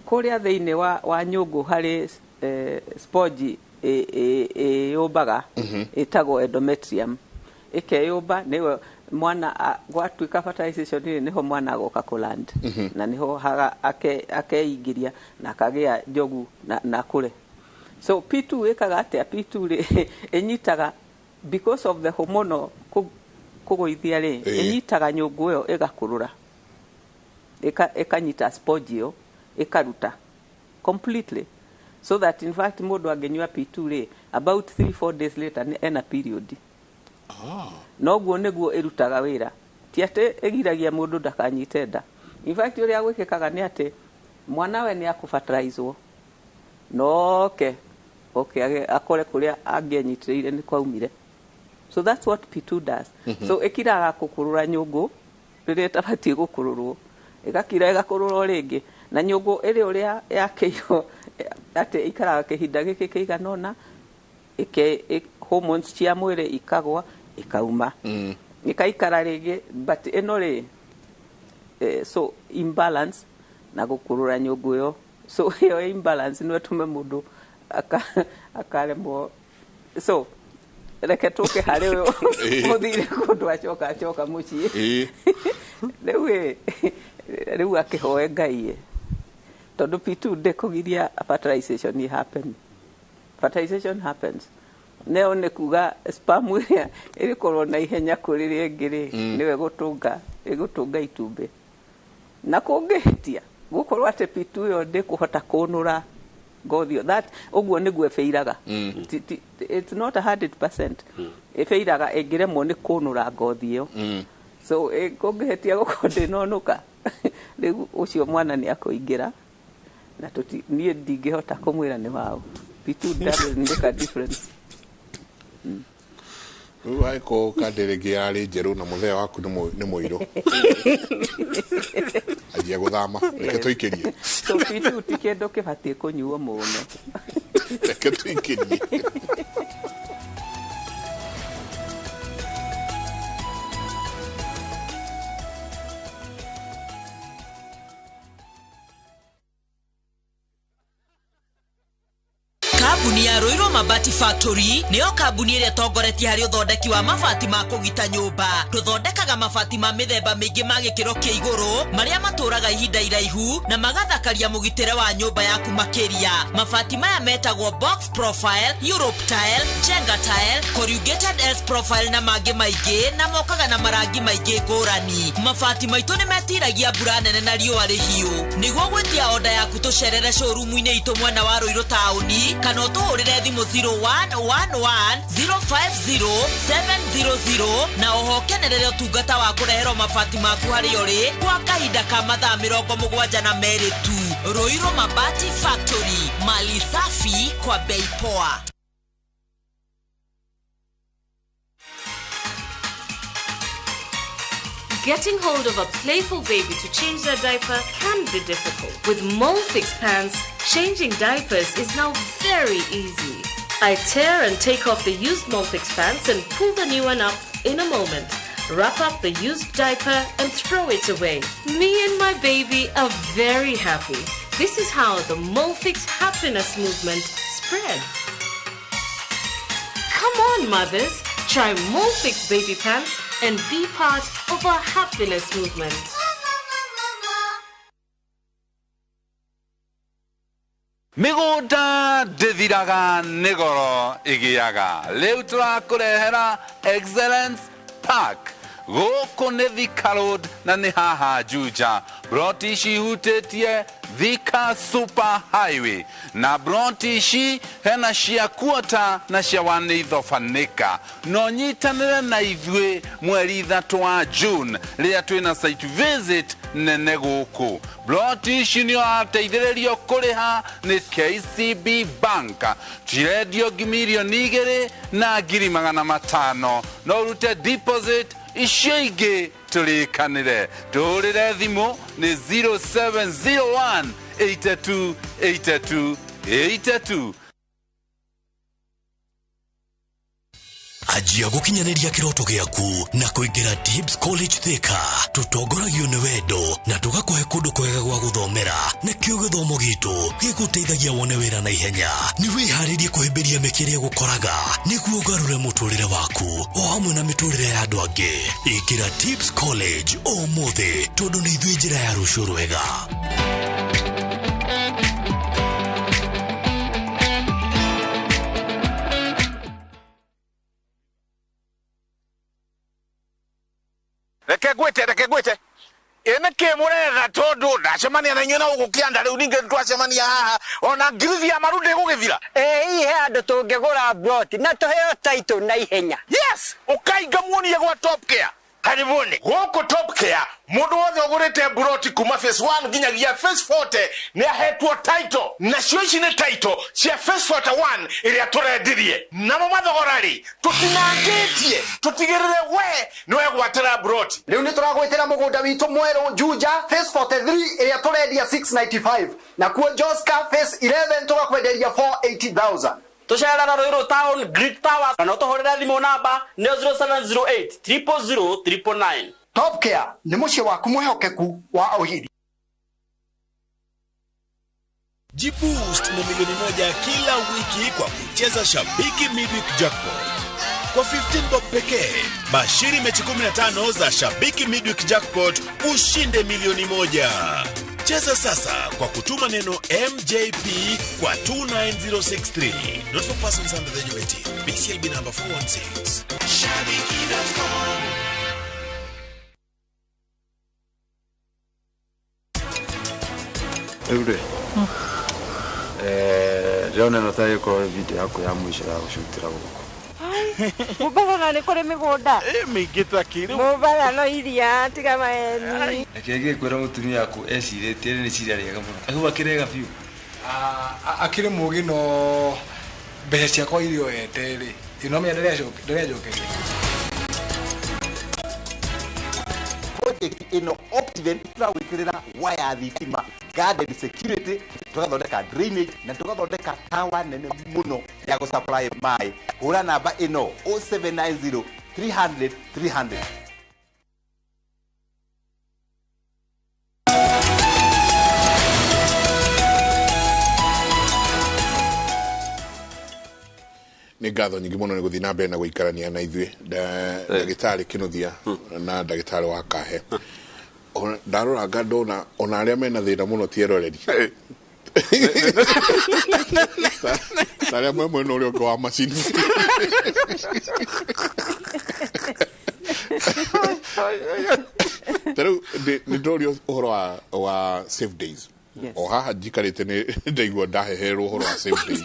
kũrĩa thĩinĩ wa nyũngũ harĩ sponge ĩyũmbaga, ĩtagwo endometrium. Ĩkeyũmba nĩyo mwana gwatuĩka fertilization rĩ, nĩho mwana agoka kũland, na nĩho akeingĩria na akagĩa njogu na kũre. So P2 ĩkaga atĩa? P2 rĩ, ĩnyitaga because of the hormonal kũgũithia rĩ, ĩnyitaga nyũngũ ĩyo ĩgakũrũra, ĩkanyita sponge ĩyo ĩkaruta completely, so that in fact mũndũ angĩnyua P2 rĩ, about 3-4 days later ena period. Noguo nĩguo ĩrutaga wĩra, ti atĩ ĩgiragia mũndũ ndakanyite nda. In fact ũrĩa gwĩkĩkaga nĩ atĩ mwana we nĩ akũbataraizwo, noke oke akore kũrĩa angĩenyitĩrĩire nĩ kwaumire. So that's what P2 does. So ĩkiraga kũkũrũra nyũngũ rĩrĩa ĩtabatiĩ gũkũrũrwo, ĩgakira ĩgakũrũrwo rĩngĩ, na nyũngũ ĩrĩ ũrĩa yakĩirwo atĩ ikaraga kĩhinda gĩkĩ kĩigana ũna, hormones cia mwĩrĩ ikagwa ikauma, ikaikara rĩngĩ. But ĩno rĩ, so imbalance na gũkũrũra nyũngũ ĩyo, so ĩyo imbalance no ĩtũme mũndũ akaremwo. So reke tũke harĩ ũyũ mũthire kũndũ acoka acoka mũciĩ. Rĩu rĩu akĩhoe Ngai, tondũ P2 ndĩkũgiria fertilization happen. Fertilization happens. Neo nĩ kuga sperm ĩrĩa ĩrĩkorwo na ihenya kũrĩ rĩrĩa ĩngĩ rĩ, nĩwe ĩgũtũnga itumbĩ. Na kũngĩhĩtia gũkorwo atĩ P2 ĩyo ndĩkũhota kũnũra ngothi ĩyo, that ũguo nĩguo ĩbĩiraga. It's not 100%. Ĩbĩiraga ĩngĩremwo nĩ kũnũra ngothi ĩyo. So kũngĩhĩtia gũkorwo ndĩnonũka, rĩu ũcio mwana nĩ akũingĩra, na niĩ ndingĩhota kũmwĩra nĩ waũ. P2 doesn't make a difference. Rĩu angĩkorwo kandi rĩngĩ yarĩ njerũ na mũthee waku nĩ mũirũ, anjia gũthama, reke tũikĩrie. So P2 ti kĩndũ kĩbatiĩ kũnyuo mũno. Reke tũikĩrie. Kambuni ya Ruiru Mabati Factory nĩyo kambuni ĩrĩa ĩtongoretie harĩ ũthondeki wa mabati ma kũgita nyũmba. Tũthondekaga mabati ma mĩthemba mĩingĩ ma gĩkĩro kĩa igũrũ marĩa matũraga ihinda iraihu na magathakaria mũgitĩre wa nyũmba yaku makĩria. Mabati maya metagwo box profile, Europe tile, Jenga tile, corrugated S profile na mangĩ maingĩ, na mokaga na marangi maingĩ ngũrani. Mabati maitũ nĩ metiragia mbura nene na riũa rĩhiũ. Nĩguo gwĩtia oda yaku tũcerere showroom-inĩ itũ mwena wa Ruiru taũni, kana ũtũhũrĩre thimũ 0111 050 700 na oho kenerere ũtungata wa kũreherwo mabati maku harĩa ũrĩ kwa kahinda ka mathaa 72 tu. Ruiru Mabati Factory, mali safi kwa bei poa. Getting hold of a playful baby to change their diaper can be difficult. With Molfix pants, changing diapers is now very easy. I tear and take off the used Molfix pants and pull the new one up in a moment. Wrap up the used diaper and throw it away. Me and my baby are very happy. This is how the Molfix happiness movement spreads. Come on, mothers, try Molfix baby pants and be part of our happiness movement. Mĩgũnda ndĩthiraga nĩ goro ĩgĩaga. Rĩu tũrakũrehera Excellence Park. Gũkũ nĩ Thika Road na nĩ haha Juja. Broti ici ihutĩtie Thika Super Highway na broti ici hena cia kuota na cia wanĩithobanĩka. No nyitanĩre na ithuĩ mweri 3 wa June rĩrĩa twĩna site visit nene gũkũ. Broti ici nĩ ũrateithĩrĩrio kũrĩha nĩ KCB Bank. Cirendio 2,500,000. No ũrute deposit icio ingĩ tũrĩkanĩre. Tũhũrĩre thimũ nĩ 0701 82 82 82. Anjia gũkinyanĩria kĩroto gĩaku na kũingĩra Tibbs College Thika. Tũtongoragio nĩ wendo na tũgakũhe kũndũ kwega gwa gũthomera, nakĩo gĩthomo gitũ gĩgũteithagia wone wĩra na ihenya. Nĩ wĩharĩrie kũhĩmbĩria mĩeke ĩrĩa ĩgũkoraga nĩguo ũgarũre mũtũrĩre waku o hamwe na mĩtũrĩre ya andũ angĩ. Ingĩra Tibbs College ũmũthĩ tondũ nĩ ithuĩ njĩra ya rũciũ rwega. Reke ngwĩte ĩ nĩkĩ mũretha tondũ ndacemania na inyuĩ na gũkũ kĩanda rĩu ningĩ twacemania haha ona ngirithi ya maru ndĩgũgĩthira. Ĩ he andũ tũngĩgũra broti na tũheo title na ihenya. Yes, ũkainga muonie gwa Top Care. Karibuni gũkũ Top Care mũndũ wothe ũgũrĩte broti kuma phase 1 nginyagia phase 40 nĩ ahetwo title, nacio ici nĩ title cia phase 41 ĩrĩa tũrendirie. Namo mathogora rĩ tũtinangĩtie, tũtigĩrĩre we nĩ wegwatĩra broti. Rĩu nĩ tũragwĩtĩra mũgũnda witũ mwerũ Juja phase 43 ĩrĩa tũrendia 695, nakuo Joska phase 11 tũgakwenderia 480,000. Tũcerera Ruiru Town Greek Towers kana ũtũhũrĩre thimũ namba nĩ 0708 000 999. Top Care nĩ mũciĩ waku mwĩhokeku wa ũhiri. Jiboost na 1,000,000 kila wiki kwa kucheza Shabiki Midweek Jackpot. Kwa 15 bob pekee, bashiri mechi 15 za Shabiki Midweek Jackpot ushinde 1,000,000. Cheza sasa kwa kutuma neno MJP kwa 29063. Not for persons under the age of 18. BCLB number 416. Shabiki.com. Rĩu rĩ, ndĩrona ĩno tarĩ ĩkorwo video yaku ya mũico ya gũcutĩra gũkũ. Mũmbatha nĩ kũrĩ mĩgũnda mĩingĩ ta kĩ rĩu. Mũmbatha no iria tiga maeni. Reke ngĩkwĩra mũtumia waku ecirĩtie nĩ ciria rĩega mũno. Aigua akĩrĩega biũ. Akĩrĩ mũgĩ no mbeca ciakwa iria oete rĩ, ĩno menya ndĩrenjokeria. Project ĩno Optiven tũragwĩkĩrĩra waya thitima, garden security, tũgathondeka drainage na tũgathondeka tower nene mũno ya gũsupply maĩ. Hũra namba ĩno 0790 300 300. Nĩ ngatho nyingĩ mũno nĩ gũthiĩ na mbere na gũikarania na ithuĩ ndagĩtarĩ Kĩnuthia na ndagĩtarĩ wa Kahe. Ndaroranga ndona ona arĩa mena thĩna mũno ti eroreri ta arĩa me mwena ũrĩa ũngĩ wa macini. Ta rĩu nĩ ndorio ũhoro wa safe days. O haha njikarĩte nĩ ndaigua ndaheherwo ũhoro wa safe days.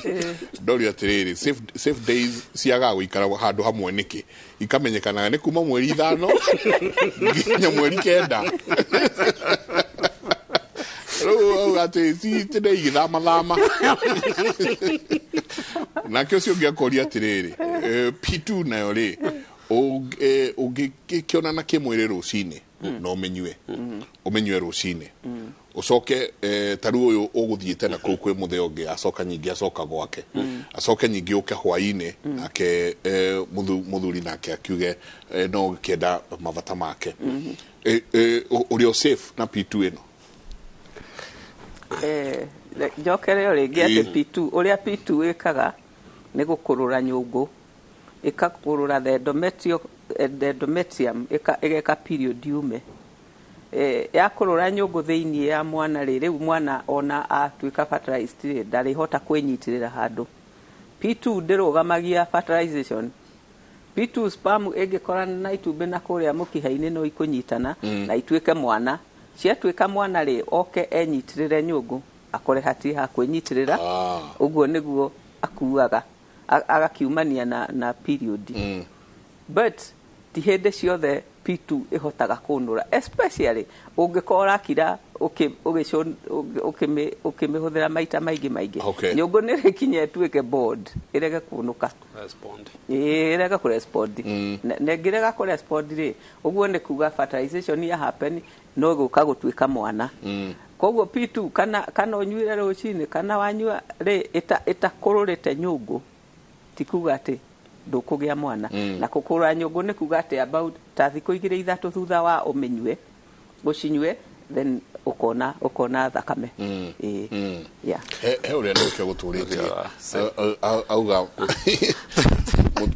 Ndorio atĩrĩrĩ, safe days ciagaga gũikara handũ hamwe nĩkĩ? Ikamenyekanaga nĩ kuma mweri 5 nginya mweri 9. Rĩu auga atĩ citinde igĩthamathama. Nake ũcio ũngĩ akoria atĩrĩrĩ, P2 nayo rĩ, ũngĩkĩonana kĩmwĩrĩ rũcinĩ na ũmĩnyue, ũmĩnyue rũcinĩ ucoke ta rĩu ũyũ ũgũthiĩte na kũu kwĩ mũthee ũngĩ acoka nyingĩ acoka gwake acoke nyingĩ ũke hwaĩ-inĩ nake mũthuri nake akiuge no ũkĩenda mabata make. Ũrĩ o safe na P2 ĩno? Njokere o rĩngĩ atĩ P2 ũrĩa P2 ĩkaga nĩ gũkũrũra nyũngũ, ĩkakũrũra the endometrium ĩgeka period yume. Yakũrũra nyũngũ thĩinĩ ya mwana rĩ, rĩu mwana ona atuĩka fertilized rĩ ndarĩhota kwĩnyitĩrĩra handũ. P2 ndĩrũgamagia fertilization P2 sperm ĩngĩkorana na itumbĩ na kũrĩa mũkiha-inĩ no ikũnyitana na ituĩke mwana. Ciatuĩka mwana rĩ, oke enyitĩrĩre nyũngũ, akore hatirĩ ha kwĩnyitĩrĩra. Ũguo nĩguo akuaga, agakiumania na period. But ti hĩndĩ ciothe P2 ĩhotaga kũnũra, especially ũngĩkorwo ũrakira ũkĩmĩhũthĩra maita maingĩ maingĩ. Nyũngũ nĩ ĩrĩkinya ĩtuĩke bored, ĩrege kũnũka. Respond. Ĩĩ, ĩrege kũrespond. Na ĩngĩrega kũrespond rĩ, ũguo nĩ kuga fertilization ya happen, no gũka gũtuĩka mwana. Koguo P2 kana ũnyuire rũcinĩ kana wanyua rĩ, ĩtakũrũrĩte nyũngũ, ti kuga atĩ ndũkũgĩa mwana. Na kũkũra nyũngũ nĩ kuga atĩ about ta thikũ 2 3 thutha wa ũmĩnyue, ũcinyue, then ũkona thakame. Ĩĩ. Yeah. He ũrĩa nĩkĩo gũtũrĩtie auga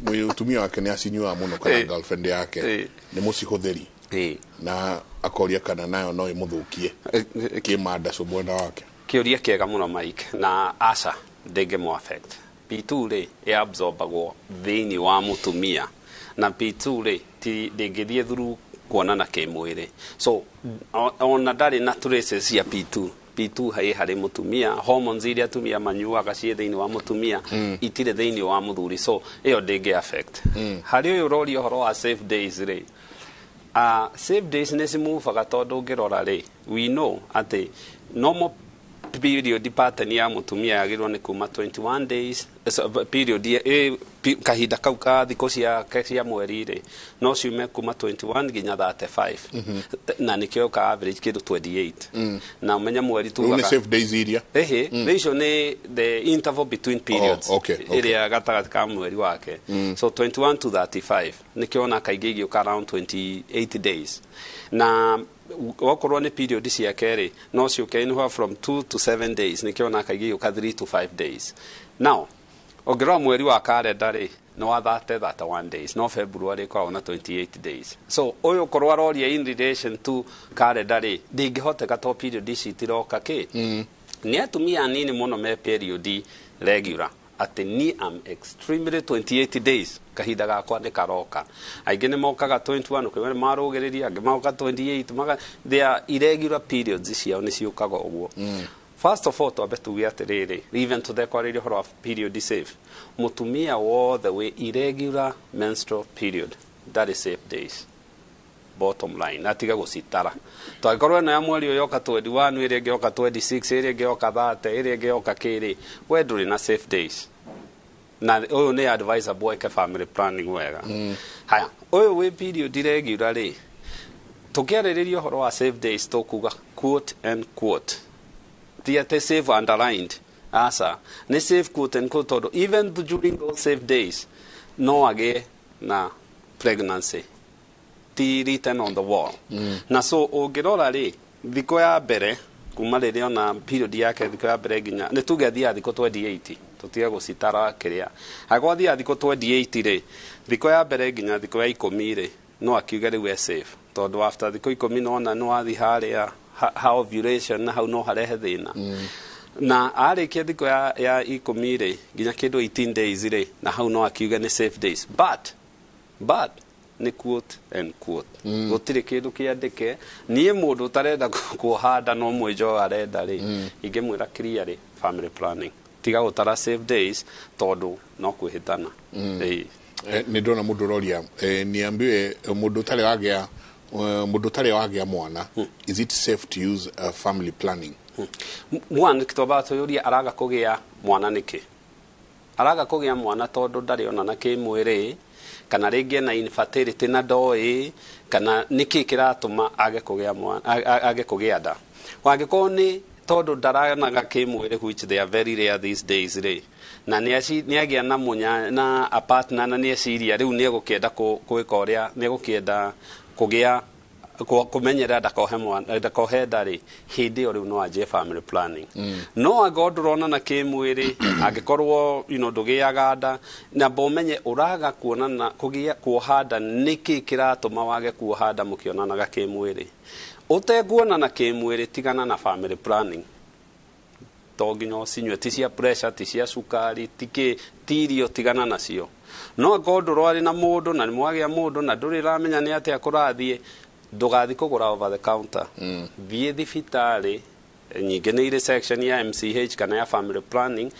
mũtumia wake nĩ acinyuaga mũno kana girlfriend yake nĩ mũcihũthĩri, na akoria kana nayo no ĩmũthũkie kĩmandacũ mwena wake. Kĩũria kĩega mũno, Mike, na aca, ndĩngĩmũ affect. P2 rĩ, ĩabsorbagwo thĩinĩ wa mũtumia, na P2 rĩ, ti ndĩngĩthiĩ through kuonana kĩmwĩrĩ, so ona ndarĩ na traces cia P2. P2 ĩ harĩ mũtumia, hormones iria atumia manyuaga ciĩ thĩinĩ wa mũtumia, itirĩ thĩinĩ wa mũthuri, so ĩyo ndĩngĩ affect. Harĩ ũyũ ũroria ũhoro wa safe days rĩ, safe days nĩ cimuvaga, tondũ ũngĩrora rĩ, we know atĩ normal period pattern ya mũtumia yagĩrĩirwo nĩ kuma 21 days. So, period kahinda kau ka thikũ ciake cia mweri rĩ, no ciume kuma 21 nginya 35, na nĩkĩo ka average kĩndũ 28, na ũmenye mweri Rĩu nĩ tugaga safe days iria? Ehe, mm. Icio nĩ the interval between periods. Oh, okay. Ĩrĩa gatagatĩ ka mweri wake. So 21 to 35, nĩkĩo ona kaingĩ igĩũka around 28 days. Na wakorwo nĩ period ciake rĩ, no ciũke anywhere from 2 to 7 days, nĩkĩo ona kaingĩ igĩũka 3 to 5 days. Now, ũngĩrora mweri wa karenda rĩ, nĩ wa 30 31 days, no February ĩkoragwo na 28 days. So ũyũ korwo aroria in relation to karenda rĩ, ndĩngĩhoteka to period ici itiroka kĩ. Nĩ atumia anini mũno me period regular, atĩ ni am extremely 28 days kahinda gakwa nĩ karoka. Aingĩ nĩ mokaga 21, ũkĩona nĩ marũgĩrĩria, angĩ moka 28, maka they are irregular periods, ciao nĩ ciũkaga ũguo. First of all, twambe tuge atĩrĩrĩ, even tũtekwarĩria ũhoro wa period safe, mũtumia wothe wĩ irregular menstrual period ndarĩ safe days, bottom line. Atiga gũcitara, twangĩkorwo ĩno ya mweri ũyũ yoka 21, ĩrĩa ĩngĩ yoka 26, ĩrĩa ĩngĩ yoka 30, ĩrĩa ĩngĩ yoka kĩrĩ, we ndũrĩ na safe days, na ũyũ nĩ advisable eke family planning wega. Haya, ũyũ wĩ period regular rĩ, tũkĩarĩrĩria ũhoro wa safe days, tũkuga quote and quote, ti atĩ safe underlined, aca, nĩ safe quote and quote, tondũ even during those safe days no agĩe na pregnancy, ti written on the wall. Na so ũngĩrora rĩ, thikũ ya mbere kuma rĩrĩa ona period yake, thikũ ya mbere nginya nĩ tuge athiaga thikũ 28, tũtige gũcitara kĩrĩa, angĩkorwo athiaga thikũ 28 rĩ, thikũ ya mbere nginya thikũ ya 10 rĩ, no akiuge rĩu e safe, tondũ after thikũ 10 nona nĩ wathiĩ harĩa ha ovulation, na hau no harehe thĩna. Na arĩkia thikũ ya 10 rĩ, nginya kĩndũ 18 days rĩ, na hau no akiuge nĩ safe days, but nĩ quote and quote, gũtirĩ kĩndũ kĩandĩke. Niĩ mũndũ ũtarenda kuoha nda no mwĩnjo arenda rĩ, ingĩmwĩra clearly family planning, tiga gũtara safe days, tondũ no kwĩhĩtana. Ĩĩ. Nĩ ndona mũndũ ũroria, niambiwe, mũndũ ũtarĩ wagĩa mwana, is it safe to use family planning? One, twambaga twĩyũria araga kũgĩa mwana nĩkĩ. Araga kũgĩa mwana tondũ ndarĩ onana kĩmwĩrĩ, kana rĩngĩ ena infertility na ndoĩ, kana nĩkĩ kĩratũma age kũgĩa mwana, age kũgĩa nda? Wangĩkorwo nĩ tondũ ndaranaga kĩmwĩrĩ, which they are very rare these days rĩ, na nĩ agĩa na mũnya na a partner, na nĩ eciria rĩu nĩ egũkĩenda gwĩka ũrĩa nĩ egũkĩenda kũgĩa kũmenyerera ndakohe mwana, ndakohe nda rĩ, hĩndĩ ĩyo rĩu no anjie family planning. No angĩkorwo ndũronana kĩmwĩrĩ, angĩkorwo ndũgĩaga nda, na ũmenye ũraga kuonana kũgĩa kuoha nda nĩkĩ kĩratũma wage kuoha nda mũkĩonanaga kĩmwĩrĩ, ũtekuonana kĩmwĩrĩ, tigana na family planning. To nginya ũcinyue, ti cia pressure, ti cia cukari, ti kĩ, ti irio, tigana nacio. No akorwo ndũrwarĩ na mũndũ na nĩ mwagĩa mũndũ na ndũrĩ ũramenya nĩ atĩa kũrathiĩ, ndũgathiĩ kũgũra over the counter. Thiĩ thibitarĩ nyingĩ nĩ irĩ section ya MCH kana ya family planning,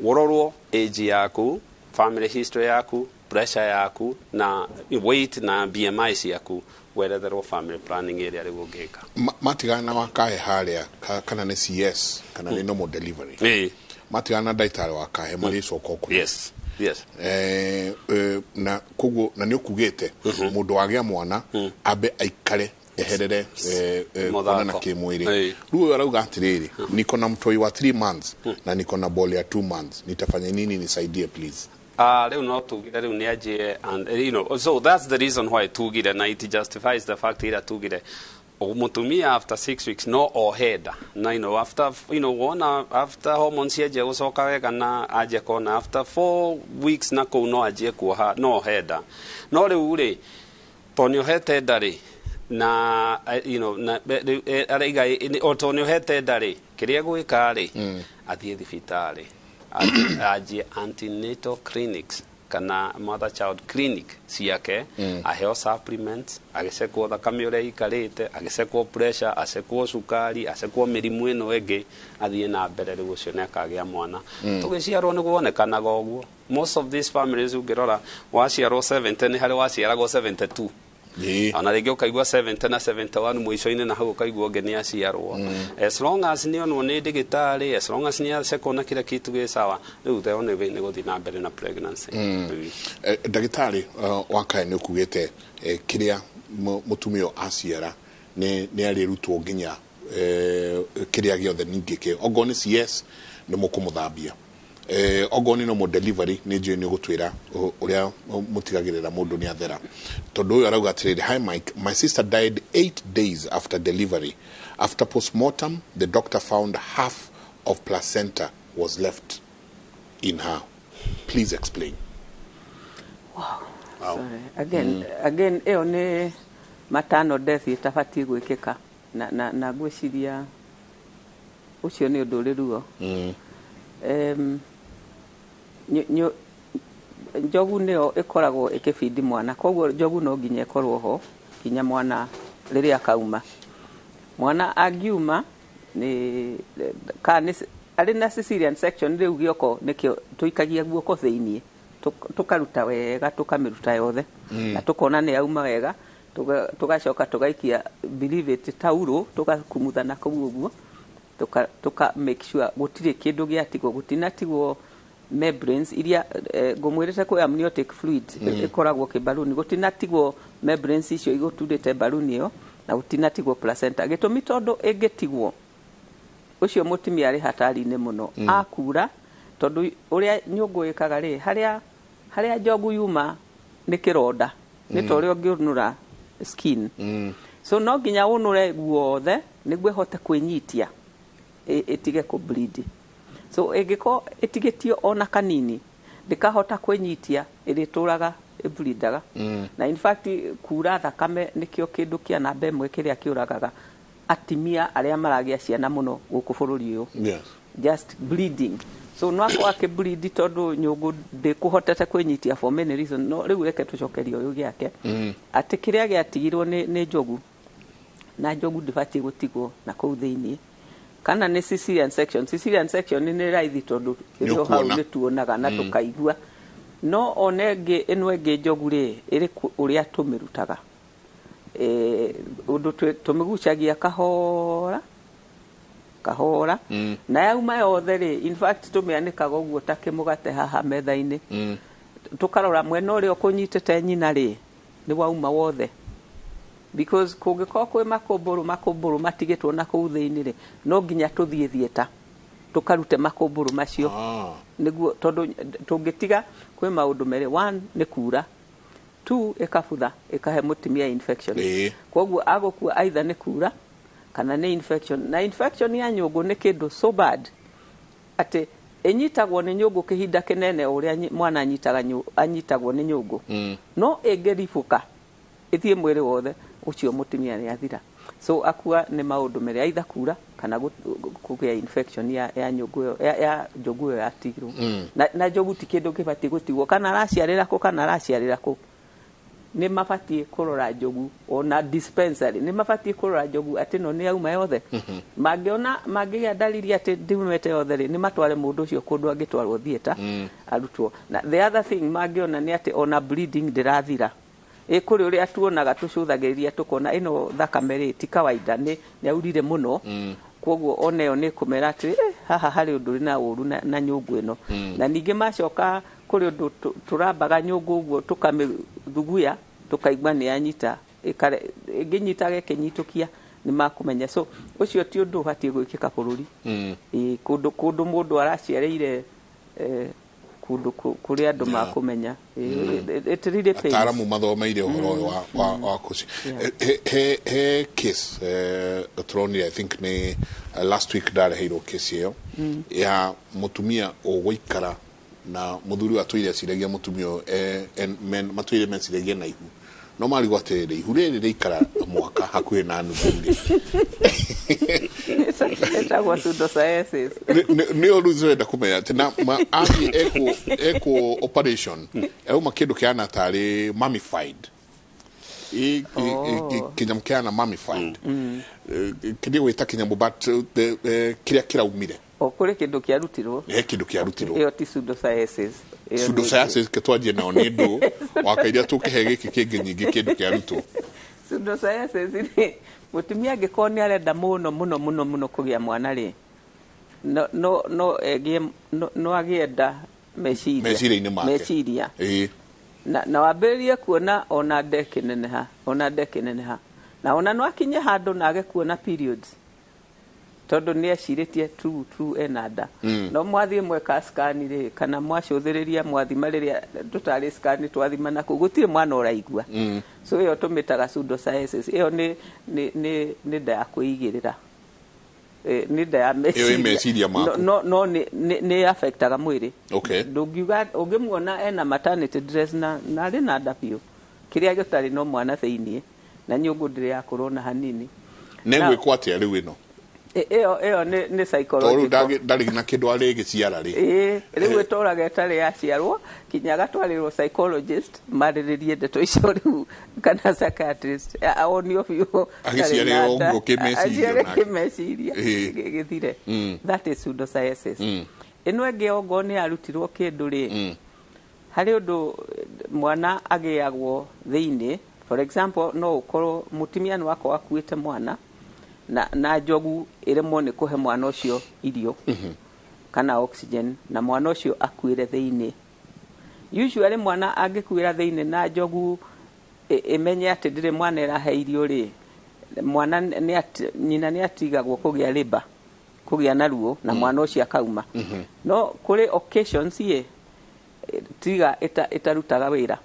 ũrorwo age yaku, family history yaku, pressure yaku na weight na BMI ciaku, weretherwo family planning ĩrĩa rĩu ũngĩka. Matigana na wakahe harĩa kana nĩ CS kana nĩ normal delivery. Matigana na ndagĩtarĩ wakahe marĩcoka kũrĩ. Yes. Na koguo na nĩ ũkugĩte mũndũ wagĩa mwana ambe aikare eherere kuonana Mũthako. Kĩmwĩrĩ. Rĩu ũyũ arauga atĩrĩrĩ, niko na mtoi wa 3 months na niko na ball ya 2 months, nitafanya nini? Nisaidie please. Ah, rĩu no tugire rĩu nĩ anjie and so that's the reason why tugire na it justifies the fact ĩrĩa tugire mũtumia after 6 weeks no ohe nda na after wona after hormones cianjia gũcoka wega na anjia kuona after 4 weeks na kũu no anjie kuoha, no ohe nda. No rĩu rĩ, tondũ nĩ ohete nda rĩ na na rĩu, araiga o tondũ nĩ ohete nda rĩ, kĩrĩa gwĩka rĩ, athiĩ thibitarĩ anjie antenatal clinics kana mother child clinic ciake, aheo supplements, agĩcekwo thakame ũrĩa ikarĩte, agĩcekwo pressure, acekwo cukari, acekwo mĩrimũ ĩno ĩngĩ, athiĩ na mbere. Rĩu ũcio nĩ akagĩa mwana. Tũgĩciarwo nĩ guonekanaga ũguo. Most of these families ũngĩrora waciarwo 70 nĩ harĩ waciaragwo 72, ona rĩngĩ ũkaigua 70 na 71 mũico-inĩ na hau ũkaigua ũngĩ nĩ aciarwo. As long as nĩ onwo nĩ ndagĩtarĩ, as long as nĩ acekwo na kila kitu gĩ sawa, rĩu the only way nĩ gũthiĩ na mbere na pregnancy. Ndagĩtarĩ wakae nĩ ũkugĩte kĩrĩa mũtumia ũyũ aciara nĩ arĩrutwo nginya kĩrĩa gĩothe ningĩ kĩ ongorwo nĩ CS nĩ mũkũmũthambia, ongorwo nĩ normal delivery nĩ njũĩ nĩ ũgũtwĩra ũrĩa mũtigagĩrĩra mũndũ nĩ athera. Tondũ ũyũ arauga atĩrĩrĩ, "Hi Mike, my sister died 8 days after delivery. After postmortem, the doctor found half of placenta was left in her. Please explain." Sorry. Again, again ĩyo nĩ maternal death ĩtabatiĩ gwĩkĩka na ngwĩciria ũcio nĩ ũndũ ũrĩ ruo. Njogu nĩyo ĩkoragwo ĩkĩbindi mwana, koguo njogu no nginya ĩkorwo ho nginya mwana rĩrĩa akauma. Mwana angiuma nĩ ka nĩ arĩ na cesarean section, rĩu gĩoko nĩkĩo tũikagia guoko thĩiniĩ, tũkaruta wega, tũkamĩruta yothe na tũkona nĩ yauma wega, tũgacoka tũgaikia, believe it, taurũ, tũgakumutha na kũu ũguo, tũka make sure gũtirĩ kĩndũ gĩatigwo, gũtinatigwo membranes iria ngũmwĩrĩte kwĩ amniotic fluid ĩkoragwo kĩmbaruni, gũtinatigwo membranes icio igũturĩte mbaruni ĩyo na gũtinatigwo placenta. Gĩtũmi tondũ ĩngĩtigwo, ũcio mũtumia arĩ hatari-inĩ mũno akura, tondũ ũrĩa nyũngũ ĩkaga rĩ, harĩa njogu yuma nĩ kĩronda, nĩ ta ũrĩa ũngĩũnũra skin. So no nginya ũnũre guothe nĩguo ĩhote kwĩnyitia ĩtige kũ bleed. So ĩngĩkorwo ĩtigĩtio ona kanini, ndĩkahota kwĩnyitia, ĩrĩtũraga ĩblindaga. Na in fact kura thakame nĩkĩo kĩndũ kĩa namba ĩmwe kĩrĩa kĩũragaga atimia arĩa maragĩa ciana mũno gũkũ bũrũri ũyũ. Just bleeding. So no akorwo akĩbleed tondũ nyũngũ ndĩkũhotete kwĩnyitia for many reasons. No rĩu reke tũcokerie ũyũ gĩake atĩ kĩrĩa gĩatigirwo nĩ njogu, na njogu ndĩbatiĩ gũtigwo na kũu thĩiniĩ. Kana nĩ cesarean section, cesarean section nĩ raithi tondũ ĩrĩ o hau. Nĩ ũkuona. Nĩ tuonaga na tũkaigua. No one ĩngĩ ĩno ĩngĩ njogu rĩ, ĩrĩ ũrĩa tũmĩrutaga, ũndũ tũmĩgucagia kahora kahora na yauma yothe rĩ, in fact tũmĩanĩkaga ũguo ta kĩmũgate haha metha-inĩ, tũkarora mwena ũrĩa ũkũnyitĩte nyina rĩ, nĩ wauma wothe, because kũngĩkorwo kwĩ makũmbũrũ, makũmbũrũ matigĩtwo na kũu thĩinĩ rĩ, no nginya tũthiĩ thieta tũkarute makũmbũrũ macio. Nĩguo tondũ tũngĩtiga kwĩ maũndũ merĩ: one nĩ kura, two ĩkabutha ĩkahe mũtumia infection. Koguo agũkua either nĩ kura kana nĩ infection. Na infection ya nyũngũ nĩ kĩndũ so bad atĩ ĩnyitagwo nĩ nyũngũ kĩhinda kĩnene o ũrĩa mwana anyitaga anyitagwo nĩ nyũngũ. No ĩngĩribũka ĩthiĩ mwĩrĩ wothe, ũcio mũtumia nĩ athira. So akua nĩ maũndũ merĩ, either kura kana kũgĩa infection ya nyũngũ ĩyo ya njogu ĩyo yatigirwo. Na njogu ti kĩndũ kĩbatiĩ gũtigwo, kana araciarĩra kũ kana araciarĩra kũ, nĩ mabatiĩ kũrora njogu. Ona dispensary nĩ mabatiĩ kũrora njogu atĩ no nĩ yauma yothe. Mangĩona mangĩgĩa dalili atĩ ndiumĩte yothe rĩ, nĩ matware mũndũ ũcio kũndũ angĩtwarwo theatre arutwo. Na the other thing mangĩona nĩ atĩ ona bleeding ndĩrathira, ĩ kũrĩ ũrĩa tuonaga tũcũthagĩrĩria tũkona ĩno thakame rĩ ti kawaida, nĩ aurire mũno. Koguo ona ĩyo nĩ kũmera atĩ haha harĩ ũndũ ũrĩ na ũru na nyũngũ ĩno. Na ningĩ macoka kũrĩ ũndũ tũrambaga nyũngũ ũguo tũkamĩthuguya tũkaigua nĩ yanyita, ĩngĩnyitaga ĩkĩnyitũkia nĩ makũmenya. So ũcio ti ũndũ ũbatiĩ gwĩkĩka bũrũri. Ĩ, kũndũ mũndũ araciarĩire kũndũ kũrĩa andũ makũmenya. It really pains. Ataramu mathomeire ũhoro ũyũ wa kũci. He case tũronire, I think nĩ last week ndareheirwo case ĩyo ya mũtumia ũgũikara na mũthuri ũyũ atũire aciragia mũtumia ũyũ, matũire meciragia na ihu, no marigwo atĩrĩrĩ, ihu rĩrĩ rĩikara mwaka hakuhĩ na nuthu rĩ. Ĩtagwo pseudocyesis. Nĩ ũru tũrenda kũmenya atĩ na athiĩ ekwo operation auma kĩndũ kĩhana tarĩ mummified. Kĩnyamũ kĩhana mummified. Kĩndĩ gwĩta kĩnyamũ, but kĩrĩa kĩraumire. O kũrĩ kĩndũ kĩarutirwo. He kĩndũ kĩarutirwo. Ĩyo ti pseudocyesis. Ĩyo Pseudocyesis ke twanjie nao nĩ ndũ wakairia tũkĩhe gĩkĩ kĩngĩ nyingĩ kĩndũ kĩarutwo. Pseudocyesis rĩ, mũtumia angĩkorwo nĩ arenda mũno mũno mũno mũno kũgĩa mwana rĩ, no egĩe no agĩe nda meciria Meciria-inĩ make. Meciria. Na wambĩrĩrie kuona ona nda ĩkĩneneha, ona nda ĩkĩneneha, na ona no akinye handũ na age kuona periods tondũ nĩ ecirĩtie true true ena nda. No mwathiĩ mweka scan rĩ, kana mwacũthĩrĩria mwathima, rĩrĩa tũtarĩ scan twathima na kũu gũtirĩ mwana ũraigua. So ĩyo tũmĩtaga pseudocyesis. Ĩyo nĩ nda ya kwĩigĩrĩra. Nĩ nda ya Ĩyo ĩ meciria maku. No nĩ affectaga mwĩrĩ. Ndũngiuga ũngĩmuona ena maternity dress na arĩ na nda biũ, kĩrĩa gĩtarĩ no mwana thĩiniĩ na nyũngũ ndĩrĩ yakũrwo na hanini. Nĩ gwĩkwo atĩa rĩu ĩno? Ĩyo nĩ Tondũ rĩu psychological. Ndarĩ na kĩndũ arĩgĩciara rĩ. Ĩĩ, rĩu ĩtũraga ĩtarĩ yaciarwo kinya agatwarĩrwo psychologist marĩrĩrie ndeto icio rĩu, kana psychiatrist onio biũ. Agĩciare ndarĩ na o nda. ũguo kĩmeciria Aciare nake. kĩmeciria gĩthire. That is pseudocyesis. Ĩno ĩngĩ ongorwo nĩ yarutirwo kĩndũ rĩ, harĩ ũndũ mwana agĩagwo thĩinĩ. For example, no ũkorwo mũtumia nĩ wakorwo akuĩte mwana na njogu ĩremwo nĩ kũhe mwana ũcio irio kana oxygen, na mwana ũcio akuĩre thĩinĩ. Usually mwana angĩkuĩra thĩinĩ na njogu ĩmenye atĩ ndĩrĩ mwana ĩrahe irio rĩ, mwana nyina nĩ atigagwo kũgĩa labour, kũgĩa na ruo, na mwana ũcio akauma. No kũrĩ occasions ĩ tiga ĩtarutaga wĩra,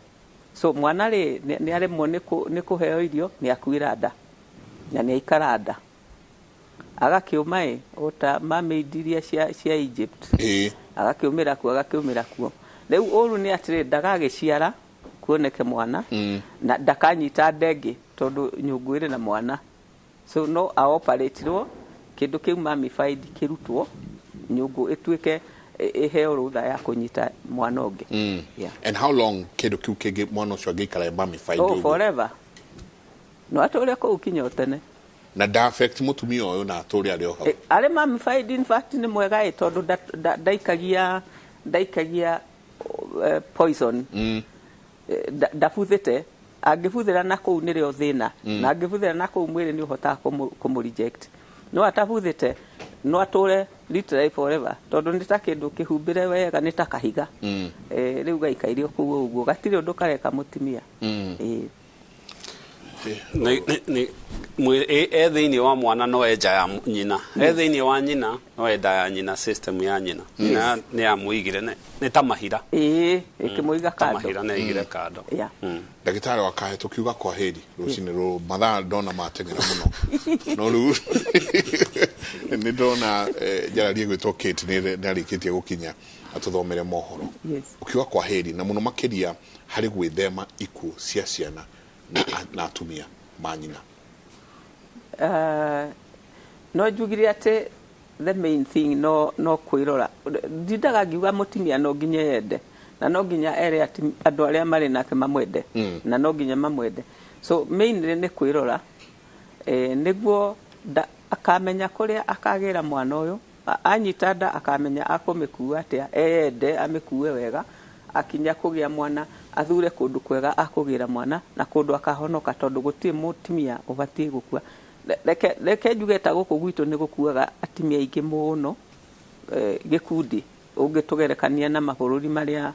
so mwana rĩ nĩ aremwo nĩ kũheo irio, nĩ akuĩra nda na nĩ aikara nda agakĩũma ĩ ota mermaid iria cia Egypt. Agakĩũmĩra kuo, agakĩũmĩra kuo. Rĩu ũru nĩ atĩrĩ, ndagagĩciara kuoneke mwana na ndakanyita ndengĩ tondũ nyũngũ ĩrĩ na mwana. So no aoperatirwo kĩndũ kĩu mummified kĩrutwo, nyũngũ ĩtuĩke ĩheo rũtha ya kũnyita mwana ũngĩ. Yeah. And how long kĩndũ kĩu kĩngĩ mwana ũcio angĩikara mummified Oh, ũguo? forever. No atũre kũu kinya o tene. Na nda affect mũtumia ũyũ na atũre arĩ o hau? Arĩ mummified in fact nĩ mwega ĩ, tondũ ndaikagia poison. Ndabuthĩte. Angĩbuthĩra na kũu nĩrĩo thĩna. Na angĩbuthĩra na kũu mwĩrĩ nĩ ũhotaga kũmũ reject. No atabuthĩte no atũre literally forever, tondũ nĩ ta kĩndũ kĩhumbĩre wega, nĩ ta kahiga. Rĩu gaikaire o kũu ũguo, gatirĩ ũndũ kareka mũtumia. E thĩinĩ wa mwana no e nja ya nyina, e thĩinĩ wa nyina no e nda ya nyina, system ya nyina. Nyina nĩ yamũigire nĩ ta mahira. Ĩĩ, ĩkĩmũiga Ta kando. mahira nĩ aigire kando. Ndagĩtarĩ wa kahe tũkiuga kwa heri rũcinĩ rũrũ, mathaa ndona mateng'era mũno, no rĩu nĩ ndona njararia gwĩtwo Kate nĩ arĩkĩtie gũkinya atũthomere mohoro. Ũkiuga kwa heri na mũno makĩria harĩ gwĩthema ikuũ cia ciana na atumia manyina. No njugire atĩ the main thing no kwĩrora. Ndindaga ngiuga mũtumia no nginya yende, na no nginya ere atĩ andũ arĩa marĩ nake mamwende, na no nginya mamwende. So mainly nĩ kwĩrora, nĩguo akamenya kũrĩa akagĩra mwana ũyũ. Anyita nda akamenya akũmĩkua atĩa, eyende, amĩkue wega, akinya kũgĩa mwana athure kũndũ kwega akũgĩra mwana na kũndũ akahonoka, tondũ gũtirĩ mũtumia ũbatiĩ gũkua. Reke njuge ta gũkũ gwitũ nĩ gũkuaga atumia aingĩ mũno, gĩkundi ũngĩtũgerekania na mabũrũri marĩa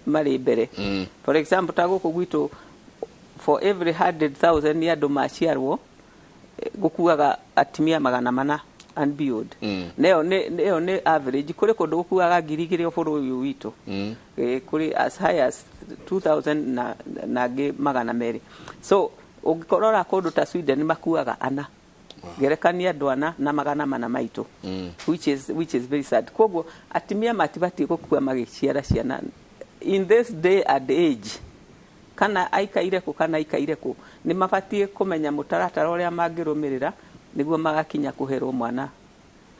marĩ mbere. For example, ta gũkũ gwitũ, for every 100,000 nĩ andũ maciarwo, gũkuaga atumia 400 and beyond. Neyo nĩ average. Kũrĩ kũndũ gũkuaga 2,000 o bũrũri ũyũ witũ. Kũrĩ as high as 2000 na angĩ 200. So ũngĩkorora kũndũ ta Sweden makuaga ana. Gerekania andũ ana na 400 maitũ, which is very sad. Koguo atumia matibatiĩ gũkua magĩciara ciana in this day and age, kana aikaire kũ kana aikaire kũ, nĩ mabatiĩ kũmenya mũtaratara ũrĩa mangĩrũmĩrĩra nĩguo magakinya kũherwo mwana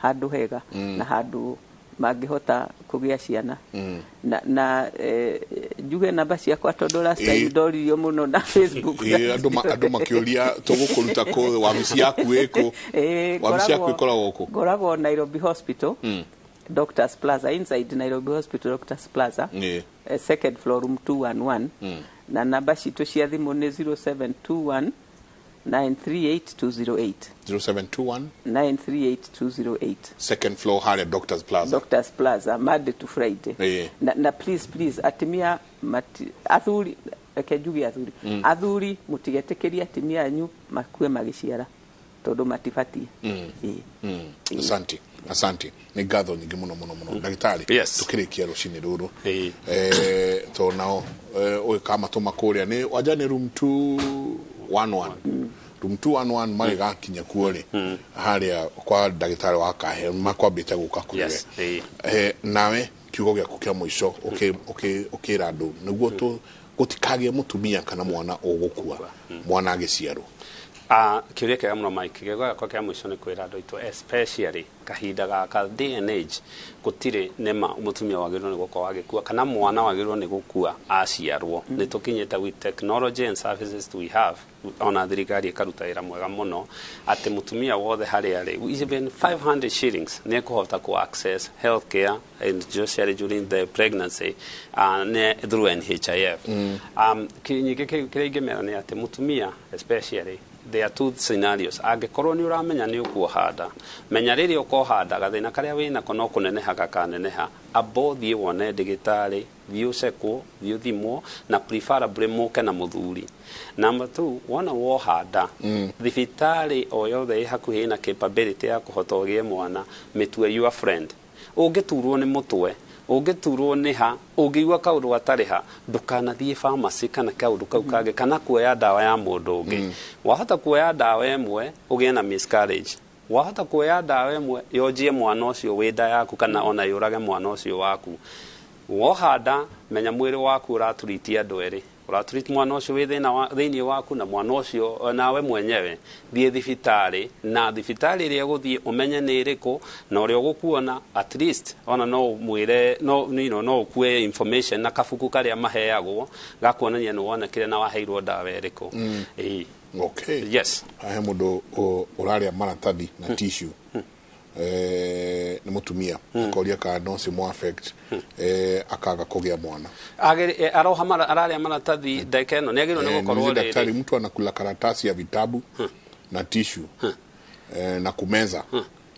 handũ hega na handũ mangĩhota kũgĩa ciana. Na njuge namba ciakwa, tondũ last time ndoririo mũno na Facebook. Ĩĩ, andũ makĩũria tũgũkũruta kũ, wabici yaku ĩkũ? Wabici yaku ĩkoragwo kũ? Ngoragwo Nairobi Hospital, Doctors Plaza, inside Nairobi Hospital, Doctors Plaza, second floor, room 211. Na namba citũ cia thimũ nĩ 0721 938 208. 0721 938 208. Second floor harĩa Doctors Plaza. Doctors Plaza, Monday to Friday. Na please, please, atumia athuri, reke njuge athuri, athuri mũtigetĩkĩrie atumia anyu makue magĩciara, tondũ matibatiĩ. Ĩĩ. Asante, asante, nĩ ngatho nyingĩ mũno mũno mũno, ndagĩtarĩ. Tũkĩrĩkia rũcinĩ rũrũ, to nao ũgĩkamatũma kũrĩa nĩ wanja nĩ room 211, room 211, magĩgakinya kuo rĩ, harĩa kwa ndagĩtarĩ wa kahe makwambĩte gũka kũrĩ we. Nawe kiugo gĩaku kĩa mũico ũkĩra andũ nĩguo gũtikagĩe mũtumia kana mwana ũgũkua mwana agĩciarwo. Ah, kĩũria kĩega mũno, Mike. Gĩko gĩakwa kĩa mũico nĩ kwĩra andũ aitũ, especially kahinda gaka, day and age, gũtirĩ nĩma mũtumia wagĩrĩirwo nĩ gũkorwo agĩkua kana mwana wagĩrĩirwo nĩ gũkua aciarwo. Nĩ tũkinyĩte with technology and services we have, ona thirikari ĩkaruta wĩra mwega mũno, atĩ mũtumia wothe harĩa arĩ, even 500 shillings, nĩ ekũhota ku access health care and especially during the pregnancy, nĩ through NHIF. Nyingĩ kĩrĩa ingĩmera nĩ atĩ mũtumia especially, there are two scenarios. Angĩkorwo nĩ ũramenya nĩ ũkuoha nda, menya rĩrĩa ũkoha nda gathĩna karĩa wĩnako no kũneneha gakaneneha. Amba ũthiĩ wone ndĩgĩtarĩ, thiĩ ũcekwo, thiĩ ũthimwo, na preferably mũke na mũthuri. Number two, wona woha nda, thibitarĩ o yothe ĩ hakuhĩ ĩna capability ya kũhota ũgĩe mwana, mĩtue your friend. Ũngĩturwo nĩ mũtwe, ũngĩturwo nĩ ha, ũngĩigua kaũndũ gatarĩ ha, ndũkanathiĩ pharmacy kana kaũndũ kau kangĩ kana kuoya ndawa ya mũndũ ũngĩ. Wahota kuoya ndawa ĩmwe ũgĩe na miscarriage, wahota kuoya ndawa ĩmwe yonjie mwana ũcio wĩ nda yaku, kana ona yũrage mwana ũcio waku. Woha nda, menya mwĩrĩ waku ũraturitia andũ erĩ, ũratreat mwana ũcio wĩ thĩinĩ waku na mwana ũcio nawe mwenyewe. Thiĩ thibitarĩ, na thibitarĩ ĩrĩa ũgũthiĩ ũmenye nĩ ĩrĩkũ, na ũrĩa ũgũkuona at least ona no mwĩre no ũkue information na kabuku karĩa maheagwo gakuonania nĩ wonekire na waheirwo ndawa ĩrĩkũ. Ĩĩ. Okay. Yes. He mũndũ ũrarĩa maratathi na tissue, nĩ mũtumia, akoria kana no cimũ affect, akaga kũgĩa mwana. Aroha ararĩa maratathi ndagĩka ĩno nĩ agĩrĩirwo nĩ gũkorwo niulize daktari, rĩrĩ mtu anakula karatasi ya vitabu na tissue na kumeza,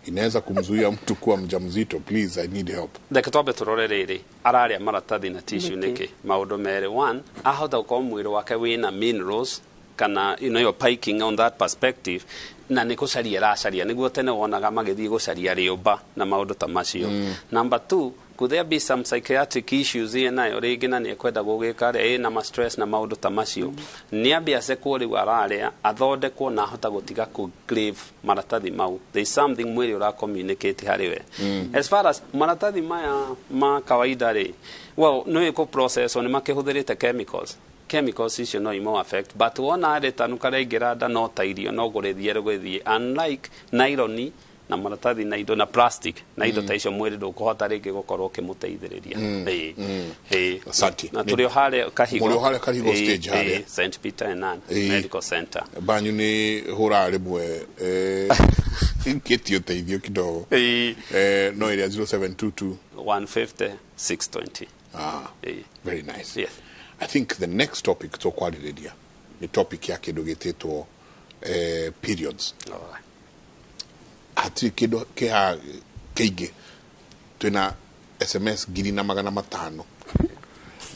inaweza kumzuia mtu kuwa mjamzito? Please, I need help. Reke twambe tũrore rĩrĩ, ararĩa maratathi na tissue Nĩkĩ? nĩkĩ? Maũndũ merĩ. One, ahota gũkorwo mwĩrĩ wake wĩna minerals kana you're piking on that perspective, na nĩ gũcaria aracaria, nĩguo tene wonaga magĩthiĩ gũcaria rĩũmba na maũndũ ta macio. Number two, could there be some psychiatric issues ĩ nayo rĩngĩ, na nĩ ekwenda gũgĩka ĩ na stress na maũndũ ta macio? Nĩ ambe acekwo rĩu ararĩa, athondekwo na ahota gũtiga kũ crave maratathi mau. There is something mwĩrĩ ũra communicate harĩ we. As far as maratathi maya ma kawaida rĩ, well, nĩ kũ process nĩ makĩhũthĩrĩte chemicals. Chemicals icio no imo affect, but wona rĩtanuka rĩaingĩra nda no ta irio, no gũrĩthiĩ rĩgũthiĩ, unlike nylon na maratathi na indo na plastic na indo ta icio, mwĩrĩ ndũkũhota rĩngĩ gũkorwo ũkĩmũteithĩrĩria. Ĩĩ. Asante. Na tũrĩ o harĩa Kahigo. Mũrĩ o harĩa Kahigo stage harĩa. St Peter and Ann Medical Center. Banyu nĩ hũraga rĩmwe ngĩtie ũteithio kidogo. No ĩrĩa 0722 150 620. Ah, very nice. Yes. I think the next topic tũkwarĩrĩria nĩ topic ya kĩndũ gĩtĩtwo periods. Hatirĩ kĩndũ kĩha kĩingĩ, twĩna SMS 1500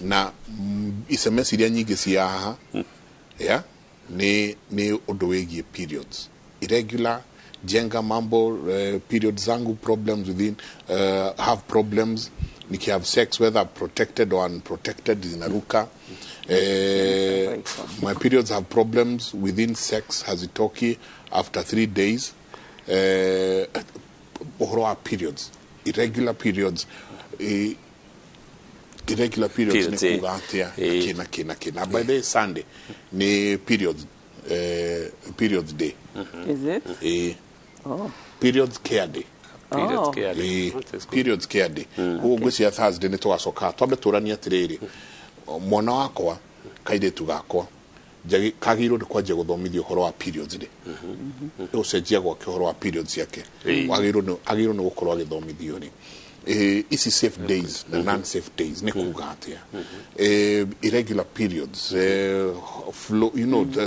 na SMS iria nyingĩ cia haha yeah, nĩ ũndũ wĩgiĩ periods, irregular jenga mambo, periods zangu, problems within, have problems nikihave sex, whether protected or unprotected, zinaruka. My periods have problems within sex, hazitoki after 3 days. Ũhoro wa periods, irregular periods, irregular periods Periods, nĩ kuga atĩa, kĩna kĩna kĩna. By the way, Sunday nĩ periods day. Is it? Oh. Periods care day. Periods care day. Periods care day. Koguo ngwĩciria Thursday nĩ tũgacoka twambe tũranie atĩrĩrĩ, mwana wakwa kairĩtu gakwa kagĩrĩirwo nĩ kwanjia gũthomithio ũhoro wa periods rĩ, gũcenjia gwake, ũhoro wa periods ciake, agĩrĩirwo nĩ gũkorwo agĩthomithio rĩ. Ici safe days na non safe days nĩ kuga atĩa? Irregular periods, flow,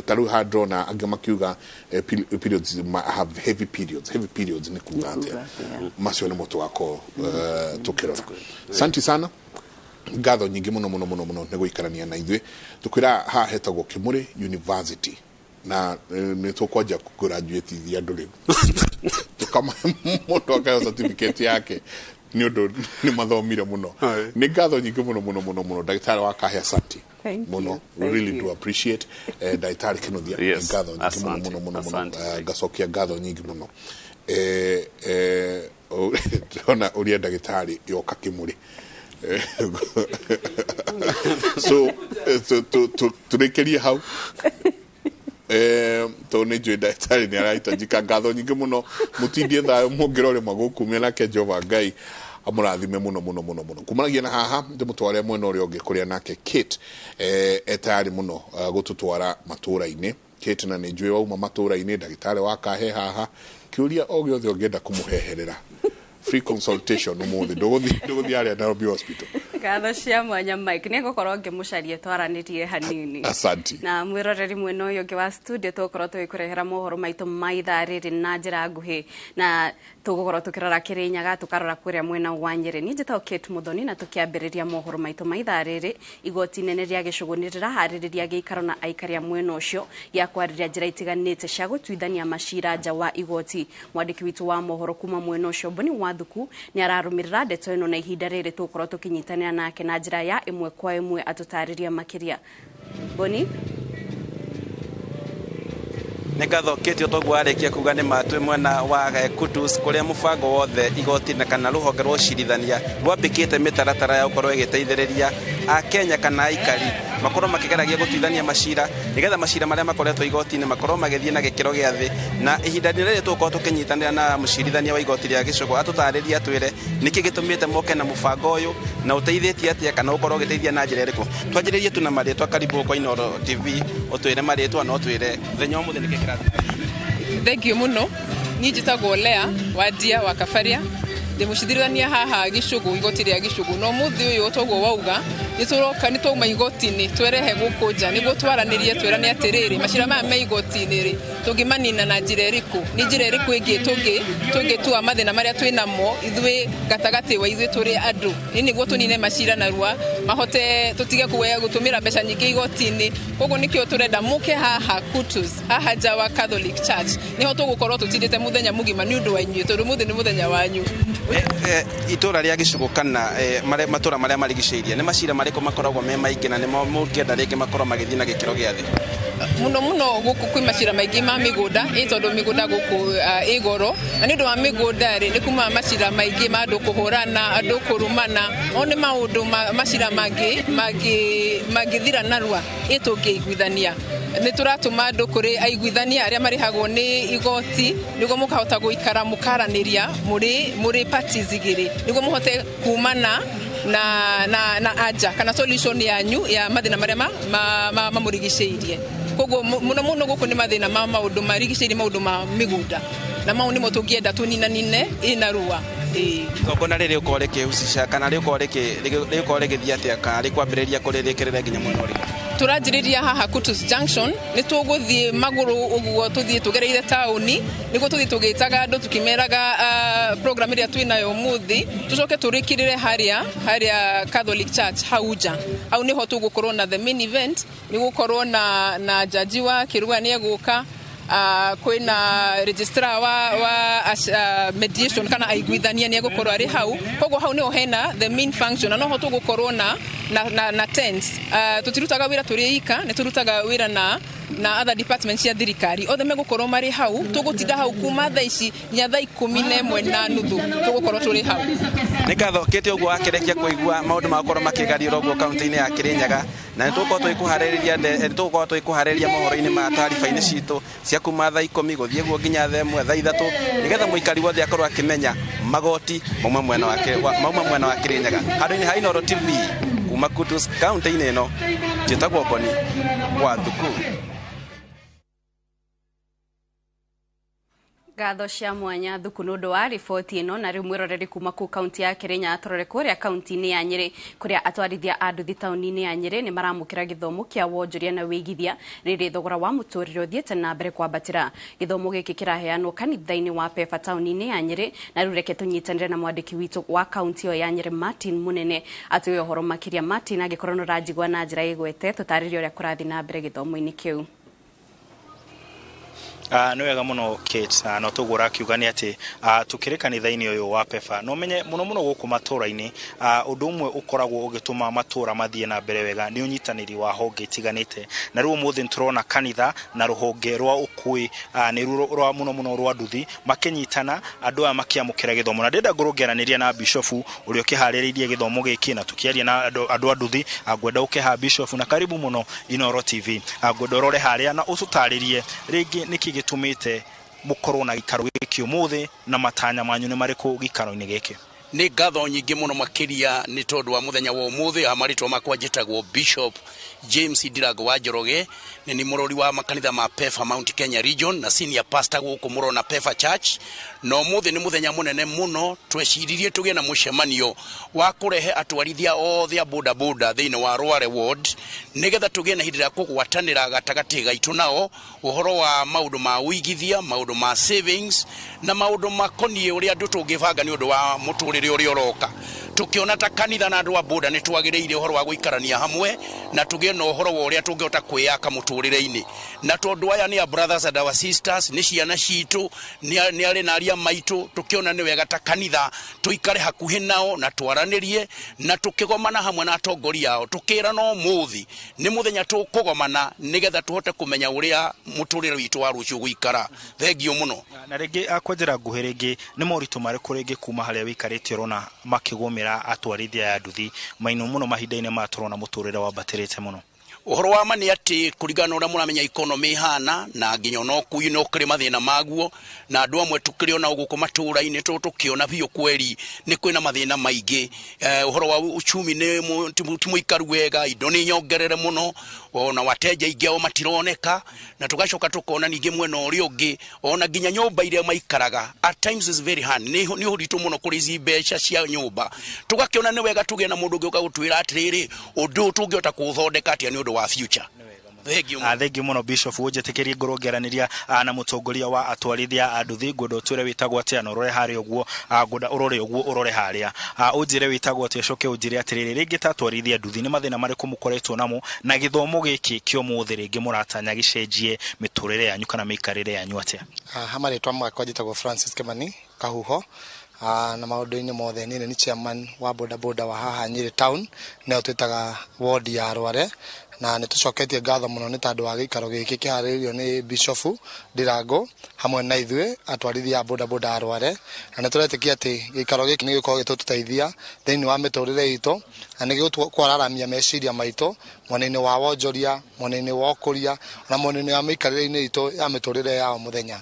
ta rĩu haha ndĩrona angĩ makiuga periods have heavy periods. Heavy periods nĩ kuga atĩa? Macio nĩmo tũgakorwo tũkĩrora. Asante sana, ngatho nyingĩ mũno mũno mũno mũno nĩ gũikarania na ithuĩ. Tũkwĩra haha hetagwo Kimũrĩ University na nĩ tũkwanjia kũgraduatithia andũ rĩu, tũkamahe mũndũ akaheo certificate yake nĩ ũndũ nĩ mathomire mũno. Nĩ ngatho nyingĩ mũno mũno mũno mũno, ndagĩtarĩ wa Kahe, asante Thank mũno. you. We Thank really you. do appreciate. Ndagĩtarĩ Kĩnuthia, nĩ ngatho nyingĩ mũno Asante. mũno mũno mũno. Asante. Ngacokia ngatho nyingĩ mũno. Ndĩrona ũrĩa ndagĩtarĩ yoka Kĩmũrĩ. So tũrĩkĩrie hau tondũ nĩ njũĩ ndagĩtarĩ nĩ arahitajika. Ngatho nyingĩ mũno, mũtindie thayũ, mũngĩrore magũkumia nake Jehova Ngai amũrathime mũno mũno mũno mũno. Kumanagia na haha ndĩmũtware mwena ũrĩa ũngĩ kũrĩa nake Kate etayarĩ mũno gũtũtwara matũra-inĩ. Kate, na nĩ njũĩ wauma matũra-inĩ, ndagĩtarĩ wa Kahe haha, kĩũria o gĩothe ũngĩenda kũmũheherera, free consultation ũmũthĩ, ndũgũthiĩ harĩa Nairobi Hospital. Ngatho cia mwanya, Mike, nĩ ngũkorwo ngĩmũcaria twaranĩrie hanini. Asante. Na mwĩroreri mwena ũyũ ũngĩ wa studio, tũgũkorwo tũgĩkũrehera mohoro maitũ ma ithaa rĩrĩ na njĩra nguhĩ, na tũgũkorwo tũkĩrora Kĩrĩnyaga, tũkarora kũrĩa mwena wa Nyĩrĩ. Niĩ njĩtagwo Kate Muthoni, na tũkĩambĩrĩria mohoro maitũ ma ithaa rĩrĩ, igoti inene rĩa Gĩcũgũ nĩ rĩraharĩrĩria gĩikaro na aikari a mwena ũcio gĩa kwarĩria njĩra itiganĩte cia gũtuithania macira nja wa igoti. Mwandĩki witũ wa mohoro kuma mwena ũcio, Boni Wathuku, nĩ ararũmĩrĩra ndeto ĩno, na ihinda rĩrĩ tũgũkorwo tũkĩnyitanĩra nake na njĩra ya ĩmwe kwa ĩmwe atũtarĩria makĩria. Boni. Nĩ ngatho Kate. Toguo warĩkia kuga nĩ matwĩ mwena wa Kutus, kũrĩa mũbango wothe igoti na kana rũhonge rwa ũcirithania rwambĩkĩte mĩtaratara ya gũkorwo ĩgĩteithĩrĩria akenya kana aikari makorwo makĩgeragia gũtuithania macira, nĩgetha macira marĩa makoretwo igoti-inĩ makorwo magĩthiĩ na gĩkĩro gĩa thĩ. Na ihinda rĩrĩ tũgũkorwo tũkĩnyitanĩra na mũcirithania wa igoti rĩa Gĩcũgũ atũtarĩrie, atwĩre nĩkĩ gĩtũmĩte moke na mũbango ũyũ na ũteithĩtie atĩa kana ũkorwo ũgĩteithia na njĩra ĩrĩkũ. Twanjĩrĩrie tu na marĩtwa. Karibu kwa Inooro TV, ũtwĩre marĩtwa na ũtwĩre mũthenya wa ũmũthĩ nĩkĩ kĩrathiĩ na mbere. Thank you muno. Niĩ njĩtagwo Lea Wandia wa Kabaria, ndĩ mũcirithania haha Gĩcũgũ, igoti rĩa Gĩcũgũ. Na ũmũthĩ ũyũ, toguo wauga, nĩ tũroka, nĩ twauma igoti-inĩ, twerehe gũkũ nja nĩguo twaranĩrie, twĩrane atĩrĩrĩ, macira maya me igoti-inĩ rĩ, tũngĩmanina na njĩra ĩrĩkũ? Nĩ njĩra ĩrĩkũ ĩngĩ tũngĩtua mathĩna marĩa twĩ namo ithuĩ gatagatĩ wa ithuĩ tũrĩ andũ, nĩ nĩguo tũnine macira narua, mahote tũtige kuoya gũtũmĩra mbeca nyingĩ igoti-inĩ. Koguo nĩkĩo tũrenda mũke haha Kutus, haha nja wa Catholic Church, nĩho tũgũkorwo tũtindĩte mũthenya mũgima nĩ ũndũ wa inyuĩ, tondũ ũmũthĩ nĩ mũthenya wanyu. Itũra rĩa Gĩcũgũ kana matũra marĩa marigicĩirie, nĩ macira marĩkũ makoragwo me maingĩ na nĩmo mũngĩenda rĩngĩ makorwo magĩthiĩ na gĩkĩro gĩa thĩ? Muno muno guku kwi macira maingi ma migunda, ĩ tondu migunda guku ĩ goro, na nĩ ũndũ wa migunda rĩ, nĩ kuma macira maingi ma andu kuhurana, andu kurumana, o nĩ maundu macira mangi mangithira narua ĩ tũngĩiguithania. Nĩ tũratũma andũ kũrĩ aiguithania arĩa marĩhagwo nĩ igoti nĩguo mũkahota gũikara mũkaranĩria mũrĩ parties igĩrĩ nĩguo mũhote kumana na anja kana solution yanyu ya mathĩna marĩa mamũrigicĩirie. Koguo mũno mũno gũkũ nĩ mathĩna ma maũndũ marigicĩirie maũndũ ma mĩgũnda, na mau nĩmo tũngĩenda tũninanine ĩ narua. Igongona rĩrĩ rĩgũkorwo rĩkĩhucica kana rĩgũkorwo rĩgĩthiĩ atĩa, kana rĩkwambĩrĩria kũrĩ rĩkĩrĩre nginya mwena ũrĩkũ? Tũranjĩrĩria haha Kutus Junction, nĩ tũgũthiĩ magũrũ ũguo tũthiĩ tũgereire taũni nĩguo tũthiĩ tũgĩtaga andũ tũkĩmeraga program ĩrĩa twĩnayo ũmũthĩ, tũcoke tũrĩkĩrĩre harĩa Catholic Church hau nja. Hau nĩho tũgũkorwo na the main event, nĩ gũkorwo na jaji wa Kĩrua nĩ egũka, kwĩna registrar wa mediation kana aiguithania nĩ egũkorwo arĩ hau. Koguo hau nĩho hena the main function, na noho tũgũkorwo na tents. Tũtirutaga wĩra tũrĩ ika, nĩ tũrutaga wĩra na other departments cia thirikari, othe megũkorwo marĩ hau. Tũgũtinda hau kuma thaa ici nginya thaa 11:30, tũgũkorwo tũrĩ hau. Nĩ ngatho Kate ũguo wakĩrĩkia kũigua maũndũ magakorwo makĩgariũra ũguo kaunti-inĩ ya Kĩrĩnyaga, na nĩ tũgũkorwo tũgĩkũharĩrĩria mohoro-inĩ ma taariba-inĩ citũ cia kuma thaa 10 gũthiĩ guo nginya thaa 1, thaa 3, nĩgetha mũikari wothe akorwo akĩmenya magoti mauma mwena wa Kĩrĩnyaga. Handũ-inĩ ha Inooro TV kuma Kutus kaunti-inĩ ĩno, njĩtagwo Boni wa Thuku. Ngatho cia mwanya Thuku nĩ ũndũ wa riboti ĩno. Na rĩu mwĩroreri kuma kũu kaunti ya Kĩrĩnyaga tũrore kũrĩa kaunti-inĩ ya Nyĩrĩ, kũrĩa atwarithia a nduthi taũni-inĩ ya Nyĩrĩ nĩ maramũkĩra gĩthomo kĩa wonjoria na wĩigithia rĩrĩ thogora wa mũtũrĩre ũthiĩte na mbere kwambatĩra. Gĩthomo gĩkĩ kĩraheanwo kanitha-inĩ wa Pefa taũni-inĩ ya Nyĩrĩ, na rĩu reke tũnyitanĩre na mwandĩki witũ wa kaunti ĩyo ya Nyĩrĩ Martin Mũnene atũhe ũhoro makĩria. Martin, angĩkorwo nĩ ũranjigua na njĩra ĩgwete, tũtarĩrie ũrĩa kũrathiĩ na mbere gĩthomo-inĩ kĩu. Nĩ wega mũno Kate, no tũguo ũrakiuga nĩ atĩ tũkĩrĩ kanitha-inĩ ũyũ wa Pefa, no menye mũno mũno gũkũ matũra-inĩ, ũndũ ũmwe ũkoragwo ũgĩtũma matũra mathiĩ na mbere wega nĩ ũnyitanĩri wa honge itiganĩte. Na rĩu ũmũthĩ nĩtũrona kanitha na rũhonge rwa ũkui nĩ rwa mũno mũno rwa nduthi makĩnyitana, andũ aya makĩamũkĩra gĩthomo. Na ndĩrenda ngorwo ngĩaranĩria na bishofu ũrĩa ũkĩharĩrĩirie gĩthomo gĩkĩ, na tũkĩaria na andũ a nduthi. Ngwenda ũkĩha bishofu, na karibu mũno Inooro TV. Ngwenda ũrore harĩa na ũtũtarĩrie rĩngĩ nĩkĩ gĩtũmĩte mũkorwo na gĩikaro gĩkĩ ũmũthĩ, na matanya manyu nĩ marĩkũ gĩikaro-inĩ gĩkĩ. Nĩ ngatho nyingĩ mũno makĩria nĩ tondũ wa mũthenya wa ũmũthĩ. Marĩtwa makwa njĩtagwo Bishop James Ndirango wa Njoroge, nĩ ni mũrori wa makanitha ma Pefa Mount Kenya Region na senior pastor gũkũ mũrona Pefa Church. Na ũmũthĩ nĩ mũthenya mũnene mũno, tweciririe tũgĩe na mũcemanio wa kũrehe atwarithia othe a boda boda thĩinĩ wa Rware Ward, nĩgetha tũgĩe na ihinda rĩa kũgwatanĩra gatagatĩ gaitũ nao ũhoro wa maũndũ ma ũigithia, maũndũ ma savings na maũndũ makoniĩ ũrĩa andũ tũngĩbanga nĩ ũndũ wa mũtũrĩre ũrĩa ũroka. Tũkĩona ta kanitha na andũ a boda nĩ twagĩrĩire ũhoro wa gũikarania hamwe na tũgĩe na ũhoro wa ũrĩa tũngĩhota kwĩyaka mũtũrĩre-inĩ. Na tondũ aya nĩ a brothers and our sisters, nĩ ciana citũ, nĩ arĩ na aria maitũ, tũkĩona nĩ wega ta kanitha tũikare hakuhĩ nao na twaranĩrie na tũkĩgomana hamwe na atongoria ao, tũkĩrana ũmũthĩ nĩ mũthenya tũkũgomana nĩgetha tũhote kũmenya ũrĩa mũtũrĩre witũ wa rũciũ gũikara. Thengio mũno. Na rĩngĩ kwanjĩra nguhĩ rĩngĩ nĩ moritũ marĩkũ rĩngĩ kuma harĩa wĩikarĩte ũrona makĩgũmĩra atwarithia ya nduthi maino mũno mahinda-inĩ maya tũrona mũtũrĩre wambatĩrĩte mũno? Ũhoro wa ma nĩ atĩ kũringana na ũrĩa mũramenya economy ĩhana, na nginya ona ũkui no kũrĩ mathĩna maguo, na andũ amwe tũkĩrĩ ona gũkũ matũra-inĩ tũkĩona biũ kweri nĩ kwĩna mathĩna maingĩ. Ũhoro wa uchumi nĩ ti mũikaru wega, indo nĩ nyongerere mũno, ona wateja aingĩ ao matironeka, na tũgacoka tũkona ningĩ mwena ũrĩa ũngĩ ona nginya nyũmba iria maikaraga at times is very hard, nĩ ũritũ mũno kũrĩ ici mbeca cia nyũmba. Tũgakĩona nĩ wega tũgĩe na mũndũ ũngĩ ũka gũtwĩra atĩrĩrĩ, ũndũ ũyũ tũngĩhota kũũthondeka atĩa nĩ ũndũ wa future. Thengio mũno Bishop, ũnjĩtĩkĩrie ngorwo ngĩaranĩria na mũtongoria wa atwarithia a nduthi. Ngwenda ũtwĩre wĩtagwo atĩa na ũrore harĩa ũguo, ngwenda ũrore ũguo ũrore harĩa, ũnjĩre wĩtagwo atĩa, ũcoke ũnjĩre atĩrĩrĩ, rĩngĩ ta atwarithia nduthi nĩ mathĩna marĩkũ mũkoretwo namo, na gĩthomo gĩkĩ kĩa ũmũthĩ rĩngĩ mũratanya gĩcenjie mĩtũrĩre yanyu kana mĩikarĩre yanyu atĩa? Ha marĩtwa makwa njĩtagwo Francis Kimani Kahuho, na maũndũ-inĩ mothe niĩ nĩ chairman wa boda boda wa haha Nyĩrĩ town, nĩyo twĩtaga ward ya Rware. Na nĩ tũcoketie ngatho mũno nĩ tondũ wa gĩikaro gĩkĩ kĩharĩrĩirio nĩ Bishop Ndirango hamwe na ithuĩ atwarithia a bodaboda a Rware, na nĩ tũretĩkia atĩ gĩikaro gĩkĩ nĩ gĩgũkorwo gĩtũteithia thĩinĩ wa mĩtũrĩre itũ, na nĩ gĩgũkwararamia meciria maitũ mwena-inĩ wa wonjoria, mwena-inĩ wa ũkũria, na mwena-inĩ wa mĩikarĩre-inĩ itũ ya mĩtũrĩre ya o mũthenya.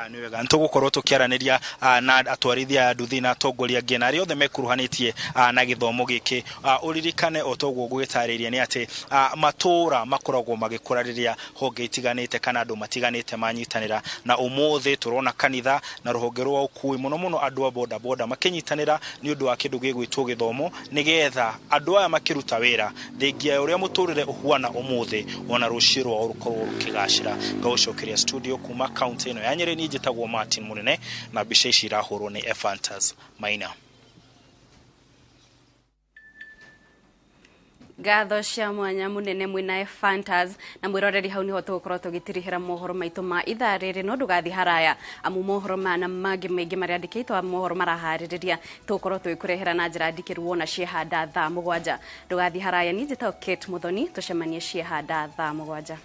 Nĩ wega nĩ tũgũkorwo tũkĩaranĩria na atwarithia a nduthi na atongoria angĩ na arĩa othe mekuruhanĩtie na gĩthomo gĩkĩ. Ũririkane o toguo ngũgĩtarĩirie nĩ atĩ matũra makoragwo magĩkũra rĩrĩa honge itiganĩte kana andũ matiganĩte manyitanĩra, na ũmũthĩ tũrona kanitha na rũhonge rwa ũkui, mũno mũno andũ a bodaboda makĩnyitanĩra nĩ ũndũ wa kĩndũ gĩgwĩtwo gĩthomo, nĩgetha andũ aya makĩruta wĩra thengia ya ũrĩa mũtũrĩre ũhuana ũmũthĩ, ona rũciũ rwao rũkorwo rũkĩgacĩra. Ngagũcokeria studio kuma kaunti ĩno ya Nyĩrĩ. Niĩ njĩtagwo Martin Mũnene na mbica ici irahũrwo nĩ Ephantus Maina. Ngatho cia mwanya munene mwina Fantas na mwiroreri. Hau niho tugukorwo tugitirihira mohoro maitu ma ithaa riri, no ndugathi haraya amu mohoro mana mangi maingi maria andikitwo mohoro marahaririria tugukorwo tugikurehera na njira ndikiru wona ciehanda thaa 7. Ndugathi haraya. Ni njitagwo Kate Muthoni, tucemanie ciehanda thaa 7.